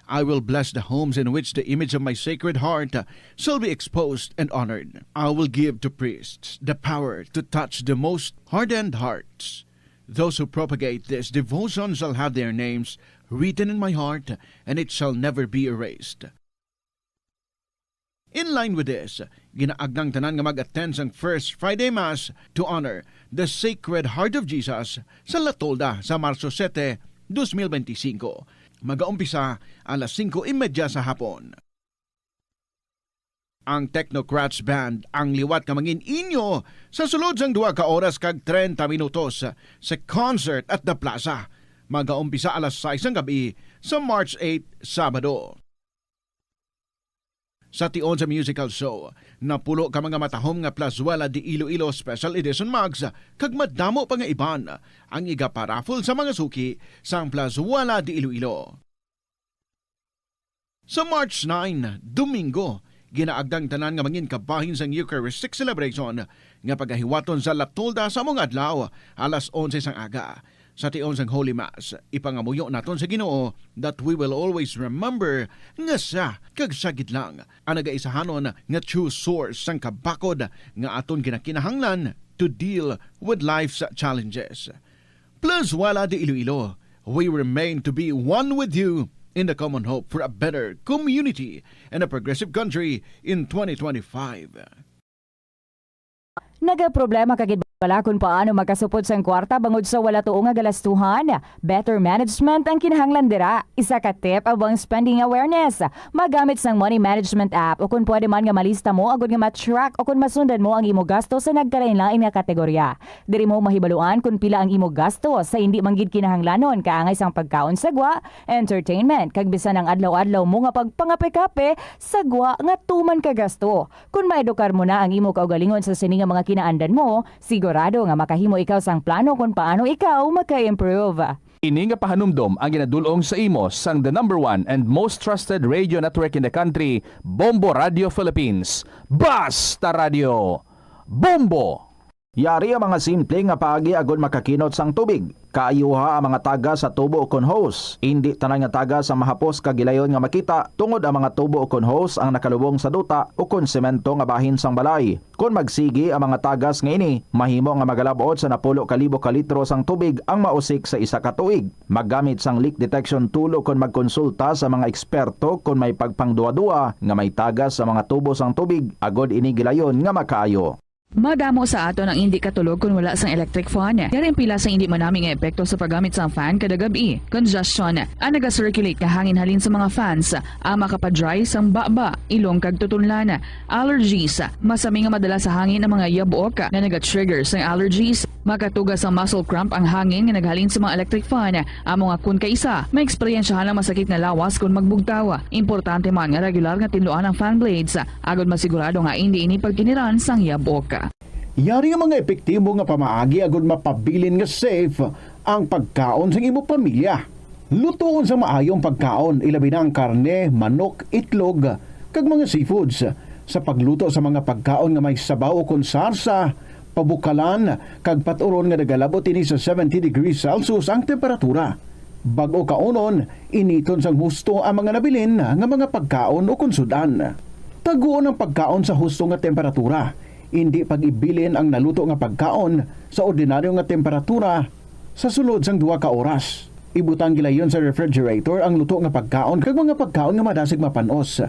"I will bless the homes in which the image of my Sacred Heart shall be exposed and honored. I will give to priests the power to touch the most hardened hearts. Those who propagate this devotion shall have their names written in my heart, and it shall never be erased." In line with this, ginaagnang tanan nga mag-attend sang First Friday Mass to honor the Sacred Heart of Jesus sa La Tolda sa Marso siyete, dos mil benti singko. Magaumpisa alas singko y media sa hapon. Ang Technocrats Band ang liwat nga mangin-inyo sa sulod sang duha ka oras kag treinta minutos sa Concert at the Plaza. Magaumpisa alas sais sang gab-i sa March eight, Sabado. Sa tion sa musical show, napulo ka mga matahom nga Plazuela de Iloilo Special Edition mugs kag madamo pa nga iban ang igaparaffle sa mga suki sang Plazuela de Iloilo. Sa March nine, Domingo, ginaagda ang tanan nga mangin kabahin sang Eucharistic celebration nga pagahiwaton sa La Tolda sa amo nga adlaw, alas onse sang aga. Sa tion sang Holy Mass, ipangamuyo naton sa Ginoo that we will always remember nga siya kag siya gid lang ang nagaisahanon nga true source sang kabakod nga aton ginakinahanglan to deal with life's challenges. Plazuela de Iloilo, we remain to be one with you in the common hope for a better community and a progressive country in twenty twenty-five. Nagaproblema ka gid bala kon paano makasupod sang kwarta bangod sa wala tuo nga galastuhan? Better management ang kinahanglan dira. Isa ka tip amo ang spending awareness. Magamit sang money management app, o kon pwede man nga malista mo agud nga ma-track o kon masundan mo ang imo gasto sa nagkalain-lain nga kategorya. Diri mo mahibaluan kon pila ang imo gasto sa indi man gid kinahanglanon, kaangay sang pagkaon sa gwa, entertainment, kag bisan ang adlaw-adlaw mo nga pagpangape-kape sa gwa nga tuman ka gasto. Kon maedukar mo na ang imo kaugalingon sa sini nga mga kinaandan mo, sigurado nga makahimo ikaw sang plano kon paano ikaw maka-improve. Ini nga pahanumdom ang ginadul-ong sa imo sang the number one and most trusted radio network in the country, Bombo Radio Philippines. Basta Radio! Bombo! Yari ang mga simple nga paagi agud makakinot sang tubig. Kaayuha ang mga tagas sa tubo ukon hose. Indi tanan nga tagas ang mahapos kag gilayon nga makita, tungod ang mga tubo ukon hose ang nakalubong sa duta ukon semento nga bahin sang balay. Kon magsigi ang mga tagas nga ini, mahimo nga magalab-ot sa napulo ka libo ka litro sang tubig ang mausik sa isa ka tuig. Maggamit sang leak detection tool ukon magkonsulta sa mga eksperto kon may pagpangduha-duha nga may tagas sa mga tubo sang tubig agud ini gilayon nga makaayo. Madamo sa aton ang indi katulog kon wala sang electric fan. Yari ang pila sa indi manami nga epekto sa paggamit sang fan kada gab-i. Congestion, ang naga-circulate nga hangin halin sa mga fans, ang makapa-dry sang baba, ilong kag tutunlan. Allergies, masami nga madala sa hangin ang mga yab-ok nga naga-trigger sang allergies. Makatuga sang muscle cramp ang hangin nga naghalin sa mga electric fan. Amo nga kon kaisa, maeksperiensyahan ang masakit nga lawas kon magbugtaw. Importante man nga regular nga tinluan ang fan blades, agod masigurado nga indi ini pagkiniran sang yab-ok. Yari ang mga epektibo nga pamaagi agod mapabilin nga safe ang pagkaon sang imo pamilya. Lutoon sa maayo ang pagkaon, ilabi na ang karne, manok, itlog, kag mga seafoods. Sa pagluto sa mga pagkaon nga may sabaw ukon sarsa, pabukalan, kag pat-uron nga nagalabot ini sa seventy degrees Celsius ang temperatura. Bag-o kaunon, initon sang husto ang mga nabilin nga mga pagkaon ukon sud-an. Taguon ang pagkaon sa husto nga temperatura. Indi pag-ibilin ang naluto nga pagkaon sa ordinaryo nga temperatura sa sulod sang duha ka oras. Ibutang gilayon sa refrigerator ang luto nga pagkaon kag mga pagkaon nga madasig mapan-os.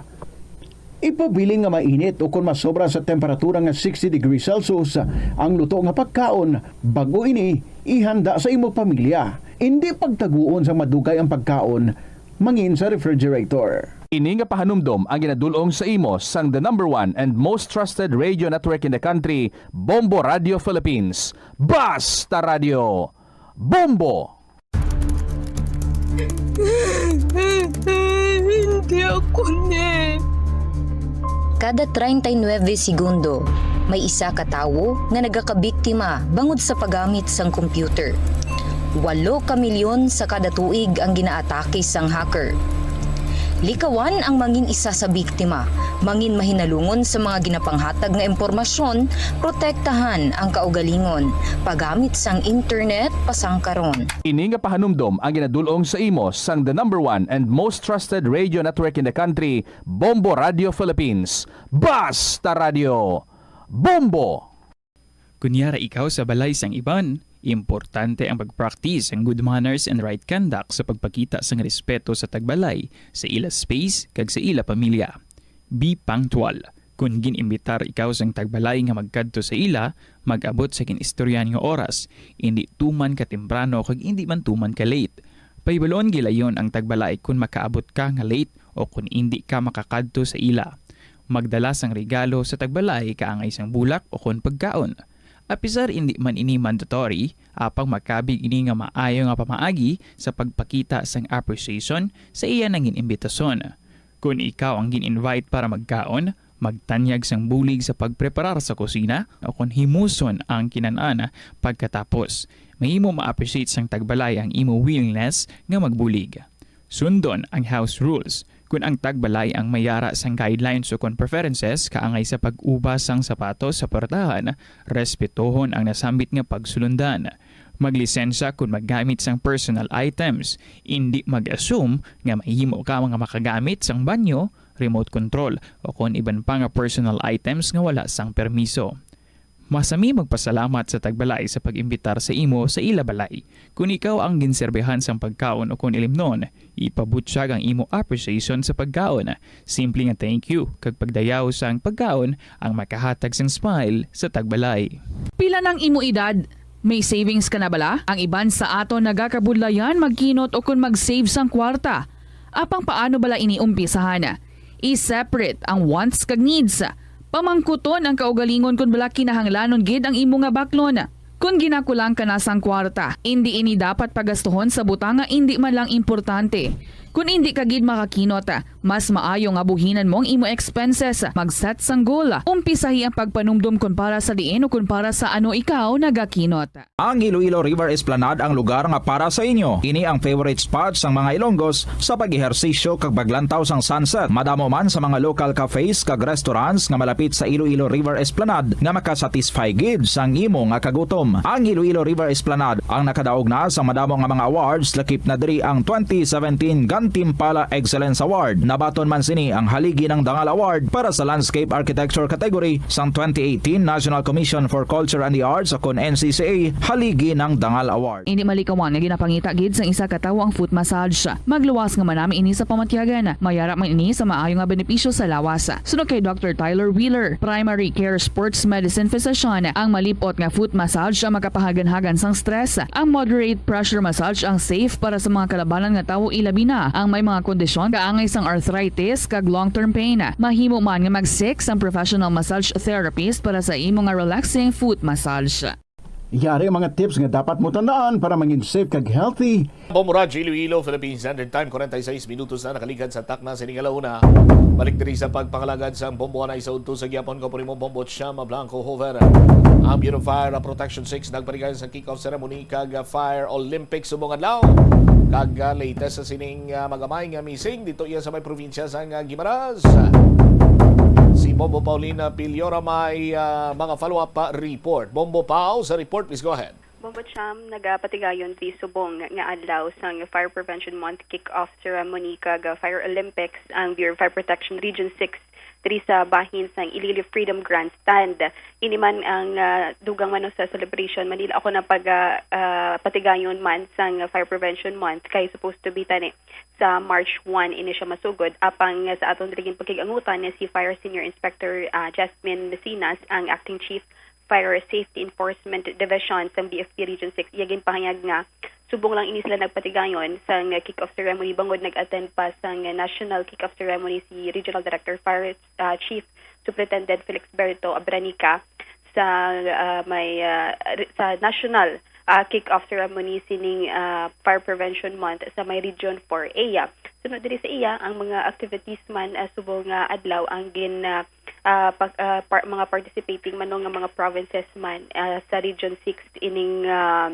Ipabilin nga mainit o kon masobra sa temperatura nga sixty degrees Celsius ang luto nga pagkaon, bag-o ini ihanda sa imo pamilya. Indi pagtaguon sang madugay ang pagkaon mangin sa refrigerator. Ini nga pahanumdom ang ginadul-ong sa imo sang the number one and most trusted radio network in the country, Bombo Radio Philippines. Basta Radio, Bombo! Hindi ako ni. Kada treinta y nueve segundo, may isa ka tawo nga nagakabiktima bangod sa paggamit sang computer. Walo ka milyon sa kada tuig ang ginaatake sang hacker. Likawan ang mangin isa sa biktima, mangin mahinalungon sa mga ginapanghatag nga impormasyon, protektahan ang kaugalingon, paggamit sang internet pasangkaron. Ini nga pahanumdom ang ginadul-ong sa imo sang the number one and most trusted radio network in the country, Bombo Radio Philippines. Basta Radio, Bombo! Kunyara ikaw sa balay sang iban, importante ang pag-practice sang good manners and right conduct sa pagpakita sang respeto sa tagbalay, sa ila space, kag sa ila pamilya. Be punctual. Kon gin-imbitar ikaw sang tagbalay nga magkadto sa ila, mag-abot sa gin-istoryahan nga oras, indi tuman ka temprano kag indi man tuman ka late. Pahibaluon gilayon ang tagbalay kon makaabot ka nga late o kon indi ka makakadto sa ila. Magdala sang regalo sa tagbalay kaangay sang bulak o kon pagkaon. Apisar indi man ini mandatory, apang makabig ini nga maayo nga pamaagi sa pagpakita sang appreciation sa iya nangin imbitason. Kon ikaw ang gin-invite para magkaon, magtanyag sang bulig sa pagpreparar sa kusina o kon himuson ang kinan-an pagkatapos. Mahimo ma-appreciate sang tagbalay ang imo willingness nga magbulig. Sundon ang house rules. Kon ang tagbalay ang may yara sang guidelines o kon preferences kaangay sa pag-ubas sang sapatos sa puwertahan, respetohon ang nasambit nga pagsulundan. Maglisensya kon maggamit sang personal items. Indi mag-assume nga mahimo ka nga makagamit sang banyo, remote control, o kon iban pa nga personal items nga wala sang permiso. Masami magpasalamat sa tagbalay sa pag-imbitar sa imo sa ila balay. Kon ikaw ang ginserbihan sang pagkaon o kon ilimnon, ipabutyag ang imo appreciation sa pagkaon. Simple nga thank you kag pagdayaw sang pagkaon ang makahatag sang smile sa tagbalay. Pila nang imo edad? May savings ka na bala? Ang iban sa aton nagakabudlayan magkinot o kon mag-save sang kwarta. Apang paano bala ini umpisahan? I-separate ang wants kag needs. Pamangkuton ang kaugalingon kon bala kinahanglanon gid ang imo nga baklon. Kon ginakulang ka na sang kwarta, indi ini dapat pagastuhon sa butang nga indi man lang importante. Kon indi ka gid makakinot, mas maayo nga buhinan mo ang imo expenses. Mag-set sang goal. Umpisahi ang pagpanumdom kon para sa diin o kon para sa ano ikaw nagakinot. Ang Iloilo River Esplanade ang lugar nga para sa inyo. Ini ang favorite spot sang mga Ilonggos sa pag-ehersisyo kag paglantaw sang sunset. Madamo man sa mga local cafes kag restaurants nga malapit sa Iloilo River Esplanade nga makasatisfy gid sang imo nga kagutom. Ang Iloilo River Esplanade ang nakadaog na sa madamo nga mga awards, lakip na diri ang twenty seventeen Gantimpala Excellence Award. Nabaton man sini ang Haligi ng Dangal Award para sa Landscape Architecture category sang twenty eighteen National Commission for Culture and the Arts o kon N C C A Haligi ng Dangal Award. Indi malikawan nga ginapangita gid sang isa ka tawo ang foot massage. Magluwas nga manami ini sa pamatyagan. Mayara man ini sa maayo nga benepisyo sa lawas. Suno kay Doctor Tyler Wheeler, primary care sports medicine physician, ang malip-ot nga foot massage ang makapahaganhagan sang stress. Ang moderate pressure massage ang safe para sa mga kalabanan nga tawo, ilabi na ang may mga kondisyon kaangay sang arthritis kag long-term pain. Mahimo man nga mag-seek sang professional massage therapist para sa imo nga relaxing foot massage. Yari ang mga tips nga dapat mo tandaan para mangin safe kag healthy. Bombo Radyo Iloilo, Philippine Standard Time, forty-six minutos na nakaligad sa takna sa ining alauna. Balik diri sa pagpangalagad sa Bombo Anay sa udto sa gihapon ko, Primo Bombo Chama Blanco Hover. Ang Bureau of Fire Protection six nagpaligayon sa kick-off ceremony kag Fire Olympics subong adlaw. Kag, ah, latest sa sining, ah, magamay nga missing dito iya sa may probinsya sa, ah, Guimaras. Si Bombo Paulina Piliora may, ah, mga follow-up pa report. Bombo Pao sa report, please go ahead. Bombo Cham, nagapatigayon ti subong nga adlaw sang Fire Prevention Month kick-off ceremony kag, ah, Fire Olympics ang Bureau of Fire Protection Region six diri sa bahin sang Iloilo Freedom Grandstand. Ini man ang, ah, dugang man sa celebration. Manila ako na pag, ah, ah, patigayon man sang Fire Prevention Month kay supposed to be tani sa March one ini siya masugod. Apang sa aton diri gin pakig-angutan ni si Fire Senior Inspector, ah, Jasmine Mesinas, ang Acting Chief Fire Safety Enforcement Division sang B F P Region six, iya ginpahayag nga Subong lang ini sila nagpatigayon sang kick-off ceremony bangod nag-attend pa sang national kick-off ceremony si Regional Director Fire, ah, Chief Superintendent Felix Berto Abranica sa, ah, may, ah, re-, sa national, ah, kick-off ceremony sining, ah, Fire Prevention Month sa may Region four A. Sunod diri sa iya, ang mga activities man, ah, subong nga adlaw ang gin, ah, ah, pag, ah, par-, mga participating man no nga mga provinces man, ah, sa Region six ining, ah,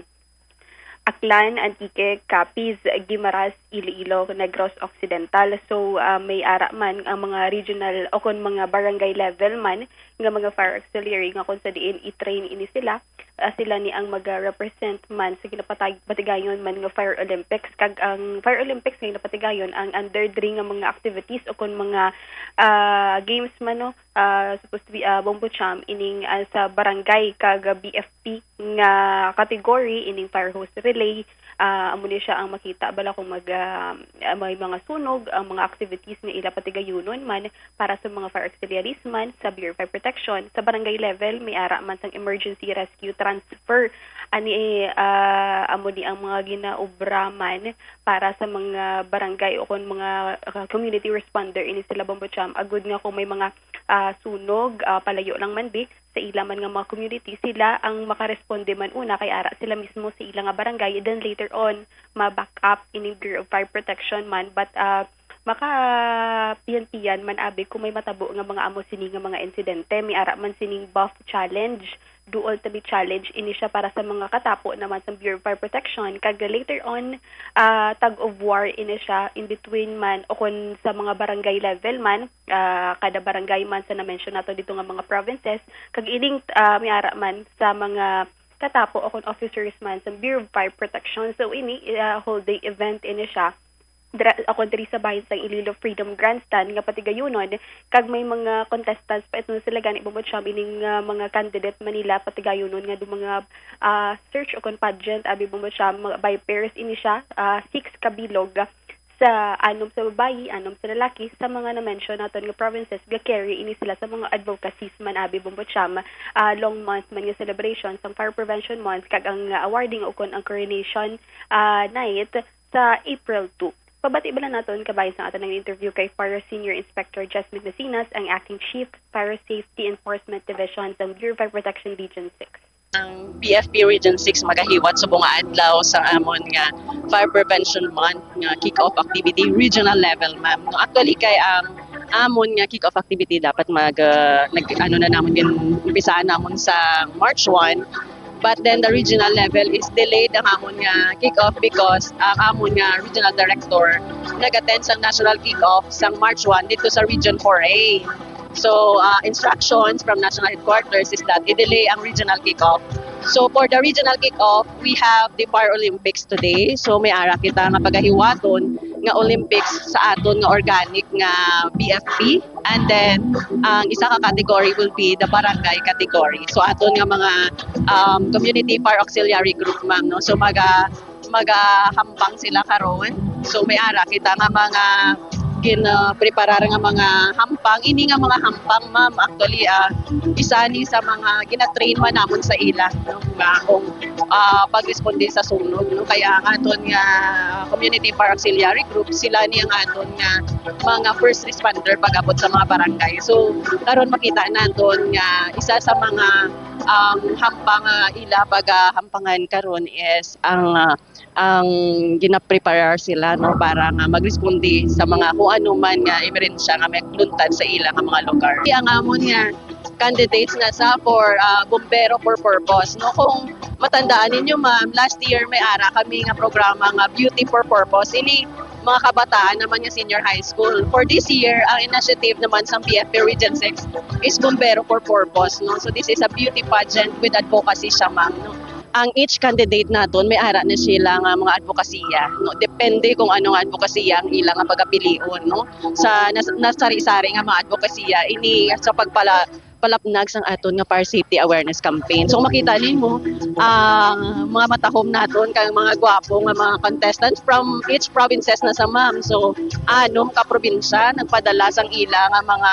Aklan, Antique, Capiz, Guimaras, Iloilo, Negros Occidental. So, ah, may ara man ang mga regional o kon mga barangay level man nga mga fire auxiliary nga kung sa diin i-train ini sila, ah, sila ni ang mag-represent man sa ginapatag-, patigayon man nga Fire Olympics. Kag ang Fire Olympics nga ginapatigayon ang under diri nga mga activities o kon mga, ah, games man, no, ah, supposed to be, ah, Bombo Cham ining, ah, sa barangay kag B F P nga category ining fire hose relay. Ah, amo ni siya ang makita bala kung mag, ah, ah, may mga sunog, ang mga activities nga ila patigayunon man para sa mga fire auxiliaries man sa Bureau of Fire Protection. Sa barangay level, may ara man sang emergency rescue transfer. Ani, ah, amo ni ang mga ginaobra man para sa mga barangay o kon mga, ah, community responder ini sila Bombo Cham. Agud nga kung may mga, ah, sunog, ah, palayo lang man bi, sa ila man nga mga community, sila ang makaresponde man una kay ara sila mismo sa ila nga barangay, then later on ma-back up ining Bureau of Fire Protection man, but, ah, makapiyan-piyan man abi kung may matabo nga mga amo sini nga mga insidente. May ara man sining buff challenge, do ultimate challenge ini siya para sa mga katapo naman sa Bureau of Fire Protection, kag later on, ah, tug of war ini siya in between man o kon sa mga barangay level man, ah, kada barangay man sa na-mention nato dito nga mga provinces, kag ining, ah, may ara man sa mga katapo o kon officers man sa Bureau of Fire Protection. So ini, ah, whole day event ini siya dira, o kon diri sa bahin sang Iloilo Freedom Grandstand nga patigayunon, kag may mga contestants pa ito sila gani Bombo Cham ining, ah, mga candidate man nila patigayunon nga do mga, ah, search o kon pageant abi Bombo Cham, mga by pairs ini siya, ah, six kabilog sa anom sa babayi, anom sa lalaki, sa mga na-mention naton nga provinces, ga-carry ini sila sa mga advocacies man abi Bombo Cham, ah, long month man nga celebration sang Fire Prevention Month, kag ang, ah, awarding o kon ang coronation, ah, night sa April two. Pabati bala naton kabahin sang aton nga interview kay Fire Senior Inspector Jasmine Mesinas, ang Acting Chief Fire Safety Enforcement Division sang Bureau of Fire Protection Region six. Ang B F P Region six magahiwat subong nga adlaw sang amon nga Fire Prevention Month nga kick-off activity regional level, ma'am. No, actually, kay ang amon nga kick-off activity dapat mag, ah, nag-, ano na namon, gin-, umpisaan namon sa March one. But then the regional level is delayed ang amon nga kick-off because ang amon nga regional director nag-attend sa national kick-off sang March one dito sa Region four A. So, uh, instructions from national headquarters is that i-delay ang regional kick-off. So, for the regional kick-off, we have the Paralympics today. So, may ara kita nga pagahiwaton nga Olympics sa aton nga organic nga B F P. And then, ang isa ka category will be the barangay category. So, aton nga mga, um, community fire auxiliary group, ma'am, no? So, maga-, magahambang sila karon. So, may ara kita nga mga gin-, uh, preparar nga mga hampang. Ini nga mga hampang, ma'am, actually, ah, isa ni sa mga gina-train man namon sa ila, no? Nga kung, ah, pagresponde sa sunog, no? Kaya ang aton nga community fire auxiliary group, sila ni ang aton nga mga first responder pag-abot sa mga barangay. So, karon makita naton nga isa sa mga, um, hampang nga ila pagahampangan karon is ang, ah, ang ginapreparar sila, no, para nga magresponde sa mga kung ano man nga emerhensya nga may luntad sa ila nga mga lugar. Ang amon nga candidates na sa for, ah, Bombero for Purpose, no? Kung matandaan ninyo, ma'am, last year may ara kami nga programa nga Beauty for Purpose. Ini mga kabataan naman nga senior high school. For this year, ang initiative naman sa B F P Region six is Bombero for Purpose, no? So this is a beauty pageant with advocacy siya, ma'am, no? Ang each candidate naton may ara na sila nga mga advokasya, no? Depende kung ano nga advokasya ang ila nga pagapilion, no? Sa nas-, nasari-sari nga mga advokasya, ini sa pagpala-, palapnag sang aton nga fire safety awareness campaign. So makita nimo ang mga matahom naton kag mga gwapo nga mga contestants from each provinces na sa, ma'am. So anom ka probinsya nagpadala sang ila nga mga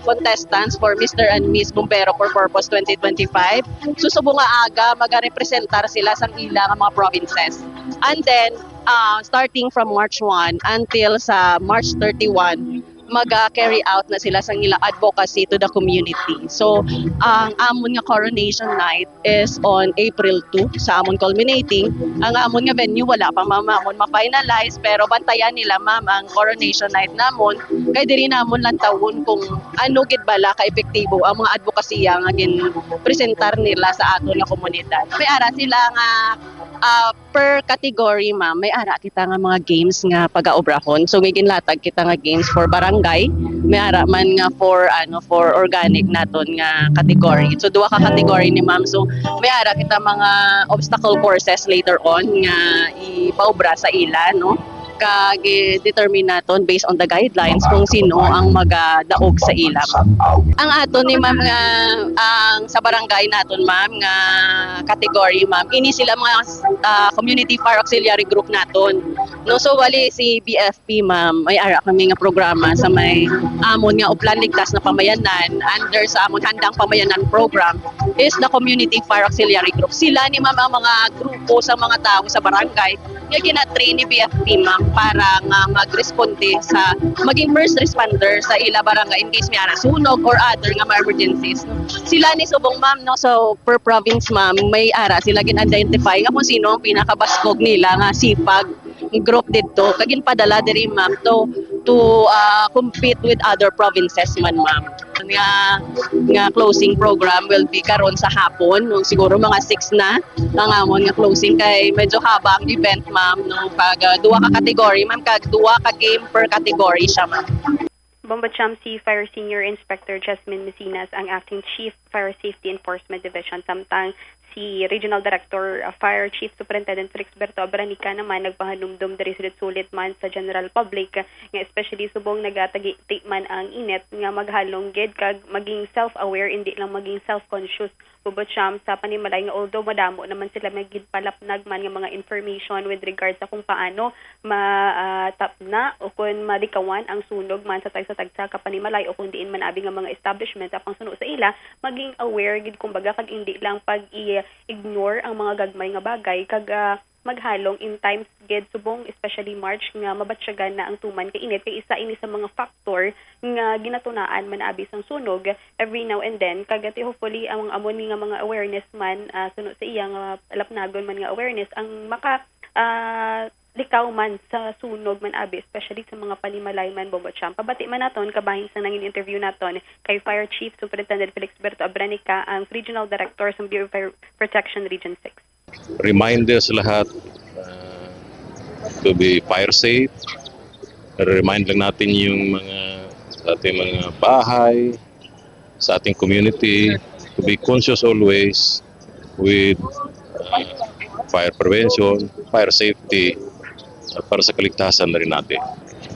contestants for Mister and Miss Bombero for Purpose twenty twenty-five. So subong nga aga magarepresentar sila sang ila nga mga provinces. And then uh, starting from March one until sa March thirty-one, maga-carry out na sila sang ila advocacy to the community. So, ang amon nga coronation night is on April two sa amon culminating. Ang amon nga venue wala pa, ma'am, amon ma-finalize, pero bantayan nila, ma'am, ang coronation night namon. Kay diri namon lantawon kung ano gid bala ka epektibo ang mga advokasya nga ginpresentar nila sa aton nga komunidad. May ara sila nga ah, per category, ma'am, may ara kita nga mga games nga pagaobrahon. So may ginlatag kita nga games for barangay, may ara man nga for ano, for organic naton nga category. So duha ka category ni ma'am. So may ara kita mga obstacle courses later on nga ipaobra sa ila, no? Kag i-determine naton based on the guidelines kung sino ang magadaog sa ila, ma'am. Ang aton ni ma'am nga, ang sa barangay naton, ma'am, nga category, ma'am, ini sila mga ah, community fire auxiliary group naton. No, so wali si B F P, ma'am, may ara kami nga programa sa may amon nga Oplan Ligtas na Pamayanan, under sa amon Handang Pamayanan program is the community fire auxiliary group. Sila ni, ma'am, ang mga grupo sa mga tawo sa barangay nga gina-train ni B F P, ma'am, para nga magresponde sa maging first responder sa ila barangay in case may ara sunog or other nga mga emergencies. Sila ni subong, ma'am, no, so per province, ma'am, may ara sila gin-identify nga kung sino ang pinakabaskog nila nga sipag group didto, kag ginpadala diri, ma'am, to to ah, compete with other provinces man, ma'am. Nga nga closing program will be karon sa hapon, no, siguro mga six na ang amon nga closing kay medyo haba ang event, ma'am, no, kag ah, duha ka category, ma'am, kag duha ka game per category siya, ma'am. Bombo Champ, si Fire Senior Inspector Jasmine Mesinas ang Acting Chief Fire Safety Enforcement Division, samtang si Regional Director uh, Fire Chief Superintendent Felix Berto Abranica naman nagpahanumdom diri sulit-sulit man sa general public nga especially subong nagatagiti man ang init nga maghalong gid kag maging self-aware, indi lang maging self-conscious, Bombo Champ, sa panimalay nga although madamo naman sila may ginpalapnag man nga mga information with regard sa kung paano matapna o kun malikawan ang sunog man sa tagsa-tagsa ka panimalay o kung diin man abi nga mga establishment sa pangsuno sa ila, maging aware gid kumbaga kag indi lang pag-i-ignore ang mga gagmay nga bagay kag ah, maghalong in times gid subong especially March nga mabatyagan na ang tuman ka init kay isa ini sa mga factor nga ginatunaan man abi sang sunog every now and then kag ati hopefully ang amo ni nga mga awareness man ah, suno sa iya nga lapnagon man nga awareness ang maka ah, likaw man sa sunog man abi especially sa mga panimalay man Bombo Champ. Pabati man naton kabahin sa nangin interview naton kay Fire Chief Superintendent Felix Berto Abranica ang Regional Director sa Bureau of Fire Protection Region six. Remind us lahat uh, to be fire safe. Remind lang natin yung mga sa ating mga bahay, sa ating community, to be conscious always with uh, fire prevention, fire safety, uh, para sa kaligtasan na rin natin.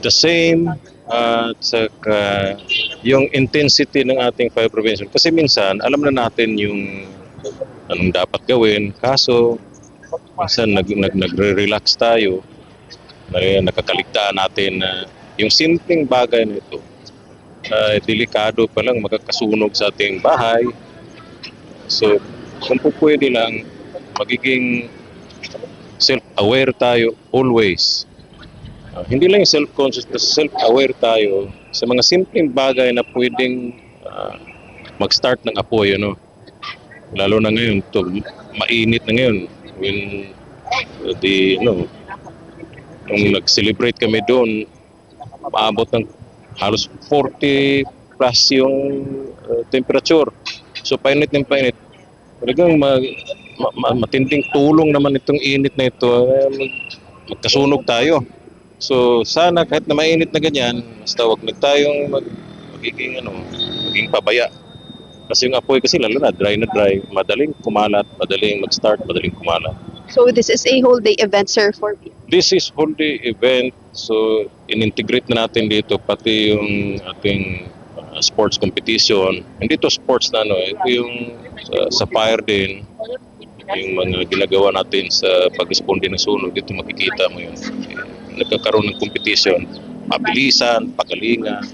The same at saka yung intensity ng ating fire prevention. Kasi minsan, alam na natin yung anong dapat gawin. Kaso, minsan nag, nag, nagre-relax tayo. Nakakaligtaan natin na yung simpleng bagay na ito, uh, delikado pa lang makakasunog sa ating bahay. So, kung po pwede lang, magiging self-aware tayo always. Uh, hindi lang yung self-conscious, basta self-aware tayo sa mga simpleng bagay na pwedeng uh, mag-start ng apoy. Ano? Lalo na ngayon, to, mainit na ngayon. When uh, the, you know, nung nag-celebrate kami doon, maabot ng halos forty plus yung uh, temperature. So painit ng painit. Talagang ma, ma, ma, matinding tulong naman itong init na ito. Uh, mag, magkasunog tayo. So sana kahit na mainit na ganyan, basta wag na tayong mag, magiging ano, maging pabaya. Kasi yung apoy kasi lalo na dry na dry, madaling kumalat, madaling mag-start, madaling kumalat. So this is a whole day event, sir, for This is whole day event, so in-integrate na natin dito pati yung ating uh, uh, sports competition. Hindi to sports na ano, ito yung uh, sa fire din, yung mga ginagawa natin sa pagresponde ng sunog, dito makikita mo yun. Nagkakaroon ng competition, mabilisan, pagalingan.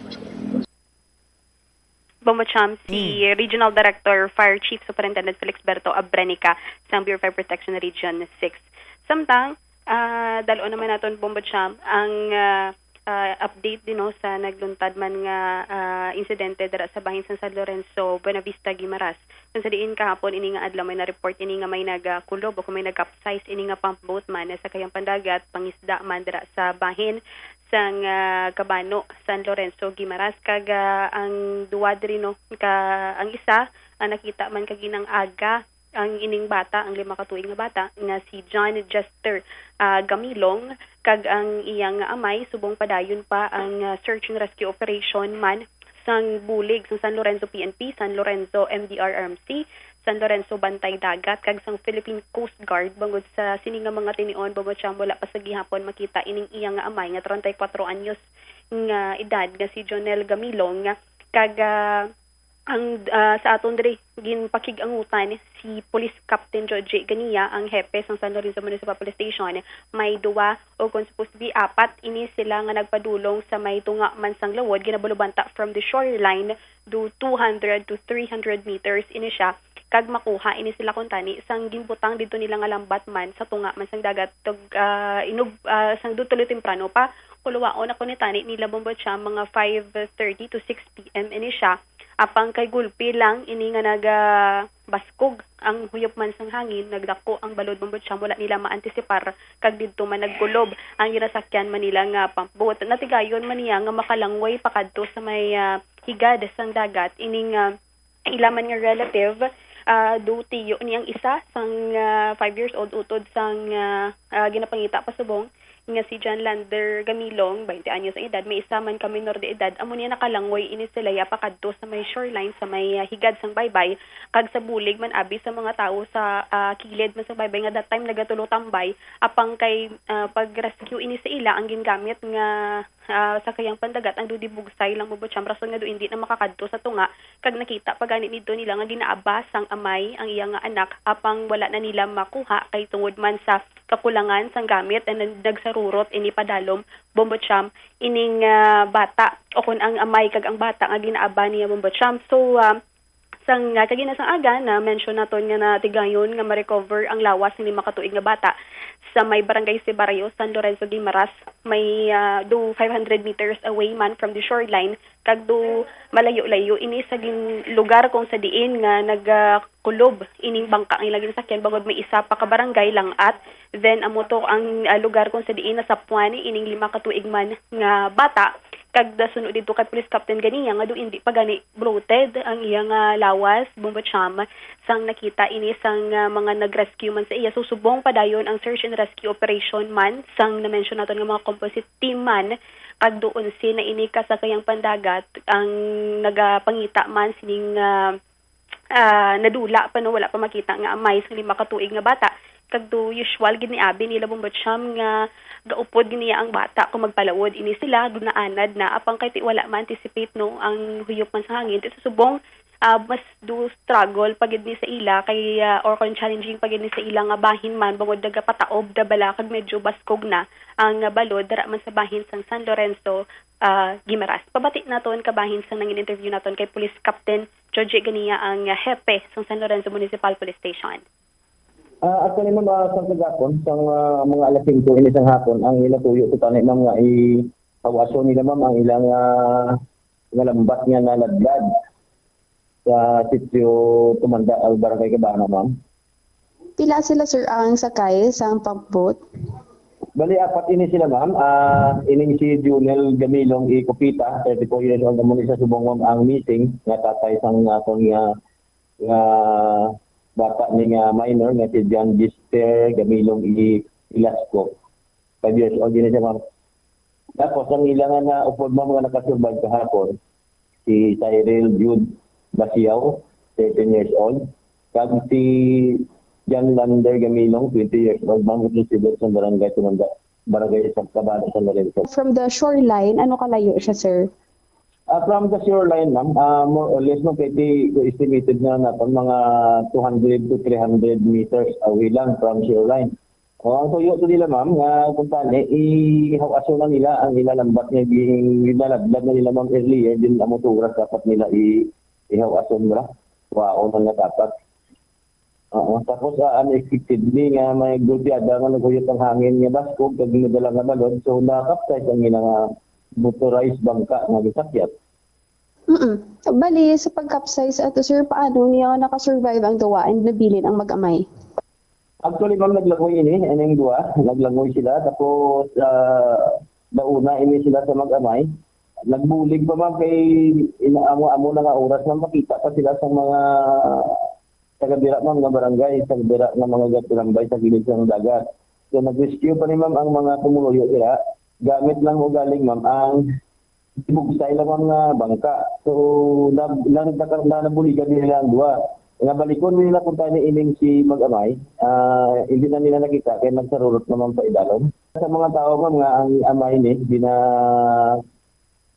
Bombo Champ, si Regional Director Fire Chief Superintendent Felix Berto Abrenica sang Bureau of Fire Protection Region six. Samtang, ah, dal-on naman naton, Bombo Champ, ang ah, ah, update din, no, sa nagluntad man nga ah, insidente dira sa bahin sang San Lorenzo, Buenavista, Guimaras. Kung sa diin kahapon ini nga adlaw may na-report ini nga may nagakulob o kung may nag-capsize ini nga pump boat man sa Kayang Pandagat, pangisda man dira sa bahin sang ah, Cabano, San Lorenzo, Guimaras, kag ah, ang duwa diri, no, ka ang isa ah, nakita man kaginang aga ang ining bata, ang lima ka tuig nga bata nga si John Jester ah, Gamilong, kag ang iyang amay. Subong padayon pa ang ah, search and rescue operation man sang bulig sang San Lorenzo P N P, San Lorenzo M D R R M C, San Lorenzo Bantay Dagat, kag sang Philippine Coast Guard bangod sa sini nga mga tinion, Bombo Champ, wala pa sa gihapon makita ining iya nga amay nga treinta y cuatro anyos nga edad nga si Jonel Gamilong, kag ah, ang ah, sa aton diri ginpakig-angutan si Police Captain Georgie Ganiya, ang hepe sang San Lorenzo Municipal Police Station. May duwa o kung supposed to be apat ini sila nga nagpadulong sa may tunga man sang lawod, ginabalubanta from the shoreline do two hundred to three hundred meters ini siya, kag makuha ini sila kuntani sang ginbutang didto nila nga lambat man sa tunga man sang dagat, tug ah, inug ah, sang didto temprano pa. Kuluwaon ako ni tani nila, Bombo Champ, mga five thirty to six p m ini siya. Apang kay gulpi lang ini nga nagabaskog ang huyop man sang hangin, nagdako ang balod, Bombo Champ, wala nila maantisipar, kag didto man nagkulob ang ginasakyan man nila nga pump boat. Natigayon man niya nga makalangway pakadto sa may ah, higad sang dagat ining ah, ila man nga relative, ah, do tiyo ni ang isa sang ah, five years old, utod sang ah, ah, ginapangita pa subong nga si John Lander Gamilong, twenty anyos ang edad, may isa man ka minor de edad. Amo niya nakalangway ini sila ya pakadto sa may shoreline, sa may ah, higad sang baybay, kag sa bulig man abi sa mga tawo sa ah, kilid man sa baybay nga that time nagatulo tambay. Apang kay ah, pag-rescue ini sa ila, ang gingamit nga ah, sa Kayang Pandagat ang do di bugsay lang, Bombo Champ, rason nga do indi na makakadto sa tunga, kag nakita pa gani didto nila nga ginaaba sang amay ang iya nga anak, apang wala na nila makuha kay tungod man sa kakulangan sang gamit, and then nagsarurot ini padalom, Bombo Champ, ining ah, bata o kon ang amay kag ang bata nga ginaaba niya, Bombo Champ. So ah, sang ah, kagina sang aga na mention naton nga natigayon nga ma-recover ang lawas ni makatuig nga bata sa may barangay Sibaryo, San Lorenzo, Guimaras, may ah, do five hundred meters away man from the shoreline, kag do malayo-layo ini sa gin lugar kung sa diin nga nagakulob ining bangka nga ilang ginasakyan, bangod may isa pa ka barangay lang-at. Then amo to ang ah, lugar kung sa diin nasapuan ining lima ka tuig man nga bata, kag nasunod didto kay Police Captain Ganiya nga do indi pa gani bloated ang iya nga lawas, Bombo Champ, sang nakita ini sang ah, mga nag-rescue man sa iya. So subong padayon ang search and rescue operation man sang na-mention naton nga mga composite team man, kag do onse na ini ka sa Kayang Pandagat ang nagapangita man sining ah, ah, nadula pa, no, wala pa makita nga amay sang lima ka tuig nga bata. Kag do usual gid ni abi nila, Bombo Champ, nga gaupod gid niya ang bata kung magpalawod ini sila, do naanad na, apang kay ti wala ma-anticipate, no, ang huyop man sa hangin. Ti sa subong ah, mas do struggle pa gid ni sa ila kay ah, or kon challenging pa gid ni sa ila nga bahin man, bangod nagapataob na bala kag medyo baskog na ang ah, balod dira man sa bahin sang San Lorenzo, ah, Guimaras. Pabati naton ka bahin sang nangin-interview naton kay Police Captain Georgie Ganiya, ang ah, hepe sang San Lorenzo Municipal Police Station. Ah, actually, ma'am, ah, sang kagapon, sang ah, mga alas singko ini sang hapon, ang ginatuyo ko tani, ma'am, nga ihawason nila, ma'am, ang ilang ah, nga lambat nga naladlad sa sitio Tumanda, ah, Barangay Cabano, ma'am. Pila sila, sir, ang sakay sang pump boat? Bali, apat ini sila, ma'am. Ah, ining si Junel Gamilong Icopita, thirty-four years old, amo ni sa subong, ma'am, ang missing nga tatay sang aton nga nga bata ni nga minor nga si John Gister Gamilong I Ilasco. Five years old din siya, ma'am. Tapos ang ila nga naupod, ma'am, nga nakasurvive kahapon, si Cyril Jude Basiao, thirteen years old, kag si John Lander Gamilong, twenty years old, ma'am, resident sa barangay Tumanda, barangay sa Cabano, San Lorenzo. From the shoreline, ano kalayo siya, sir? Ah, from the shoreline, ma'am, ah, more or less, no, kay ti-, estimated na naton mga two hundred to three hundred meters away lang from shoreline. O, ang tuyo to nila, ma'am, nga kung tani, ihaw-aso na nila ang ila lambat nga gin-, ginaladlad na nila, ma'am, earlier, din amo to oras dapat nila i-, ihaw-aso nila. Waon na nga dapat. Oo, tapos, ah, unexpectedly nga may gulpiada nga naghuyop ang hangin nga baskog kag nadala nga balod, so nakapsay ang ila nga motorized bangka nga gisakyat. Mm. Bali, sa pag-capsize ato, sir, paano niya nakasurvive ang duwa and nabilin ang mag-amay? Actually, ma'am, naglangoy ini, ining duwa. Naglangoy sila, tapos, ah, nauna ini sila sa mag-amay. Nagbulig pa, ma'am, kay ina-, amo-amo na nga oras, ma'am, makita pa sila sa mga taga dira, ma'am, nga barangay, sa dira nga mga gatulambay sa gilid sang dagat. So, nag-rescue pa ni, ma'am, ang mga pumuluyo dira. Gamit lang ugaling, ma'am, ang bugsay lang, ma'am, nga bangka. So, na, na, na, na, nabuligan nila ang duwa. Nga balikon nila kung tani ining si mag-amay, ah, hindi na nila nakita kaya nagsarurot naman pa idalom. Sa mga tao, ma'am, nga ang amay ni gina-,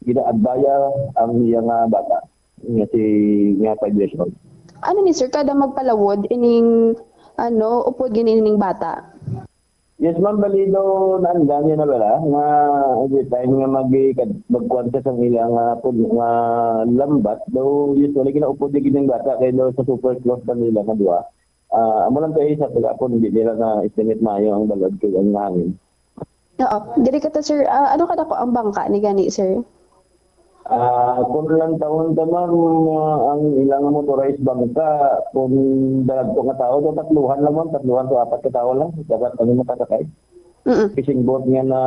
gina-adbaya ang iya nga bata, nga si, nga five years old. Ano ni, sir, kada magpalawod ining, ano, upod gini ning bata? Yes, ma'am, bali daw naanda niya na bala nga every time nga mag-, magkuwan ka sa ila nga pun-, nga lambat, daw usually ginaupod ni gining bata kay daw sa super close pa nila nga duwa. Ah, amo lang kay sa pagkapon, hindi nila na-estimate maayo ang balod kay ang hangin. Oo, diri ka to, sir. Ah, ano kadako ang bangka ni gani, sir? Ah, kung ilang taon ka, ma'am, ah, ang ilang motorized bangka, kung dalagko nga tao, do tatluhan lang, ma'am, tatluhan to apat ka tao lang, dapat kami makasakay. Mm. Fishing boat nga na,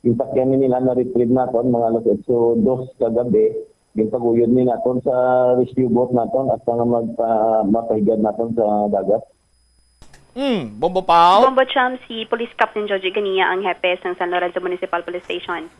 yung sakyan nila na-retrieve naton, mga alas otso dos kagabi, yung paguyod ni naton sa rescue boat naton, hasta nga magpa-, mapahigad naton sa dagat. Mm, Bombo Pao. Bombo Cham, si Police Captain Joji Ganiya ang hepe sang San Lorenzo Municipal Police Station.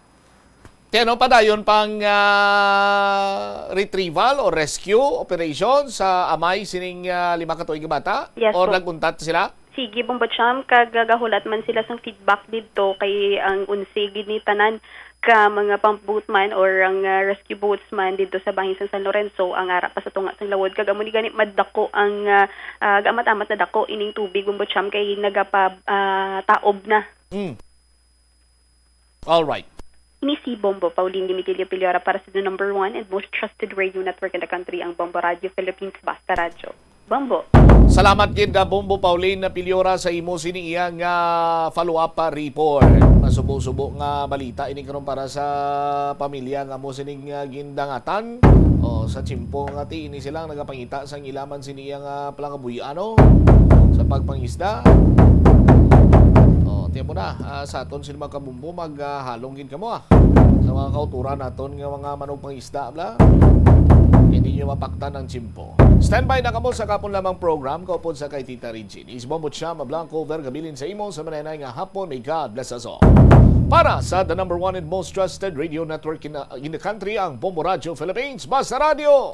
Ti ano, padayon pang, ah, retrieval o rescue operation sa amay sining, ah, lima ka tuig nga bata? Yes, or po. Nag-untat sila? Sige, Bombo Cham, kag gahulat man sila sang feedback didto kay ang onse gid ni tanan ka mga pump boat man or ang, ah, rescue boats man didto sa bahin sang San Lorenzo ang ara pa sa tunga sang lawod, kag amo ni gani madako ang, ah, ah, gaamat-amat na dako ining tubig, Bombo Cham, kay nagapa-, ah, taob na. Mm. All right. Ini si Bombo Pauline Dimitilio Piliora para sa the number one and most trusted radio network in the country, ang Bombo Radio Philippines, Basta Radyo. Bombo. Salamat gid, ah, Bombo Pauline Piliora, sa imo sini iya nga follow-up, ah, report. Masubo-subo nga balita ini karon para sa pamilya nga amo sining, ah, gindangatan. O, sa tiyempo nga ti ini sila ang nagapangita sang ila man sini iya nga palangabuy-ano sa pagpangisda. O, tiyan mo na, ah, sa aton sila mga kabumbo, mag, ah, halong gid kamo, ah, sa mga kauturan naton nga mga manugpangisda, bla. Hindi nyo mapaktan ang tiyempo. Standby na kamo sa kapon lamang program, kaupod sa kay Tita Regine. Is Bombo Chama Blanco, Vergabilin sa imo sa manenay nga hapon. May God bless us all. Para sa the number one and most trusted radio network in, uh, in the country, ang Bombo Radio Philippines. Basta Radio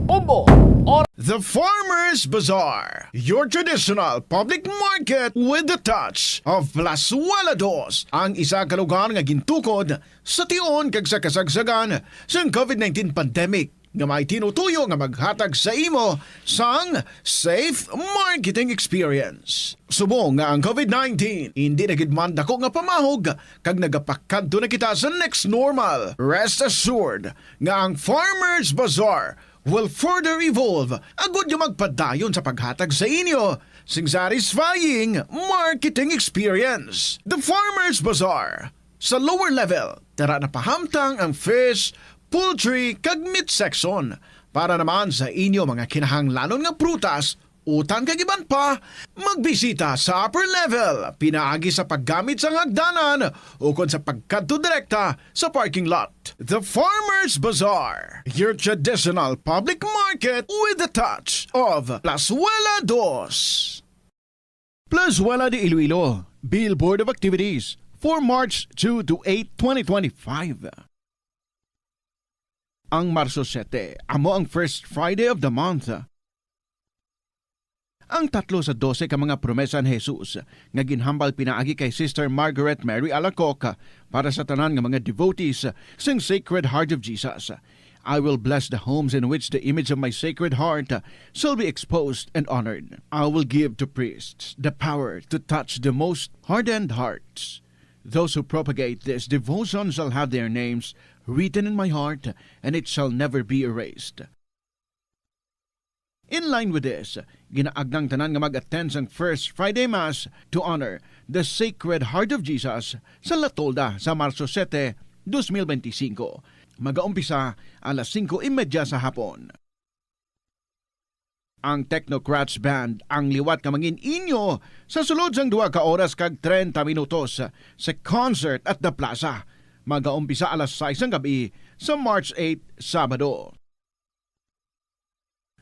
Bombo. On The Farmers Bazaar, your traditional public market with the touch of Plazuela Dos, ang isa ka lugar nga gintukod sa tion kag sa kasagsagan sang covid nineteen pandemic nga may tinutuyo nga maghatag sa imo sang safe marketing experience. Subong nga ang covid nineteen hindi na gid man dako nga pamahog kag nagapakadto na kita sa next normal, rest assured nga ang Farmers Bazaar will further evolve agud nga magpadayon sa paghatag sa inyo sing satisfying marketing experience. The Farmers Bazaar, sa lower level, tara na pahamtang ang fish, poultry, kag meat section. Para naman sa inyo mga kinahanglanon nga prutas, utan kag iban pa, magbisita sa upper level pinaagi sa paggamit sang hagdanan ukon sa pagkadto direkta sa parking lot. The Farmers Bazaar, your traditional public market with the touch of Plazuela Dos. Plazuela de Iloilo, Billboard of Activities for March two to eight, twenty twenty-five. Ang Marso siyete amo ang first Friday of the month. Ang tatlo sa dose ka mga promesa ni Jesus nga ginhambal pinaagi kay Sister Margaret Mary Alacoque para sa tanan nga mga devotees sang Sacred Heart of Jesus. "I will bless the homes in which the image of my Sacred Heart shall be exposed and honored. I will give to priests the power to touch the most hardened hearts. Those who propagate this devotion shall have their names written in my heart, and it shall never be erased." In line with this, ginaagnang tanan nga mag-attend sang First Friday Mass to honor the Sacred Heart of Jesus sa La Tolda sa Marso sete, dos mil benti singko. Magaumpisa alas singko y media sa hapon. Ang Technocrats Band ang liwat nga mangin-inyo sa sulod sang duha ka oras kag treinta minutos sa Concert at the Plaza. Magaumpisa alas sais sang gab-i sa March eight, Sabado.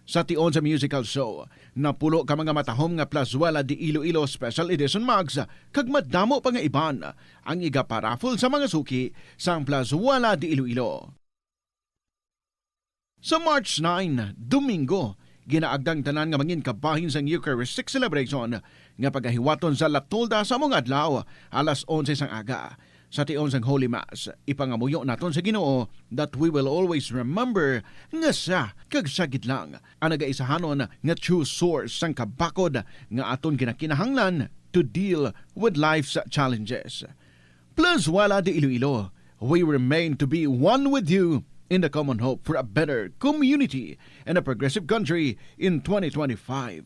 Sa tion sa musical show, napulo ka mga matahom nga Plazuela de Iloilo Special Edition mugs kag madamo pa nga iban ang igaparaffle sa mga suki sang Plazuela de Iloilo. Sa March nine, Domingo, ginaagnang tanan nga mangin kabahin sang Eucharistic celebration nga pagahiwaton sa La Tolda sa among adlaw, alas onse sang aga. Sa tion sang Holy Mass, ipangamuyo naton sa Ginoo that we will always remember nga siya kag siya gid lang ang nagaisahanon nga true source sang kabakod nga aton ginakinahanglan to deal with life's challenges. Plazuela de Iloilo, we remain to be one with you in the common hope for a better community and a progressive country in twenty twenty-five.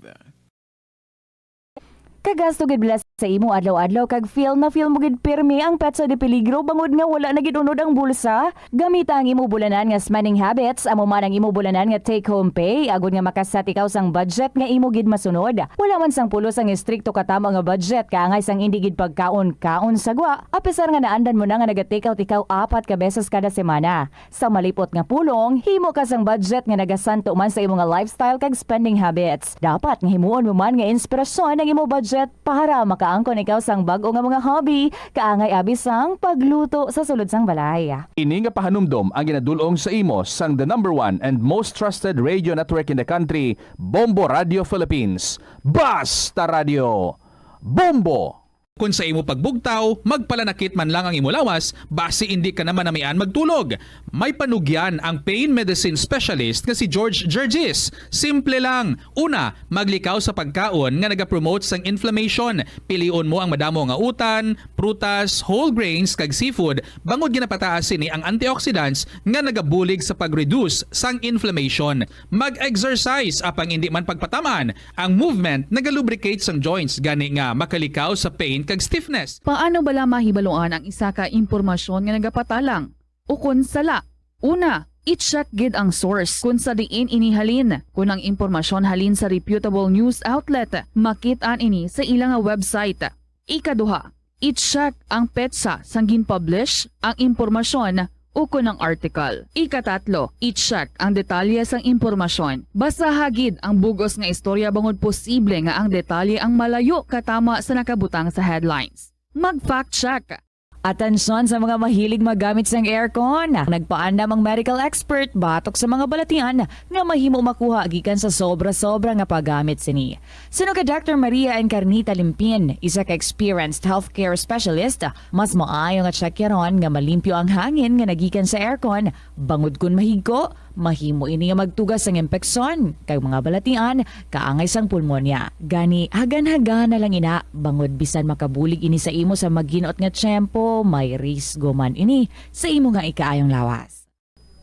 Kagasto gid bala sa imo adlaw-adlaw kag feel na feel mo gid pirmi ang petsa de peligro bangod nga wala na gid unod ang bulsa? Gamita ang imo bulanan nga spending habits, amo man ang imo bulanan nga take-home pay, agod nga makasat ikaw sang budget nga imo gid masunod. Wala man sang pulos ang estrikto katama nga budget, kaangay sang indi gid pagkaon-kaon sa gwa, apisar nga naandan mo na nga naga-take out ikaw apat ka beses kada semana. Sa malipot nga pulong, himo ka sang budget nga nagasanto man sa imo nga lifestyle kag spending habits. Dapat nga himuon mo man nga inspirasyon ang imo budget para makaangkon ikaw sang bag-o nga mga hobby, kaangay abi sang pagluto sa sulod sang balay. Ini nga pahanumdom ang ginadul-ong sa imo sang the number one and most trusted radio network in the country, Bombo Radio Philippines. Basta Radio! Bombo! Kon sa imo pagbugtaw, magpalanakit man lang ang imo lawas, basi indi ka na manamian magtulog. May panugyan ang pain medicine specialist nga si George Gergis. Simple lang. Una, maglikaw sa pagkaon nga nagapromote sang inflammation. Pilion mo ang madamo nga utan, prutas, whole grains, kag seafood, bangod ginapataas sini ang antioxidants nga nagabulig sa pag-reduce sang inflammation. Mag-exercise, apang indi man pagpataman, ang movement nagalubricate sang joints, gani nga makalikaw sa pain kag stiffness. Paano bala mahibaluan ang isa ka impormasyon nga nagapatalang ukon sala? Una, i-check gid ang source kon sa diin ini halin. Kon ang impormasyon halin sa reputable news outlet, makit-an ini sa ila nga website. Ikaduha, i-check ang petsa sang gin-publish ang impormasyon ukon ang article. Ikatatlo, i-check ang detalye sang impormasyon. Basaha gid ang bug-os nga istorya bangod posible nga ang detalye ang malayo katama sa nakabutang sa headlines. Mag-fact check. Atensyon sa mga mahilig maggamit sang aircon! Nagpaandam ang medical expert batok sa mga balatian nga mahimo makuha gikan sa sobra-sobra nga paggamit sini. Suno kay Doctor Maria Encarnita Limpin, isa ka experienced healthcare specialist, mas maayo nga tsakyaron nga malimpyo ang hangin nga nagikan sa aircon, bangod kon mahigko, mahimo ini nga magtuga sang impeksyon kag mga balatian kaangay sang pulmonya. Gani, hagan-hagana lang ina, bangod bisan makabulig ini sa imo sa magin-ot nga tiyempo, may risgo man ini sa imo nga ikaayong lawas.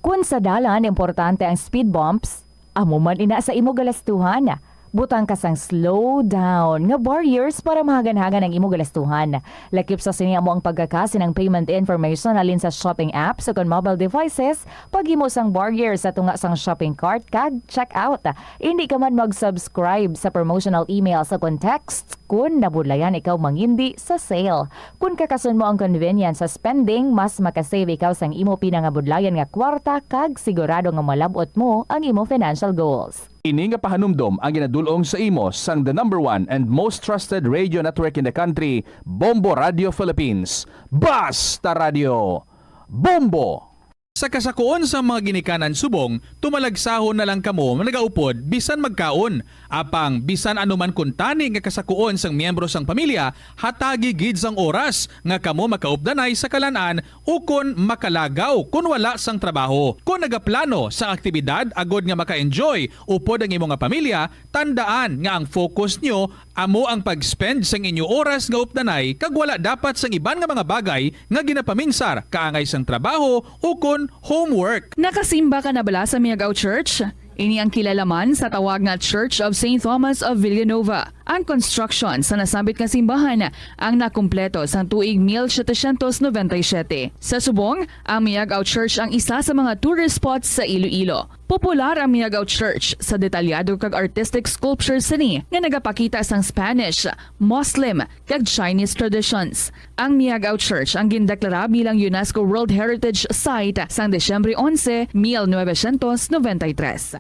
Kon sa dalan importante ang speed bumps, amo man ina sa imo galastuhan. Butang ka sang slow down nga barriers para mahagan-hagan ang imo galastuhan. Lakip sa sini amo ang pagkakasin ang payment information halin sa shopping apps o kon mobile devices, paghimo sang barrier sa tunga sang shopping cart kag checkout. Indi ka man mag-subscribe sa promotional emails o kon texts kon nabudlayan ikaw mangindi sa sale. Kon kakason mo ang convenience sa spending, mas makasave ikaw sang imo pinangabudlayan nga kwarta kag sigurado nga malab-ot mo ang imo financial goals. Ini nga pahanumdom ang ginadul-ong sa imo sang the number one and most trusted radio network in the country, Bombo Radio Philippines. Basta Radio! Bombo! Sa kasakuon sang mga ginikanan subong, tumalagsahon na lang kamo nagaupod bisan magkaon. Apang bisan ano man kuntani nga kasakuon sang miyembro sang pamilya, hatagi gid sang oras nga kamo makaupdanay sa kalan-an ukon makalagaw kon wala sang trabaho. Kon nagaplano sang aktibidad agod nga maka-enjoy upod ang imo nga pamilya, tandaan nga ang focus nyo amo ang pag-spend sang inyo oras nga updanay kag wala dapat sang iban nga mga bagay nga ginapaminsar kaangay sang trabaho ukon homework. Nakasimba ka na bala sa Miagao Church? Ini ang kilala man sa tawag nga Church of Saint Thomas of Villanova. Ang construction sa nasambit nga simbahan ang nakumpleto sang tuig mil setecientos noventa y siete. Sa subong, ang Miagao Church ang isa sa mga tourist spots sa Iloilo. Popular ang Miagao Church sa detalyado kag artistic sculptures sini nga nagapakita sang Spanish, Muslim, kag Chinese traditions. Ang Miagao Church ang gindeklara bilang UNESCO World Heritage Site sang Disyembre onse, mil novecientos noventa y tres.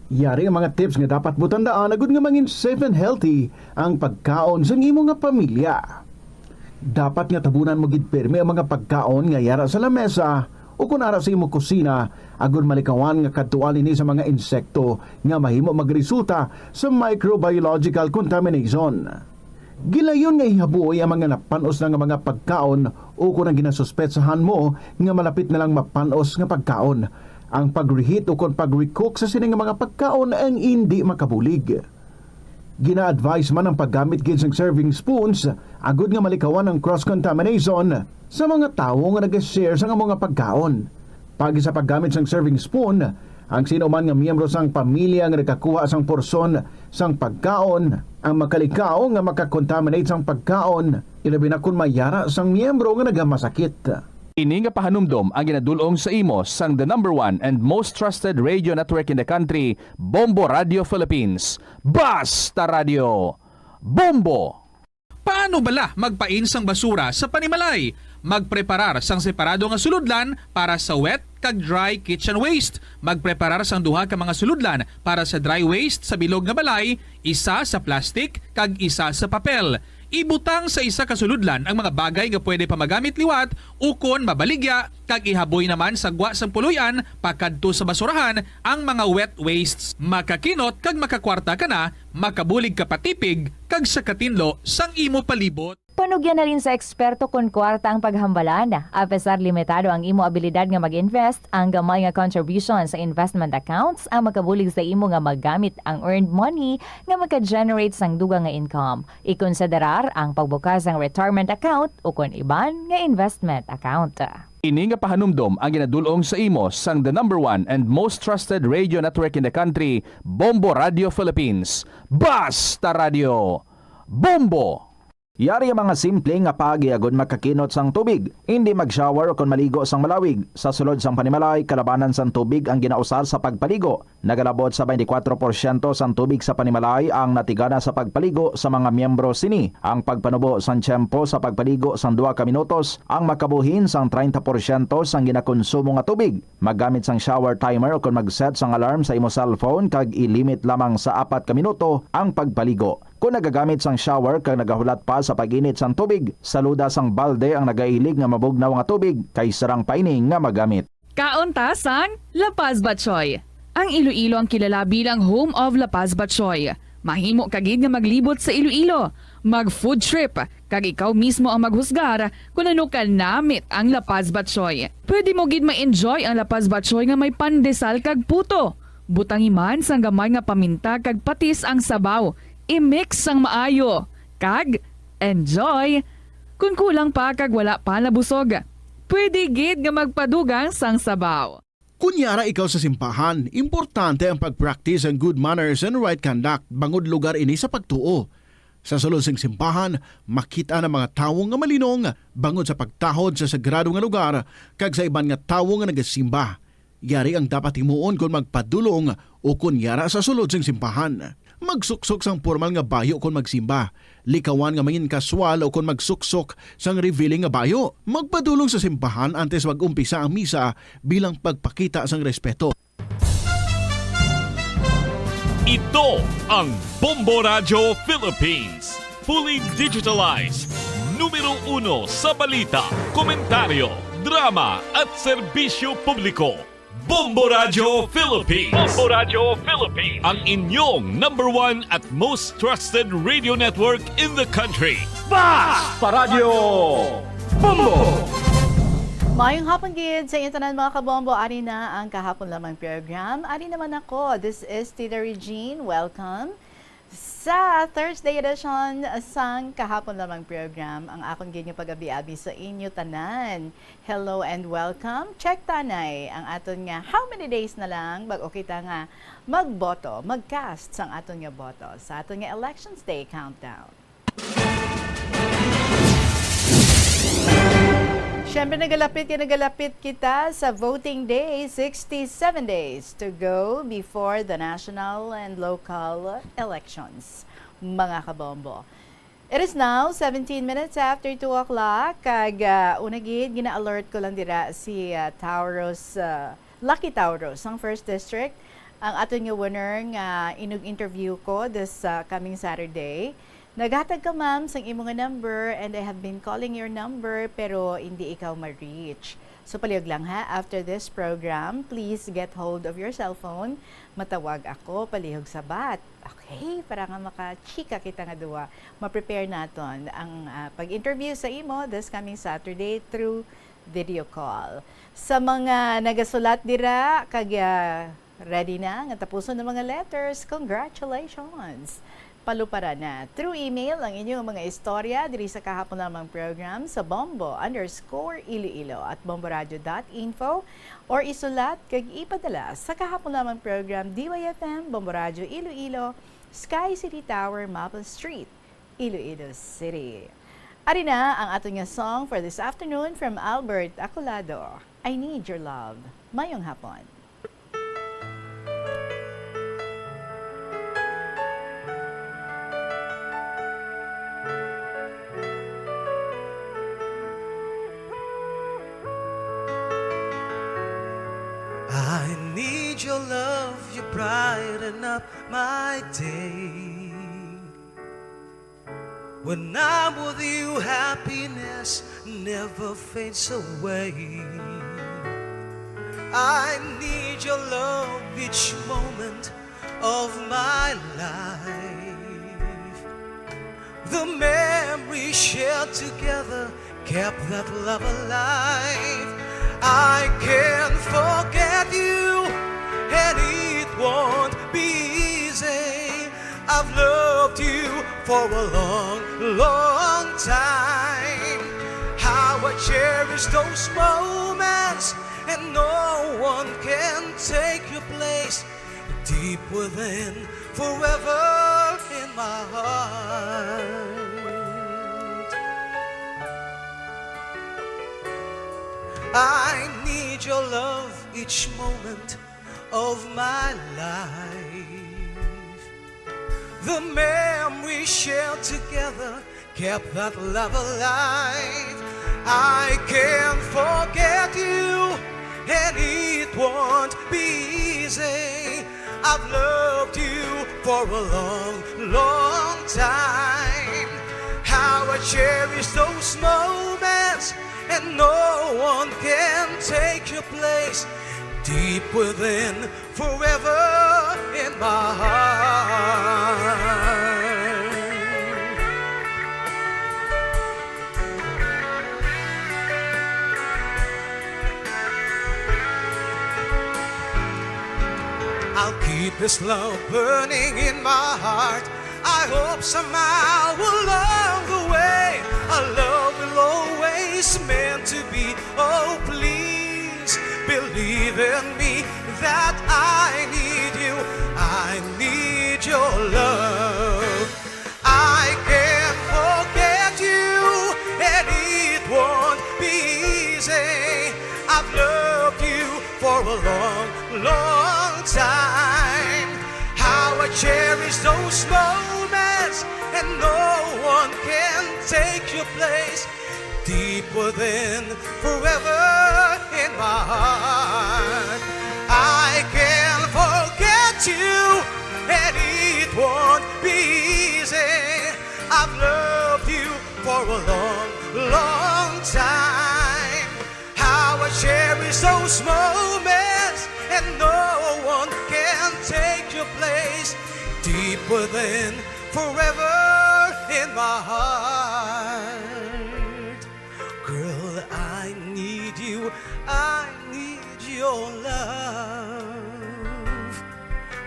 Yari ang mga tips nga dapat mo tandaan agud nga mangin safe and healthy ang pagkaon sang imo nga pamilya. Dapat nga tabunan mo gid pirmi ang mga pagkaon nga yara sa lamesa o kon ara sa imo kusina, agud malikawan nga kadtuan ini sa mga insekto nga mahimo magresulta sa microbiological contamination. Gilayon nga ihabuoy ang mga napan-os na nga mga pagkaon o kon ang ginasuspetsahan mo nga malapit na lang mapan-os nga pagkaon. Ang pag-reheat o kon pag-recook sa sini nga mga pagkaon ang indi makabulig. Gina-advise man ang paggamit gid sang serving spoons agud nga malikawan ang cross-contamination sa mga tawo nga nag-share sang amo nga pagkaon. Paagi sa paggamit sang serving spoon, ang sino man nga miyembro sang pamilya nga nagakuha sang porsyon sang pagkaon ang makalikaw nga makakontaminate sang pagkaon, ilabi na kon may yara sang miyembro nga nagamasakit. Ini nga pahanumdom ang ginadul-ong sa imo sang the number one and most trusted radio network in the country, Bombo Radio Philippines. Basta Radio! Bombo! Paano bala magpain sang basura sa panimalay? Magpreparar sang separado nga sulodlan para sa wet kag dry kitchen waste. Magpreparar sang duha ka mga sulodlan para sa dry waste sa bilog nga balay, isa sa plastic kag isa sa papel. Ibutang sa isa ka sulodlan ang mga bagay nga pwede pa magamit liwat ukon mabaligya, kag ihaboy naman sa gwa sang puloy-an pakadto sa basurahan ang mga wet wastes. Makakinot kag makakwarta ka na, makabulig ka pa tipig, kag sa katinlo sang imo palibot. Panugyan halin sa eksperto kon kwarta ang paghambalan. Apesar limitado ang imo abilidad nga mag-invest, ang gamay nga contribution sa investment accounts ang makabulig sa imo nga magamit ang earned money nga maka-generate sang dugang nga income. Ikonsiderar ang pagbukas sang retirement account ukon iban nga investment account. Ini nga pahanumdom ang ginadul-ong sa imo sang the number one and most trusted radio network in the country, Bombo Radio Philippines. Basta Radio! Bombo! Yari ang mga simple nga paagi agud makakinot sang tubig. Indi mag-shower ukon maligo sang malawig. Sa sulod sang panimalay, kalabanan sang tubig ang ginausar sa pagpaligo. Nagalabot sa twenty-four porsyento sang tubig sa panimalay ang natigana sa pagpaligo sa mga miyembro sini. Ang pagpanubo sang tiyempo sa pagpaligo sang duha ka minutos ang makabuhin sang treinta porsyento sang ginakonsumo nga tubig. Maggamit sang shower timer ukon mag-set sang alarm sa imo cellphone kag i-limit lamang sa apat ka minuto ang pagpaligo. Kon nagagamit sang shower kag nagahulat pa sa pag-init sang tubig, saluda sang balde ang nagailig nga mabugnaw nga tubig kay sarang pa ini nga magamit. Kaon ta sang La Paz Batchoy. Ang Iloilo ang kilala bilang home of La Paz Batchoy. Mahimo ka gid nga maglibot sa Iloilo, mag-food trip, kag ikaw mismo ang maghusgar kon ano ka namit ang La Paz Batchoy. Pwede mo gid ma-enjoy ang La Paz Batchoy nga may pandesal kag puto. Butangi man sang gamay nga paminta kag patis ang sabaw. I-mix sang maayo. Kag enjoy! Kon kulang pa kag wala pa nabusog, pwede gid nga magpadugang sang sabaw. Kon yara ikaw sa simbahan, importante ang pag-practice ang good manners and right conduct bangod lugar ini sa pagtuo. Sa sulod sing simbahan, makit-an ang mga tawo nga malinong bangod sa pagtahod sa sagrado nga lugar kag sa iban nga tawo nga nagasimba. Yari ang dapat himuon kon magpadulong o kon yara sa sulod sing simbahan. Magsuksok sang pormal nga bayo kon magsimba. Likawan nga mangin-kaswal o kon magsuksok sang revealing nga bayo. Magpadulong sa simbahan antes mag-umpisa ang misa bilang pagpakita sang respeto. Ito ang Bombo Radyo Philippines. Fully digitalized. Numero uno sa balita, komentaryo, Drama at serbisyo publiko. Bombo Radyo Philippines. Bombo Radyo Philippines. Ang inyong number one at most trusted radio network in the country. Basta Radyo Bombo! Maayong hapon gid sa inyo tanan, mga kabombo. Ari na ang kahapon lamang program. Ari naman ako. This is Tita Regine. Welcome sa Thursday edition sang kahapon lamang program. Ang akon gid nga pag-abi-abi sa inyo tanan. Hello and welcome. Check ta anay ang aton nga how many days na lang bag-o kita nga magboto, mag-cast sang aton nga boto sa aton nga Elections Day countdown. Siyempre, nagalapit kay nagalapit kita sa voting day, sixty-seven days to go before the national and local elections. Mga kabombo, it is now seventeen minutes after two o'clock, kag, ah, una gid, gina-alert ko lang dira si, ah, Tauros, ah, Lucky Tauros, ang First District, ang aton nga winner nga inug-interview ko this, ah, coming Saturday. Naghatag ka, ma'am, sang imo nga number, and I have been calling your number, pero hindi ikaw ma-reach. So, palihog lang, ha, after this program, please get hold of your cellphone. Matawag ako palihog sabat. Okay? Para nga makachika kita nga duwa. Ma-prepare naton ang, ah, pag-interview sa imo this coming Saturday through video call. Sa mga nagasulat dira, kag, ah, ready na nga tapuson ang mga letters, congratulations! Paluparan na through email ang inyong mga istorya diri sa kahapon lamang program sa bombo underscore iloilo at bomboradio dot info, or isulat kag ipadala sa kahapon lamang program, D Y F M, Bombo Radyo Iloilo, Sky City Tower, Maple Street, Iloilo City. Ari na ang aton nga song for this afternoon from Albert Acolado, I Need Your Love. Mayong hapon. I need your love, you brighten up my day. When I'm with you, happiness never fades away. I need your love each moment of my life. The memories shared together kept that love alive. I can't forget you, and it won't be easy. I've loved you for a long, long time. How I cherish those moments, and no one can take your place. Deep within, forever in my heart. I need your love each moment of my life. The memories shared together kept that love alive. I can't forget you, and it won't be easy. I've loved you for a long, long time. How I cherish those moments, and no one can take your place. Deep within, forever in my heart. I'll keep this love burning in my heart. I hope somehow along the way our love will always meant to be. Oh, please believe in me that I need you. I need your love. I can't forget you, and it won't be easy. I've loved you for a long, long time. How I cherish those moments, and no one can take your place. Deep within, forever in my heart. I can't forget you, and it won't be easy. I've loved you for a long, long time. Moments and no one can take your place. Deep within, forever in my heart. Girl, I need you. I need your love.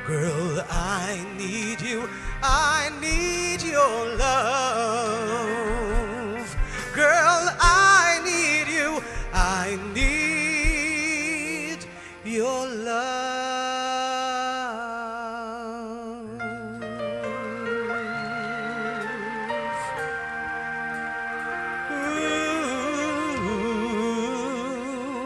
Girl, I need you. I need your love. Girl, I need you. I need your love. Ooh, ooh.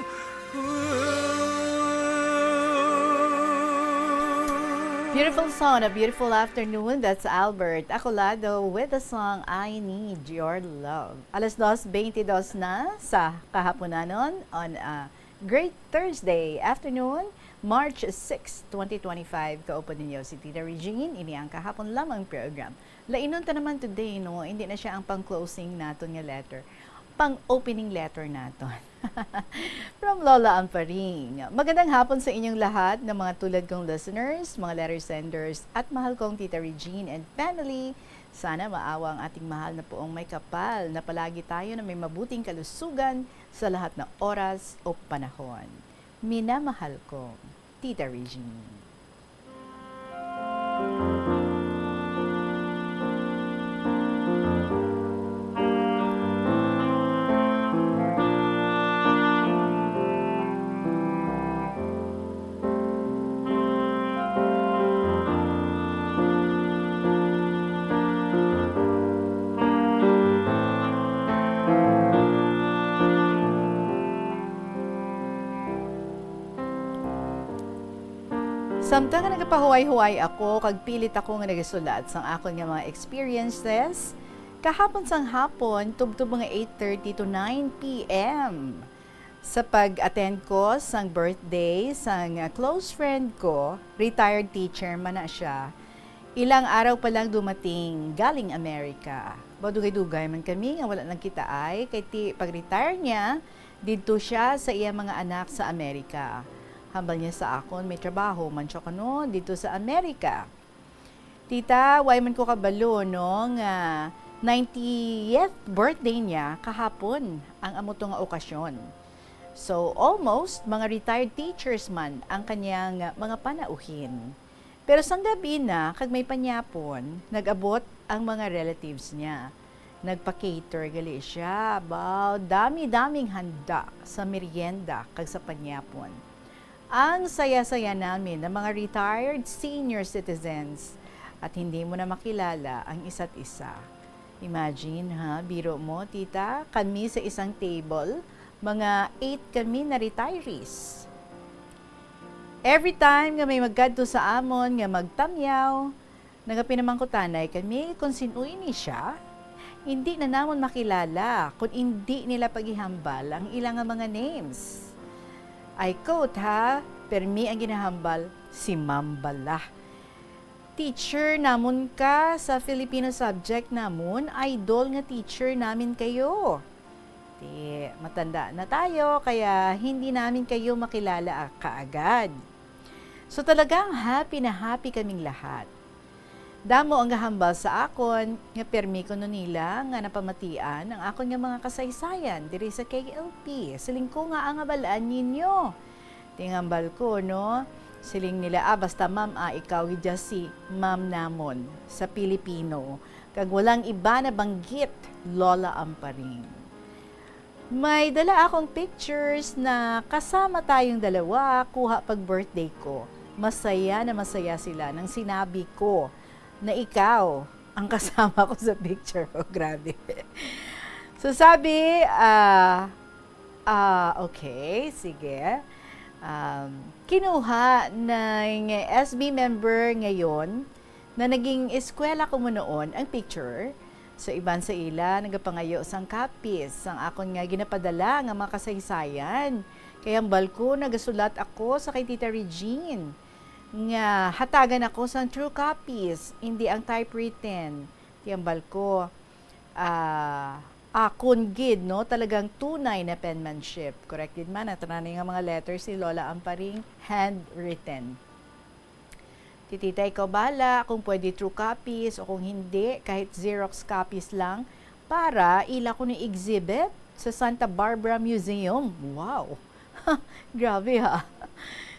Beautiful song, a beautiful afternoon. That's Albert Acolado with the song I Need Your Love. Alas dos bentidós na sa kahaponanon on a great Thursday afternoon, March six, twenty twenty-five. Kaupod ninyo si Tita Regine. Ini ang kahapon lamang program. Lainon ta naman today, no? Hindi na siya ang pang-closing naton nga letter. Pang-opening letter naton. From Lola Amparing. Magandang hapon sa inyong lahat ng mga tulad kong listeners, mga letter senders, at mahal kong Tita Regine and family. Sana maawa ang ating mahal na Poong Maykapal na palagi tayo na may mabuting kalusugan sa lahat na oras o panahon. Minamahal kong Tita Regine. Samtang nga nagapahuway-huway ako kag pilit ako nga nagasulat sang akon nga mga experiences, kahapon sang hapon, tubtob mga eight thirty to nine P M, sa pag-attend ko sang birthday sang close friend ko, retired teacher man na siya. Ilang araw pa lang dumating galing Amerika. Ba, dugay-dugay man kami nga wala nagkitaay, kay ti pag-retire niya, didto siya sa iya mga anak sa Amerika. Hambal niya sa akon, may trabaho man siya kuno didto sa Amerika. Tita, way man ko kabalo, no, nga ninetieth birthday niya kahapon ang amo to nga okasyon. So, almost mga retired teachers man ang kanyang mga panauhin. Pero sang gabi na, kag may panyapon, nag-abot ang mga relatives niya. Nagpa-cater gali siya. Baw, dami-daming handa sa merienda kag sa panyapon. Ang saya-saya namin na mga retired senior citizens at hindi mo na makilala ang isa't isa. Imagine, ha, biro mo, tita, kami sa isang table, mga eight kami na retirees. Every time nga may magkadto sa amon nga magtamyaw, nagapinamangkutanay kami kon sin-o ini siya. Hindi na namon makilala kon indi nila paghihambal ang ila nga mga names. I quote, ha, permi ang ginahambal, si Ma'am bala. Teacher namon ka sa Filipino subject namon, idol nga teacher namin kayo. Ti, matanda na tayo, kaya hindi namin kayo makilala a-, kaagad. So, talagang happy na happy kaming lahat. Damo ang gahambal sa akon nga permi kuno nila nga napamatian ang akon nga mga kasaysayan diri sa K L P. Siling ko nga ang abal-an ninyo. Tingambal ko, no? Siling nila, "Ah, basta ma'am, ah, ikaw gid si ma'am namon sa Pilipino. Kag walang iba na banggit, Lola Amparing." May dala akong pictures na kasama tayong dalawa, kuha pag birthday ko. Masaya na masaya sila nang sinabi ko na ikaw ang kasama ko sa picture. Oh, grabe. So, sabi, ah, ah, okay, sige. Um, kinuha ng S B member ngayon na naging eskwela ko mo noon ang picture. So, iban sa ila nagapangayo sang copies sang akon nga ginapadala nga mga kasaysayan. Kay hambal ko, nagasulat ako sa kay Tita Regine nga hatagan ako sang true copies, hindi ang typewritten. Ti hambal ko, ah, akon gid, no, talagang tunay na penmanship. Correct gid man, ang tanan nga mga letters ni Lola Amparing, handwritten. Titita, ikaw bala kung pwede true copies o kung hindi, kahit Xerox copies lang, para ila ko ni exhibit sa Santa Barbara Museum. Wow! Grabe, ha?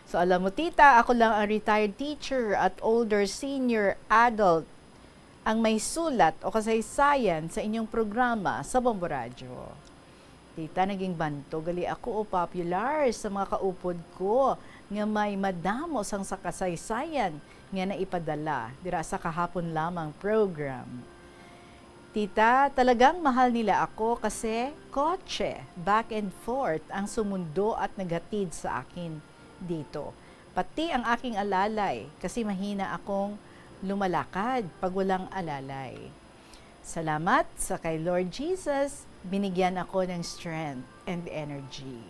So, alam mo, tita, ako lang ang retired teacher at older senior adult ang may sulat o kasaysayan sa inyong programa sa Bombo Radyo. Tita, naging bantog gali ako o popular sa mga kaupod ko nga may madamo sang sa kasaysayan nga naipadala dira sa kahapon lamang program. Tita, talagang mahal nila ako kasi kotse, back and forth ang sumundo at naghatid sa akin dito. Pati ang aking alalay, kasi mahina akong lumalakad pag walang alalay. Salamat sa kay Lord Jesus, binigyan ako ng strength and energy.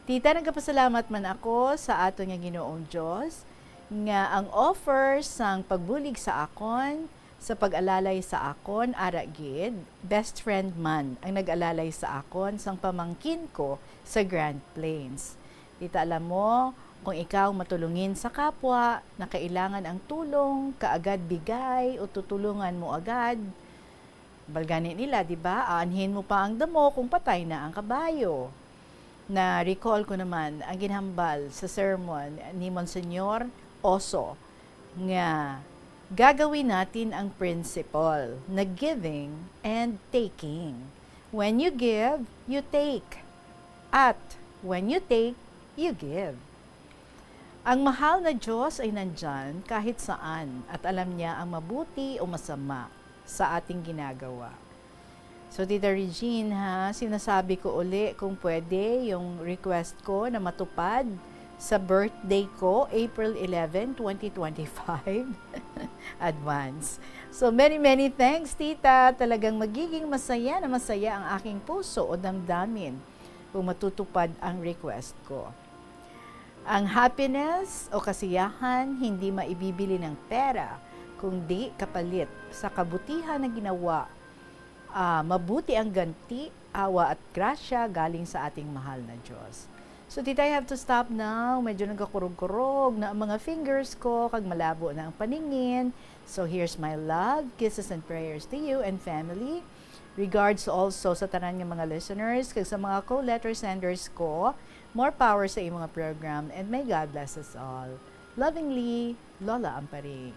Tita, nagapasalamat man ako sa aton nga Ginoong Dios nga ang offer sang pagbulig sa akon, sa pag-alalay sa akon, ara gid, best friend man ang nag-alalay sa akon sang pamangkin ko sa Grand Plains. Tita, alam mo, kung ikaw matulungin sa kapwa, na kailangan ang tulong, kaagad bigay o tutulungan mo agad. Balgani nila, di ba? Aanhin mo pa ang damo kung patay na ang kabayo. Na-recall ko naman ang ginhambal sa sermon ni Monsignor Oso nga gagawin natin ang principle na giving and taking. When you give, you take. At when you take, you give. Ang mahal na Diyos ay nandyan kahit saan at alam niya ang mabuti o masama sa ating ginagawa. So, Tita Regine, ha, sinasabi ko uli kung pwede yung request ko na matupad sa birthday ko, April eleven, twenty twenty-five. Advance. So, many, many thanks, Tita. Talagang magiging masaya na masaya ang aking puso o damdamin kung matutupad ang request ko. Ang happiness o kasiyahan hindi maibibili ng pera, kundi kapalit sa kabutihan na ginawa. Ah, mabuti ang ganti, awa at grasya galing sa ating mahal na Diyos. So, Tita, I have to stop now. Medyo nagkakurog-kurog na ang mga fingers ko, kag malabo na ang paningin. So, here's my love, kisses and prayers to you and family. Regards also sa tanan nga mga listeners, kag sa mga co-letter senders ko. More power sa imong mga program, and may God bless us all. Lovingly, Lola Amparing.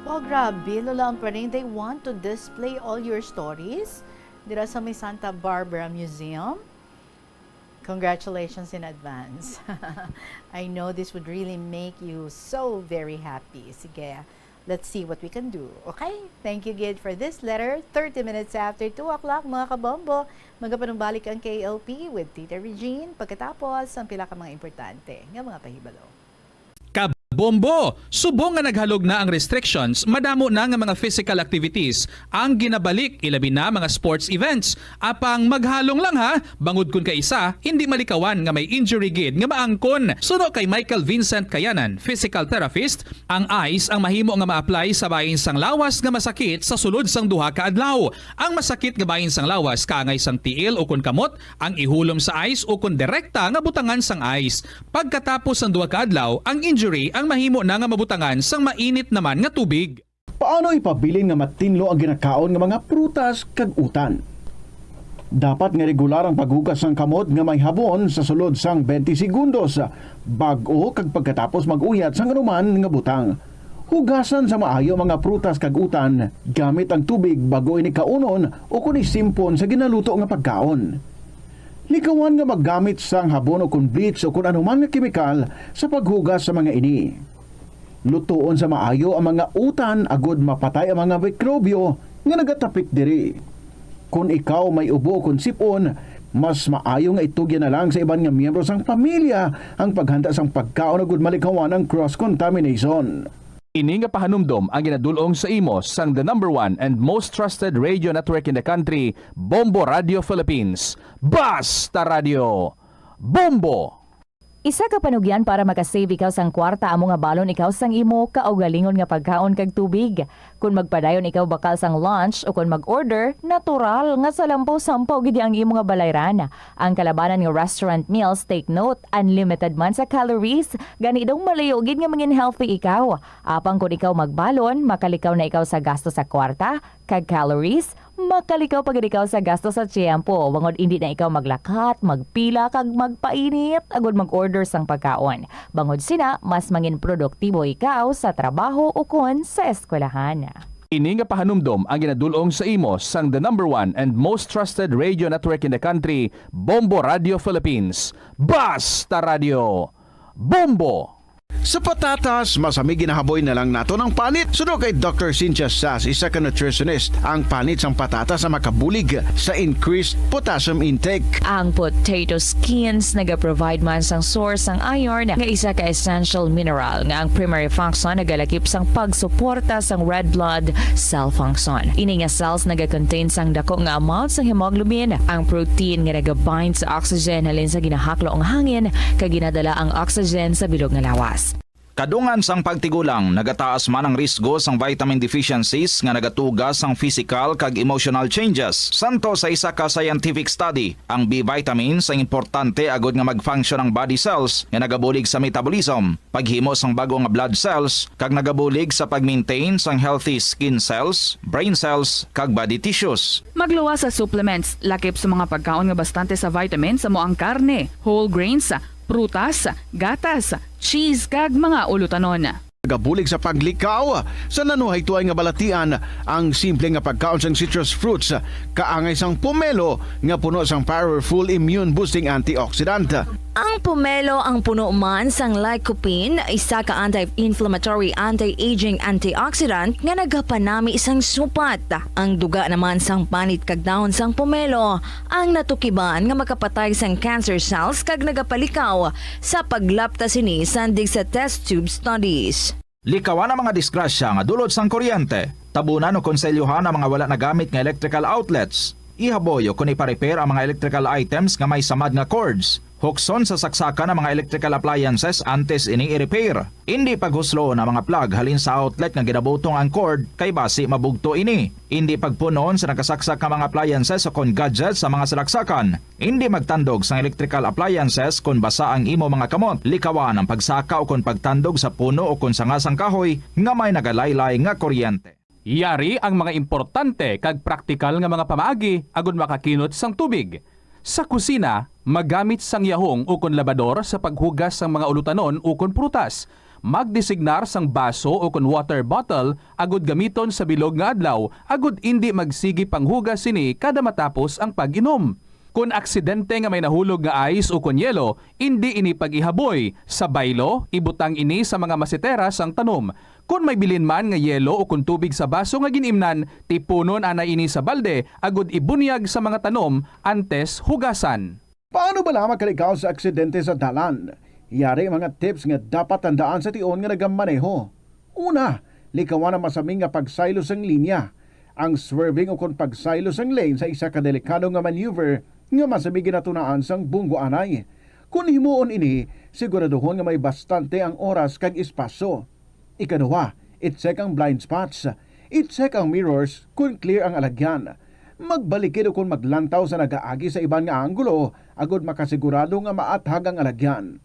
Wow, grabe, Lola Amparing, they want to display all your stories dira sa may Santa Barbara Museum. Congratulations in advance. I know this would really make you so very happy. Sige, let's see what we can do. Okay? Thank you gid for this letter. Thirty minutes after two o'clock, mga kabombo, magapanumbalik ang K L P with Tita Regine pagkatapos ang pila ka mga importante nga mga pahibalo. Kabombo! Subong nga naghalog na ang restrictions, madamo na nga mga physical activities ang ginabalik, ilabi na mga sports events. Apang maghalong lang ha, bangod kun kaisa, hindi malikawan nga may injury gid nga maangkon. Suno kay Michael Vincent Kayanan, physical therapist, ang ice ang mahimo nga ma-apply sa bahin sang lawas nga masakit sa sulod sang duha ka adlaw. Ang masakit nga bahin sang lawas kaangay sang tiil ukon kamot ang ihulom sa ice ukon direkta nga butangan sang ice. Pagkatapos sang duha ka adlaw, ang injury ang mahimo na nga mabutangan sang mainit naman nga tubig. Paano ipabilin nga matinlo ang ginakaon nga mga prutas kag utan? Dapat nga regular ang paghugas sang kamot nga may habon sa sulod sang twenty segundos, bag-o kag pagkatapos mag-uyat sang anuman nga butang. Hugasan sa maayo ang mga prutas kag utan gamit ang tubig bag-o ini kaunon ukon isimpon sa ginaluto nga pagkaon. Likawan nga maggamit sang habon ukon bleach ukon anuman nga kemikal sa paghugas sa mga ini. Lutoon sa maayo ang mga utan agod mapatay ang mga mikrobyo nga nagatapik diri. Kon ikaw may ubo kon sip-on, mas maayo nga itugyan na lang sa iban nga miyembro sang pamilya ang paghanda sang pagkaon agud malikawan ang cross contamination. Ini nga pahanumdom ang ginadul-ong sa imo sang the number one and most trusted radio network in the country, Bombo Radio Philippines. Basta Radio Bombo! Isa ka panugyan para makasave ikaw sang kwarta amo nga balon ikaw sang imo kaugalingon nga pagkaon kag tubig. Kon magpadayon ikaw bakal sang lunch o kon mag-order, natural nga salampaw-sampaw gid ang imo nga balayran. Ang kalabanan nga restaurant meals, take note, unlimited man sa calories, gani daw malayo gid nga mangin healthy ikaw. Apang kon ikaw magbalon, makalikaw na ikaw sa gasto sa kwarta, kag calories, makalikaw pa gid ikaw sa gasto sa tiyempo, bangod indi na ikaw maglakat, magpila, kag magpainit agud mag-order sang pagkaon. Bangod sina, mas mangin produktibo ikaw sa trabaho ukon sa eskwelahan. Ini nga pahanumdom ang ginadul-ong sa imo sang the number one and most trusted radio network in the country, Bombo Radio Philippines. Basta Radio! Bombo! Sa patatas, masami ginahaboy na lang naton ang panit. Suno kay Doctor Cynthia Sas, isa ka nutritionist, ang panit sang patatas ang makabulig sa increased potassium intake. Ang potato skins nagaprovide man sang source sang iron, nga isa ka essential mineral nga ang primary function nagalakip sang pagsuporta sang red blood cell function. Ini nga cells nagakontain sang dako nga amount sang hemoglobin, ang protein nga nagabind sa oxygen halin sa ginahaklo nga hangin kag ginadala ang oxygen sa bilog nga lawas. Kadungan sang pagtigulang, nagataas man ang risgo sang vitamin deficiencies nga nagatuga sang physical kag emotional changes. Santo sa isa ka scientific study, ang B vitamins ang importante agud nga mag-function ang body cells nga nagabulig sa metabolism, paghimo sang bag-o nga blood cells, kag nagabulig sa pag-maintain sang healthy skin cells, brain cells, kag body tissues. Magluwas sa supplements, lakip sa mga pagkaon nga bastante sa vitamins amo ang karne, whole grains, prutas, gatas, cheese, kag mga ulutanon. Nagabulig sa paglikaw sa nanuhay tuay nga balatian ang simple nga pagkaon sang citrus fruits, kaangay sang pomelo nga puno sang powerful immune boosting antioxidant. Ang pomelo ang puno man sang lycopene, isa ka anti-inflammatory, anti-aging antioxidant nga nagapanami sang supat. Ang duga naman sang panit kag dahon sang pomelo ang natukiban nga makapatay sang cancer cells kag nagapalikaw sa paglapta sini sandig sa test tube studies. Likawan ang mga disgrasya nga dulot sang kuryente. Tabunan o konselyohan ang mga wala nagamit nga electrical outlets. Ihaboy o kon ipa-repair ang mga electrical items nga may samad nga cords. Hukson sa saksakan ang mga electrical appliances antes ini i-repair. Indi paghusloon ang mga plug halin sa outlet nga ginabutong ang cord, kay basi mabugto ini. Indi pagpunon sa nakasaksak nga mga appliances o kon gadgets sa mga salaksakan. Indi magtandog sang electrical appliances kon basa ang imo mga kamot. Likawan ang pagsaka o kon pagtandog sa puno o kon sanga sang kahoy nga may nagalaylay nga kuryente. Yari ang mga importante kag praktikal nga mga pamaagi agud makakinot sang tubig. Sa kusina, magamit sang yahong ukon labador sa paghugas sang mga ulutanon ukon prutas. Magdesignar sang baso ukon water bottle agud gamiton sa bilog nga adlaw agud indi magsigi panghugas sini kada matapos ang pag-inom. Kon aksidente nga may nahulog nga ice ukon yelo, indi ini pag-ihaboy. Sa baylo, ibutang ini sa mga masetera sang tanom. Kon may bilin man nga yelo ukon tubig sa baso nga gin-imnan, tipunon anay ini sa balde agud ibunyag sa mga tanom antes hugasan. Paano bala makalikaw sa aksidente sa dalan? Yari mga tips nga dapat tandaan sa tion nga nagamaneho. Una, likawan ang masami nga pagsaylo sang linya. Ang swerving ukon pagsaylo sang lane sa isa ka delikado nga maneuver nga masami ginatunaan sang bunggo anay. Kon himuon ini, siguraduhon nga may bastante ang oras kag espasyo. Ikaduha, i-check ang blind spots. I-check ang mirrors kon clear ang alagyan. Magbalikid ukon maglantaw sa nagaagi sa iban nga anggulo agud makasigurado nga maathag ang alagyan.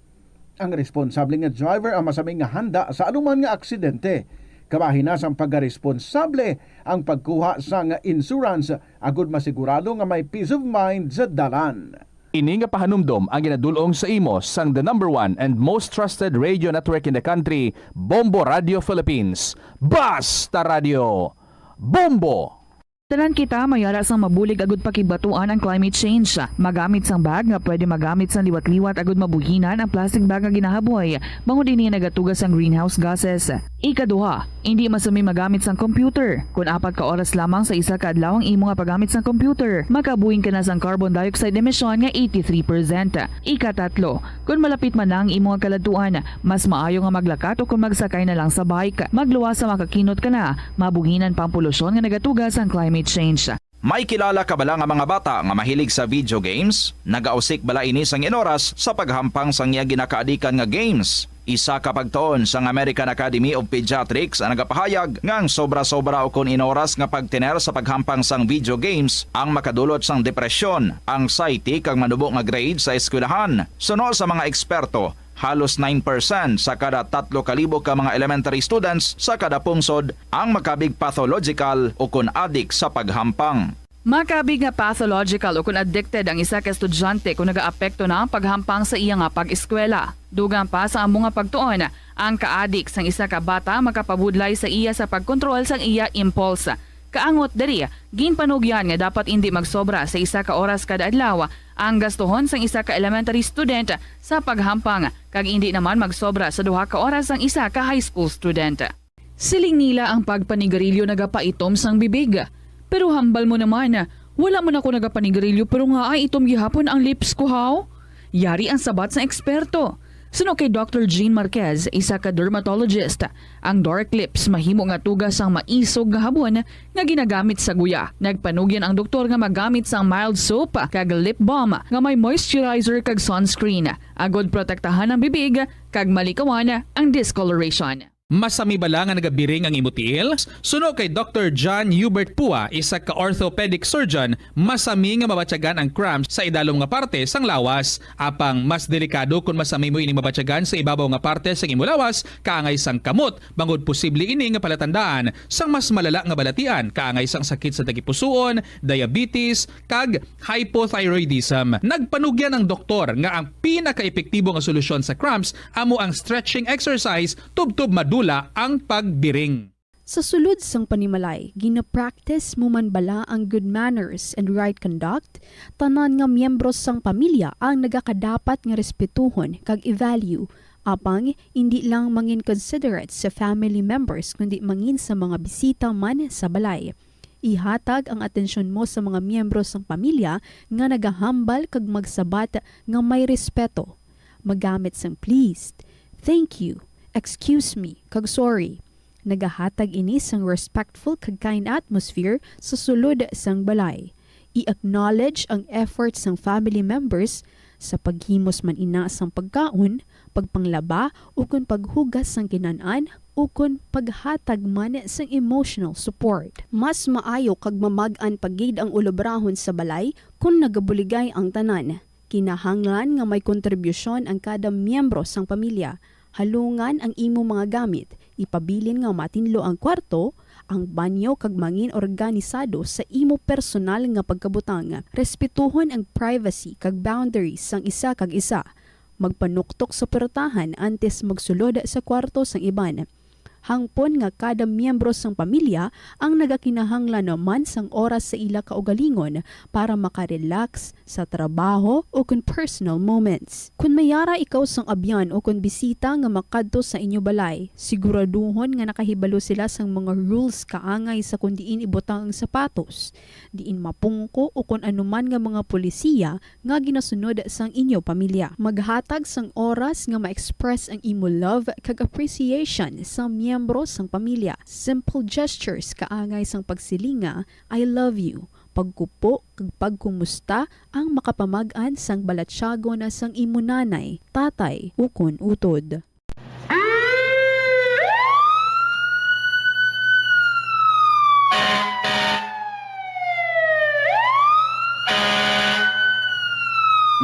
Ang responsable nga driver ang masami nga handa sa anuman nga aksidente. Kabahin na sang pagkaresponsable ang pagkuha sang insurance agud masigurado nga may peace of mind sa dalan. Ini nga pahanumdom ang ginadul-ong sa imo sang the number one and most trusted radio network in the country, Bombo Radio Philippines. Basta Radio! Bombo! Tanan kita may ara sang mabulig agud pakigbatuan ang climate change. Magamit sang bag nga pwede magamit sang liwat-liwat agud mabuhinan ang plastic bag nga ginahaboy, bangod ini nagatuga sang greenhouse gases. Ikaduha, indi masami magamit sang computer. Kon apat ka oras lamang sa isa ka adlaw ang imo nga paggamit sang computer, makabuhin ka na sang carbon dioxide emission nga eighty-three percent. Ikatatlo, kon malapit man na ang imo nga kaladtuan, mas maayo nga maglakat o kon magsakay na lang sa bike. Magluwas sa makakinot ka na, mabuhinan pa ang polusyon nga nagatuga sang climate change. May kilala ka bala nga mga bata nga mahilig sa video games? Nagausik bala ini sang inoras sa paghampang sang iya ginakaadikan nga games? Isa ka pagtuon sang American Academy of Pediatrics ang nagapahayag nga ang sobra-sobra ukon inoras nga pagtener sa paghampang sang video games ang makadulot sang depresyon, anxiety, kag manubo nga grade sa eskwelahan. Suno sa mga eksperto, halos nine percent sa kada tatlo ka libo ka mga elementary students sa kada pungsod ang makabig pathological ukon adik sa paghampang. Makabig nga pathological ukon addicted ang isa ka estudyante kon nagaapekto na ang paghampang sa iya nga pag-eskwela. Dugang pa sa amo nga pagtuon, ang kaadik sang isa ka bata makapabudlay sa iya sa pagkontrol sang iya impulse. Kaangot diri, ginpanugyan nga dapat indi magsobra sa isa ka oras kada adlaw ang gastuhon sang isa ka elementary student sa paghampang, kag indi naman magsobra sa duha ka oras ang isa ka high school student. Siling nila ang pagpanigarilyo nagapaitom sang bibig. Pero hambal mo naman, wala man ako nagapanigarilyo pero nga ay itom gihapon ang lips ko, haw? Yari ang sabat sang eksperto. Suno kay Doctor Jean Marquez, isa ka dermatologist, ang dark lips mahimo nga tuga sang maisog nga habon nga ginagamit sa guya. Nagpanugyan ang doktor nga magamit sang mild soap kag lip balm nga may moisturizer kag sunscreen, agod protektahan ang bibig kag malikawan ang discoloration. Masami bala nga nagabiring ang imo tiil? Suno kay Doctor John Hubert Pua, isa ka orthopedic surgeon, masami nga mabatyagan ang cramps sa idalom nga parte sang lawas. Apang mas delikado kon masami mo ini mabatyagan sa ibabaw nga parte sang imo lawas, kaangay sang kamot, bangod posible ini nga palatandaan sang mas malala nga balatian, kaangay sang sakit sa tagipusoon, diabetes, kag hypothyroidism. Nagpanugyan ang doktor nga ang pinakaepektibo nga solusyon sa cramps amo ang stretching exercise tubtob madula ang pagbiring. Sa sulod sang panimalay, gina-practice mo man bala ang good manners and right conduct? Tanan nga miyembro sang pamilya ang nagakadapat nga respetuhon kag i-value. Apang indi lang mangin considerate sa family members, kundi mangin sa mga bisita man sa balay. Ihatag ang atensyon mo sa mga miyembro sang pamilya nga nagahambal kag magsabat nga may respeto. Magamit sang please, thank you, excuse me, kag sorry. Nagahatag ini sang respectful kag kind atmosphere sa sulod sang balay. I-acknowledge ang effort sang family members sa paghimos man ina sang pagkaon, pagpanglaba, ukon paghugas sang kinan-an, ukon paghatag man sang emotional support. Mas maayo kag mamag-an pa gid ang ulobrahon sa balay kon nagabuligay ang tanan. Kinahanglan nga may kontribusyon ang kada miyembro sang pamilya. Halungan ang imo mga gamit, ipabilin nga matinlo ang kwarto, ang banyo, kag mangin organisado sa imo personal nga pagkabutang. Respetuhon ang privacy kag boundaries sang isa kag isa. Magpanuktok sa portahan antes magsulod sa kwarto sang iban. Hangpon nga kada miyembro sang pamilya ang nagakinahanglan man sang oras sa ila kaugalingon para makarelax sa trabaho o kon personal moments. Kon may ara ikaw sang abyan o kon bisita nga makadto sa inyo balay, siguraduhon nga nakahibalo sila sang mga rules kaangay sa kon diin ibutang ang sapatos, diin mapungko o kon anuman nga mga polisiya nga ginasunod sang inyo pamilya. Maghatag sang oras nga ma-express ang imo love kag appreciation sa miyembro sang pamilya. Simple gestures kaangay sang pagsiling nga, "I love you," pagkupo kag pagkumusta ang makapamag-an sang balatyagon sang imo nanay, tatay, ukon utod.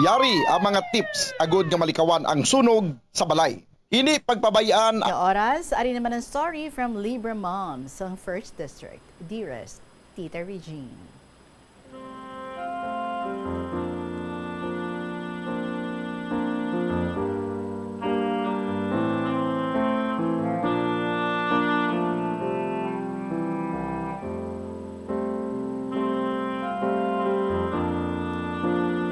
Yari ang mga tips agud nga malikawan ang sunog sa balay. Ini pagpabay-an. Nga oras, ari naman ang story from Libra Mom sa First District. Dearest Tita Regine.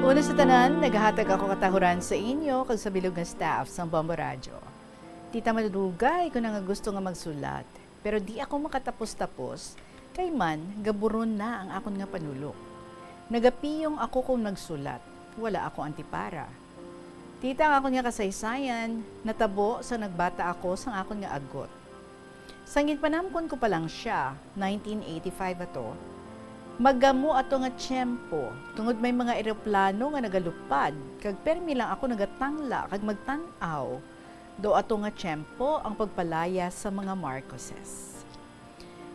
Una sa tanan, nagahatag ako katahuran sa inyo kag sa bilog nga staff sang Bombo Radyo. Tita, madugay ko na nga gusto nga magsulat, pero di ako makatapos-tapos, kay man gaburon na ang akon nga panulok. Nagapiyong ako kon magsulat, wala ako antipara. Tita, ang akon nga kasaysayan natabo sa nagbata ako sang akon nga agot. Sang ginpanamkon ko pa lang sia, nineteen eighty-five ato, Magamo ato nga tiyempo, tungod may mga eroplano nga nagalupad, kag permi lang ako nagatangla kag magtan-aw. Daw ato nga tiyempo ang pagpalayas sa mga Marcoses.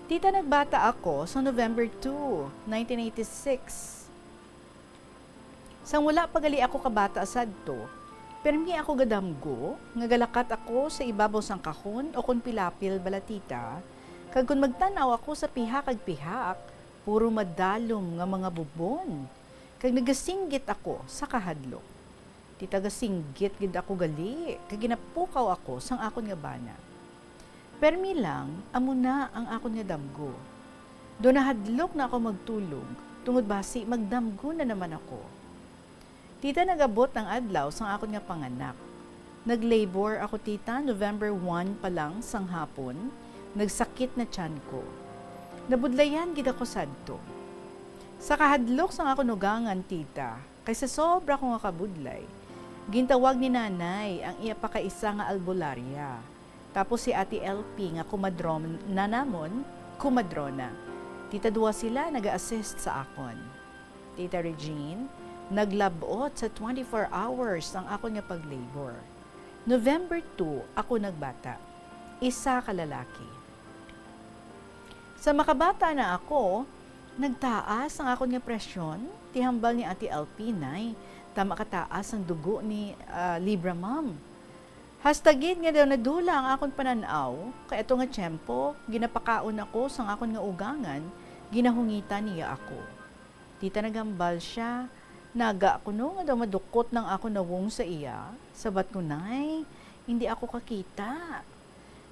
Tita, nagbata ako sa November two, nineteen eighty-six. Sang wala pa gali ako kabata sadto, permi ako gadamgo nga galakat ako sa ibabaw sang kahon o kon pilapil bala, tita, kag kon magtan-aw ako sa pihak kag pihak, puro madalom nga mga bubon, kag nagasinggit ako sa kahadlok. Tita, gasinggit gid ako gali, kag ginapukaw ako sang akon nga bana. Permi lang, amo na ang akon nga damgo. Do nahadlok na ako magtulog, tungod basi magdamgo na naman ako. Tita, nag-abot ang adlaw sang akon nga panganak. Nag-labor ako, tita, November one pa lang sang hapon, nagsakit na tiyan ko. Nabudlayan gid ako sadto. Sa kahadlok sang akon ugangan, tita, kay sa sobra ko nga kabudlay, gintawag ni nanay ang iya pakaisa nga albularya. Tapos si Ate L P nga kumadron na namon, kumadrona. Tita, duwa sila naga-assist sa akon. Tita Regine, naglabot sa twenty-four hours ang akon nga pag-labor. November two ako nagbata. Isa ka lalaki. Sa makabata na ako, nagtaas ang akon nga presyon, ti hambal ni Ate L P, nay, tama ka taas ang dugo ni, ah, Libra Ma'am. Hasta gid nga daw nadula ang akon panan-aw, kay ato nga tiyempo, ginapakaon ako sang akon nga ugangan, ginahungitan niya ako. Tita, naghambal siya, naga kuno nga daw madukot nang akon nawong sa iya, sabat ko, nay, hindi ako kakita.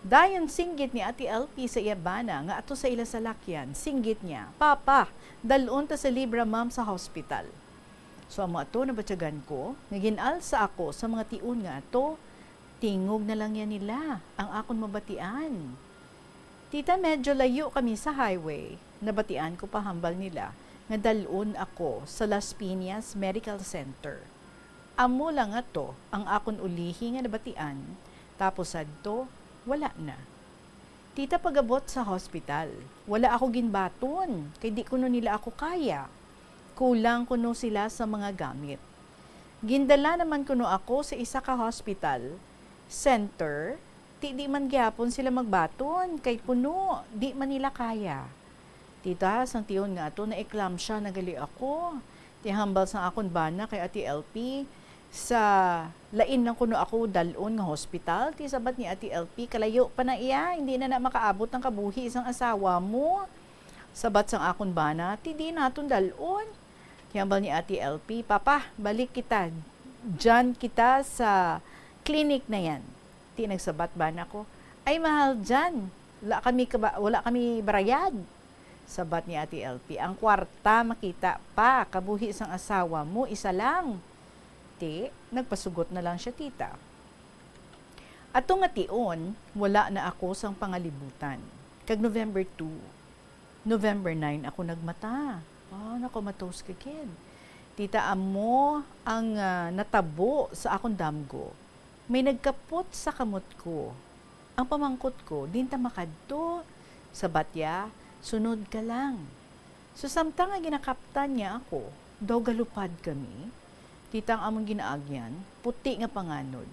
Dayon singgit ni Ate L P sa iya bana nga ato sa ila salakyan, singgit niya, "Papa, dal-on ta si Libra Ma'am sa hospital." So, amo ato, nabatyagan ko nga gin-alsa ako sa mga tion nga ato, tingog na lang yan nila ang akon mabatian. Tita, medyo layo kami sa highway. Nabatian ko pa hambal nila nga dal-on ako sa Las Piñas Medical Center. Amo lang ato ang akon ulihi nga nabatian, tapos sadto, wala na. Tita, pag-abot sa hospital, wala ako ginbaton, kay di kuno nila ako kaya. Kulang kuno sila sa mga gamit. Gindala naman kuno ako sa isa ka hospital center, ti di man gihapon sila magbaton, kay puno, di man nila kaya. Tita, sang tion nga ato, naeklamsya na gali ako. Ti hambal sang akon bana kay Ate L P, sa lain lang kuno ako dal-on nga hospital. Ti sabat ni Ate L P, kalayo pa na iya, hindi na na makaabot ang kabuhi sang asawa mo. Sabat sang akon bana, ti di naton dal-on. Ti hambal ni Ate L P, "Papa, balik kita. Diyan kita sa clinic na yan." Ti nagsabat bana ko, "Ay, mahal, diyan. Wala kami kaba-, wala kami barayad." Sabat ni Ate L P, "Ang kwarta makita pa, kabuhi sang asawa mo, isa lang." Ti, nagpasugot na lang siya, tita. Ato nga tion, wala na ako sang pangalibutan. Kag November two, November nine ako nagmata. Ah, nakomatos ka gid. Tita, amo ang, ah, natabo sa akon damgo. May nagkapot sa kamot ko. Ang pamangkot ko, "Diin ta makadto?" Sabat niya, "Sunod ka lang." So, samtang nga ginakaptan niya ako, daw galupad kami, tita, ang amon ginaagyan, puti nga panganod.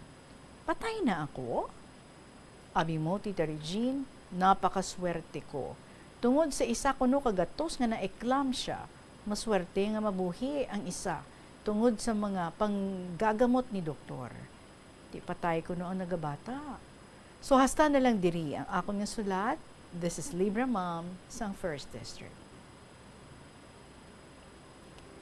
Patay na ako? Abi mo, Tita Regine, napakaswerte ko. Tungod sa isa kuno ka gatos nga naeklamsya, maswerte nga mabuhi ang isa tungod sa mga panggagamot ni doktor. Ti patay kuno ang nagabata. So, hasta na lang diri ang akon nga sulat. This is Libra Mom sang First District.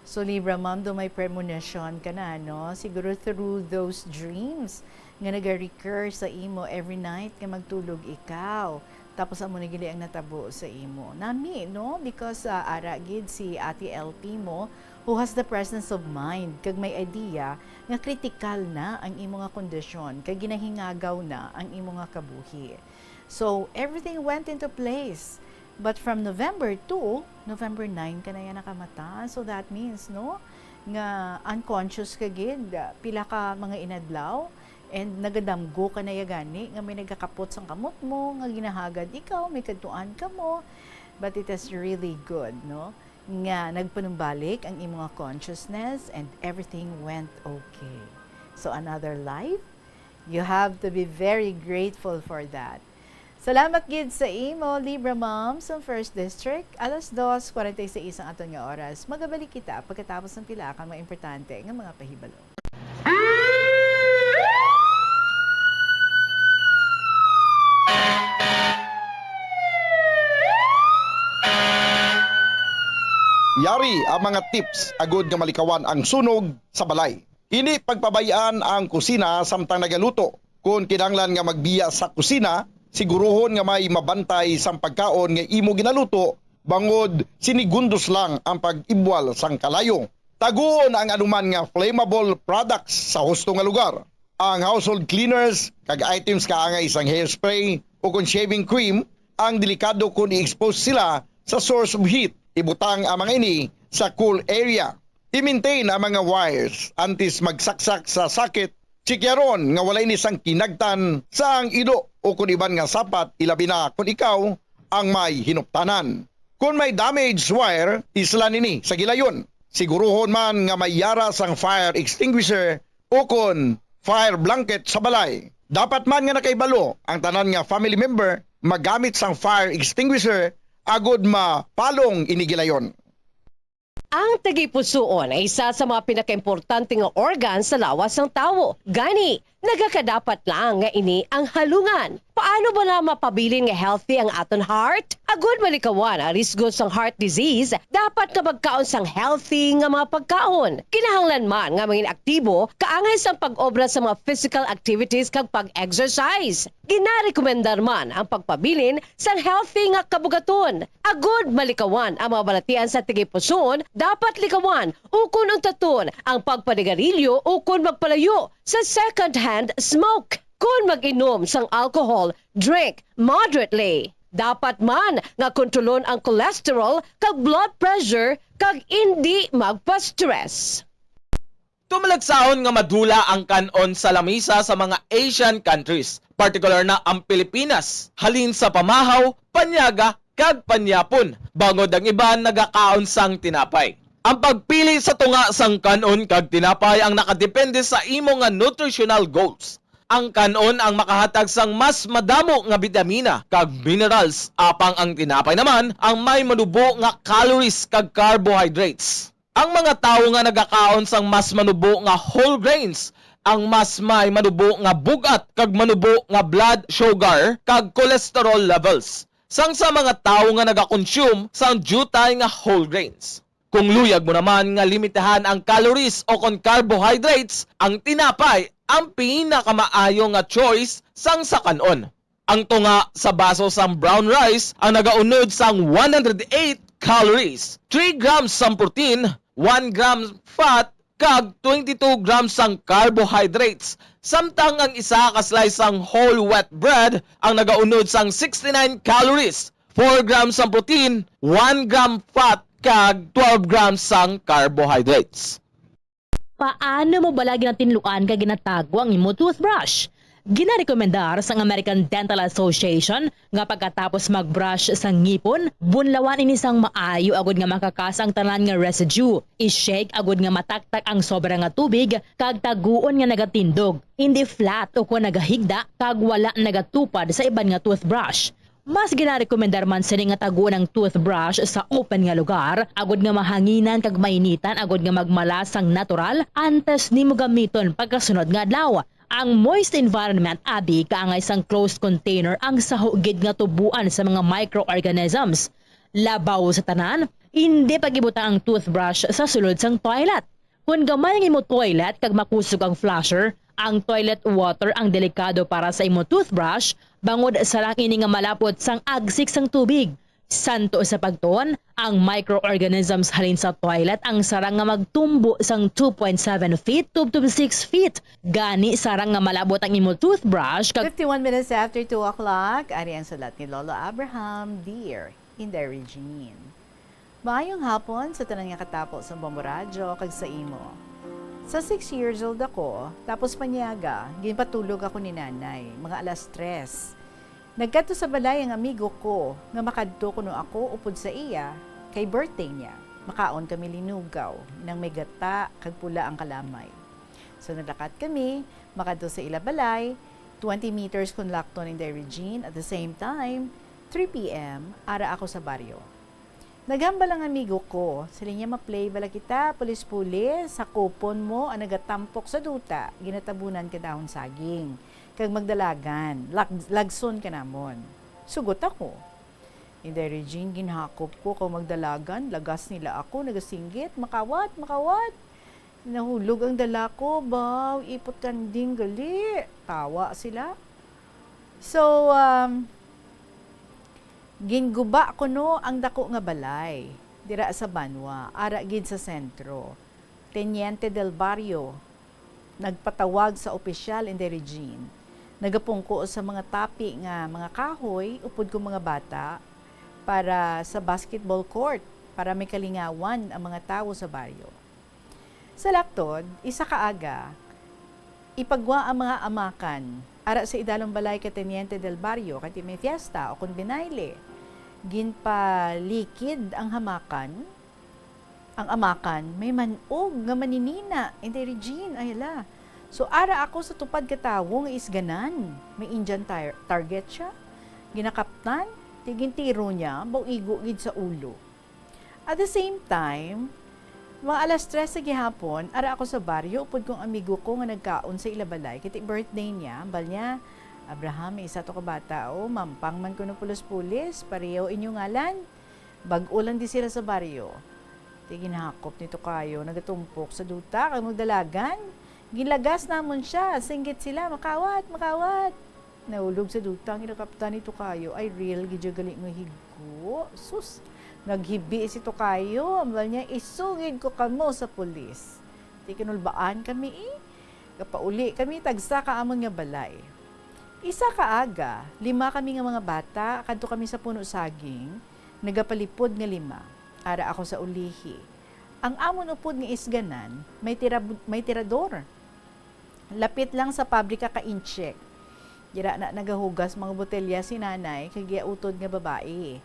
So, Libra Mom, do may premonition ka na, no? Siguro through those dreams nga naga-recur sa imo every night nga magtulog ikaw. Tapos amo na gid ang natabo sa imo. Nami, no? Because, ah, ara gid si Ate L P mo, who has the presence of mind, kag may idea nga kritikal na ang imo nga kondisyon, kag ginahingagaw na ang imo nga kabuhi. So, everything went into place. But from November two, November nine ka na yan nakamata. So, that means, no, nga unconscious ka gid, pila ka mga inadlaw, and nagadamgo ka na ya gani nga may nagakapot sang kamot mo, nga ginahagad ikaw, may kadtuan ka mo. But it is really good, no? nga nagpanumbalik ang imo nga consciousness and everything went okay. So another life, you have to be very grateful for that. Salamat gid sa imo, Libra Mom, sa First District. Alas dos forty-six ang aton nga oras. Magabalik kita pagkatapos ng pila ka mga importante nga mga pahibalo. Yari ang mga tips agud nga malikawan ang sunog sa balay. Hindi pagpabayaan ang kusina samtang nagaluto. Kon kinahanglan nga magbiya sa kusina, siguruhon nga may mabantay sang pagkaon nga imo ginaluto, bangod sinigundos lang ang pag-ibwal sang kalayo. Taguon ang anuman nga flammable products sa husto nga lugar. Ang household cleaners kag items kaangay sang hairspray o kon shaving cream ang delikado kon i-expose sila sa source of heat. Ibutang ang mga ini sa cool area. I-maintain ang mga wires antes magsaksak sa socket. Chikyaron nga wala ini sang kinagtan sa ang ido o kon iban nga sapat, ilabi na kon ikaw ang may hinuptanan. Kon may damaged wire, islan ini sa gilayon. Siguruhon man nga may yara sang fire extinguisher o kon fire blanket sa balay. Dapat man nga nakahibalo ang tanan nga family member magamit sang fire extinguisher agud mapalong ini gilayon. Ang tagipusoon ay isa sa mga pinakaimportante nga organ sa lawas sang tawo. Gani, nagakadapat lang nga ini ang halungan. Paano bala mapabilin nga healthy ang aton heart? Agud malikawan ang risgo sang heart disease, dapat nga magkaon sang healthy nga mga pagkaon. Kinahanglan man nga mangin aktibo kaangay sang pag-obra sa mga physical activities kag pag-exercise. Ginarekomendar man ang pagpabilin sang healthy nga kabugaton. Agud malikawan ang mga balatian sa tagipusoon, dapat likawan ukon untaton ang pagpanigarilyo ukon magpalayo sa second-hand smoke. Kon mag-inom sang alcohol, drink moderately. Dapat man nga kontrolon ang cholesterol kag blood pressure kag indi magpa-stress. Tumalagsaon nga madula ang kan-on sa lamisa sa mga Asian countries, partikular na ang Pilipinas, halin sa pamahaw, panyaga, kag panyapon, bangod ang iban nagakaon sang tinapay. Ang pagpili sa tunga sang kan-on kag tinapay ang nakadepende sa imo nga nutritional goals. Ang kan-on ang makahatag sang mas madamo nga bitamina kag minerals, apang ang tinapay naman ang may manubo nga calories kag carbohydrates. Ang mga tawo nga nagakaon sang mas manubo nga whole grains ang mas may manubo nga bug-at kag manubo nga blood sugar kag cholesterol levels sang sa mga tawo nga nagakonsume sang diutay nga whole grains. Kung luyag mo naman nga limitahan ang calories o kon carbohydrates, ang tinapay ang pinakamaayo nga choice sang sa kan-on. Ang tunga sa baso sang brown rice ang nagaunod sang one hundred eight calories, three grams sang protein, one gram fat, kag twenty-two grams sang carbohydrates, samtang ang isa ka slice sang whole wheat bread ang nagaunod sang sixty-nine calories, four grams sang protein, one gram fat, kag twelve grams sang carbohydrates. Paano mo bala ginatinluan kag ginatago ang imo toothbrush? Ginarekomendar sang American Dental Association nga pagkatapos mag-brush sa ngipon, bunlawan ini sang maayo agud nga makakas ang tanan nga residue. I-shake agud nga mataktak ang sobra nga tubig kag taguon nga nagatindog, indi flat ukon nagahigda kag wala nagatupad sa iban nga toothbrush. Mas ginarekomendar man sini nga taguon ang toothbrush sa open nga lugar agud nga mahanginan kag mainitan agud nga magmalas sang natural antes nimo gamiton pagkasunod nga adlaw. Ang moist environment abi kaangay sang closed container ang saho gid nga tuboan sa mga microorganisms. Labaw sa tanan, indi pag-ibutang ang toothbrush sa sulod sang toilet. Kon gamay ang imo toilet kag makusog ang flusher, ang toilet water ang delikado para sa imo toothbrush, bangod sarang ini nga malapot sang agsik sang tubig. Santo sa pagtuon, ang microorganisms halin sa toilet ang sarang nga magtumbo sang two point seven feet tubtob six feet. Gani, sarang nga malabot ang imo toothbrush kag Fifty-one minutes after two o'clock, ari ang sulat ni Lolo Abraham, Dear Inday Regine. Maayong hapon sa tanan nga katapo sa Bombo Radyo kag sa imo. Sa six years old ako, tapos panyaga, ginpatulog ako ni Nanay, mga alas tres. Nagkadto sa balay ang amigo ko nga makadto kuno ako upod sa iya kay birthday niya. Makaon kami linugaw, nang may gata kag pula ang kalamay. So, naglakat kami, makadto sa ila balay, twenty meters kon lakton, Inday Regine, at the same time, three P M, ara ako sa baryo. Naghambal ang amigo ko, siling niya, "Ma-play bala kita, pulis-pulis, sakupon mo ang nagatampok sa duta, ginatabunan ka dahon saging, kag magdalagan, lag-, lagson ka namon." Sugot ako. Inday Regine, ginhakop ko kag magdalagan, lagas nila ako, nagasinggit, "Makawat, makawat!" Nahulog ang dala ko, baw, ipot kanding gali. Tawa sila. So, um, ginguba kuno ang dako nga balay, dira sa Banwa, ara gid sa sentro. Teniente del Barrio, nagpatawag sa opisyal, Inday Regine. Nagapungko sa mga tapi nga mga kahoy upod kon mga bata para sa basketball court, para may kalingawan ang mga tawo sa baryo. Sa laktod, isa ka aga, ipagwa ang mga amakan ara sa idalom balay kay Teniente del Barrio, kay may fiesta o kon binayle. Ginpalikid ang hamakan, ang amakan, may man-og nga maninina, Inday Regine, ay hala. So, ara ako sa tupad ka tawo nga isganan. May Indian tar-, target siya. Ginakaptan, ti gintiro niya, baw igo gid sa ulo. At the same time, mga alas tres sa gihapon, ara ako sa baryo, upod kong amigo ko nga nagkaon sa ila balay, kay ti birthday niya, hambal niya, "Abraham, may isa to ka bata, o, mampang man kuno pulos-pulis, pareho inyo ngalan." Bag-o lang di sila sa baryo. Ti ginhakop ni Tokayo, nagatumpok sa duta, kag magdalagan. Ginlagas namon siya, singgit sila, "Makawat, makawat!" Nahulog sa duta ang ginakaptan ni Tokayo. Ay, real gid ya gali nga higo. Sus! Naghibi si Tokayo. Hambal niya, "Isugid ko kamo sa pulis." Ti kinulbaan kami, eh. Gapauli kami tagsa ka amon nga balay. Isa ka aga, lima kami nga mga bata, kadto kami sa puno saging, nagapalipod nga lima. Ara ako sa ulihi. Ang amon upod nga isganan, may tirab-, may tirador. Lapit lang sa pabrika ka Intsik. Dira na nagahugas mga botelya si nanay kag iya utod nga babayi.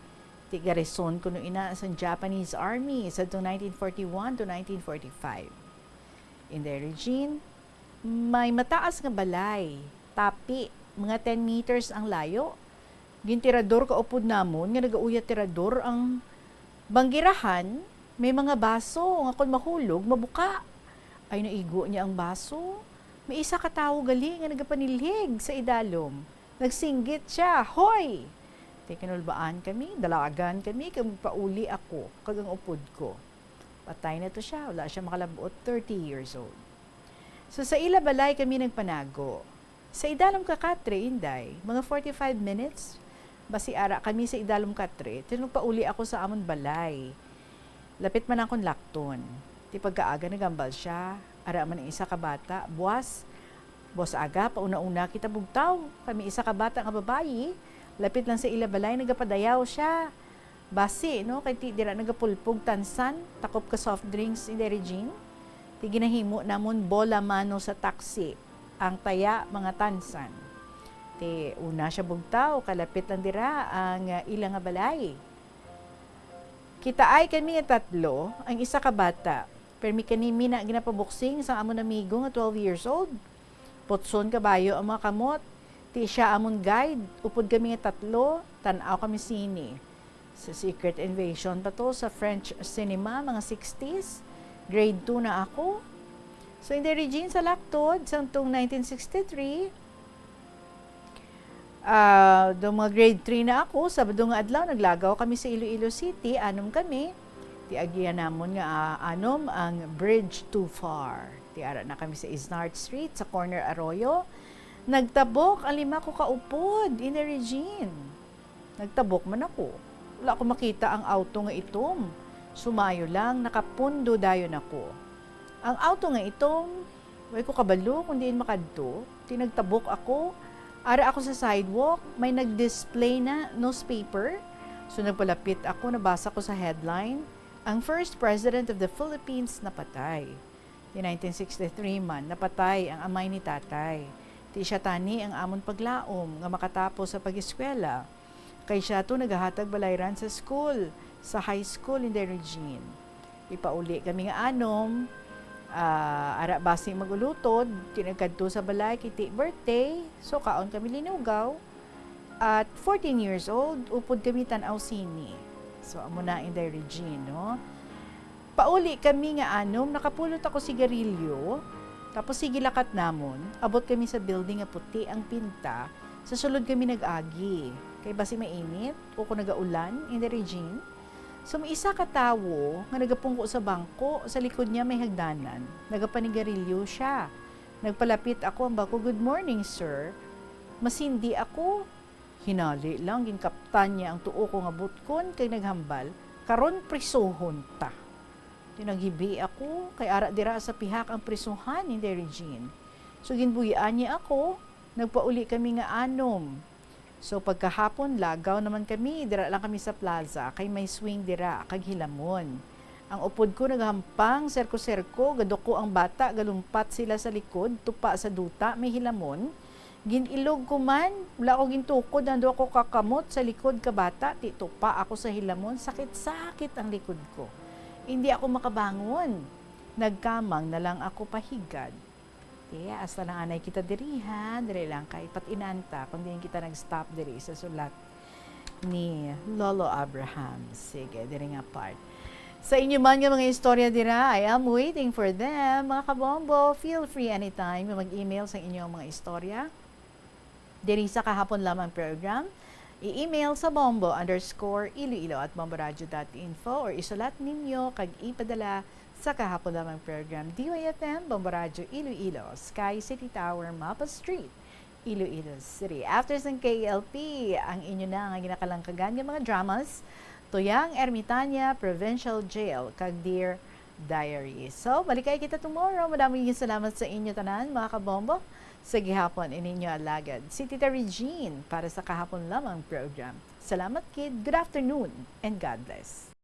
Ti garison kuno ina sang Japanese Army sadtong nineteen forty-one to nineteen forty-five. Inday Regine, may mataas nga balay, tapi, mga ten meters ang layo. Gintirador ka upod namon nga nagauyat tirador ang banggirahan, may mga baso nga kon mahulog, mabuka. Ay, naigo niya ang baso. May isa ka tawo gali nga nagapanilhig sa idalom. Nagsinggit sia, "Hoy!" Ti kinulbaan kami, dalagan kami, kag magpauli ako, kag ang upod ko. Patay na to sia, wala sia makalab-ot, thirty years old. So, sa ila balay kami nagpanago. Sa idalom ka katre, Inday, mga forty-five minutes, basi ara kami sa idalom katre, ti nagpauli ako sa amon balay. Lapit man ang kon lakton. Ti pagkaaga nagambal sia, ara man ang isa ka bata, "Buas, buas aga, pauna-una kita bugtaw." Kami isa ka bata nga babayi, lapit lang sa ila balay, nagapadayaw sia. Basi, no, kay ti dira nagapulpog tansan, takop ka soft drinks, Inday Regine. Ti ginahimo namon bola mano sa taxi, ang taya, mga tansan. Ti una sia bugtaw, kalapit lang dira ang, ah, ila nga balay. Kitaay kami nga tatlo, ang isa ka bata. Permi kami na ginapaboksing sang amon amigo nga twelve years old. Putson kabayo ang mga kamot. Ti sia amon guide, upod kami nga tatlo, tan-aw kami sini. Sa Secret Invasion pa to, sa French cinema, mga sixties. Grade two na ako. So, Inday Regine, sa laktod, sang tong nineteen sixty-three, ah, do mga grade three na ako, Sabado nga adlaw, naglagaw kami sa Iloilo City, anom kami. Ti agian namon nga, ah, anom ang Bridge Too Far. Ti ara na kami sa Isnard Street, sa corner Arroyo. Nagtabok ang lima ko ka upod, Inday Regine. Nagtabok man ako. Wala ko makita ang auto nga itom. Sumayo lang, nakapundo dayon ako. Ang auto nga itom, way ko kabalo kung diin makadto. Ti nagtabok ako. Ara ako sa sidewalk, may nag-display na newspaper. So nagpalapit ako, nabasa ko sa headline, "Ang first president of the Philippines napatay." Ti nineteen sixty-three man, napatay ang amay ni tatay. Ti sia tani ang amon paglaom nga makatapos sa pag-eskwela. Kay sia to nagahatag balayran sa school, sa high school, Inday Regine. Ipauli kami nga anom, ah, ara basi mag-ulutod, kinagkadto sa balay kay ti birthday, so kaon kami linugaw. At fourteen years old, upod kami tan-aw sini. So, amo na, Inday Regine, no? Pauli kami nga anom, nakapulot ako sigarilyo, tapos sige lakat namon, abot kami sa building nga puti ang pinta, sa sulod kami nag-agi. Kay basi mainit, o kung nagaulan, Inday Regine. So, may isa ka tawo nga nagapungko sa bangko, sa likod niya may hagdanan. Nagapanigarilyo siya. Nagpalapit ako, ang bako, "Good morning, sir." Masindi ako. Hinali lang, ginkaptan niya ang tuo ko nga butkon kay naghambal, "Karon prisuhon ta." Tinaghibi ako, kay ara dira sa pihak ang prisuhan, Inday Regine. So, ginbuy-an niya ako, nagpauli kami nga anom. So, pagkahapon, lagaw naman kami, dira lang kami sa plaza, kay may swing dira, kag hilamon. Ang upod ko naghampang, serko-serko, gaduko ang bata, galumpat sila sa likod, tupa sa duta, may hilamon. Gin-ilog ko man, wala ko gintukod ang duha ko ka kamot sa likod ka bata, ti tupa ako sa hilamon, sakit-sakit ang likod ko. Hindi ako makabangon. Nagkamang na lang ako pahigad. Ti, hasta na anay kita diri, ha? Diri lang kay pat-inan ta, kung diin kita nag-stop diri sa sulat ni Lolo Abraham. Sige, diri nga part. Sa inyo man nga mga istorya dira, I am waiting for them. Mga kabombo, feel free anytime nga mag-email sa inyong mga istorya diri sa Kahapon Lamang Program. I-email sa bombo underscore iloilo at bomboradio dot info or isulat ninyo kag ipadala sa Kahapon Lamang Program, D Y F M, Bombo Radio Iloilo, Sky City Tower, Mapa Street, Iloilo City. After sang K L P, ang inyo na nga ginakalangkagan nga mga dramas, Tuyang Ermitaña, Provincial Jail, kag Dear Diary. So, balikay kita tomorrow. Madamo nga salamat sa inyo tanan, mga kabombo. Sa gihapon, ini inyo alagad, si Tita Regine, para sa Kahapon Lamang Program. Salamat, kid. Good afternoon and God bless.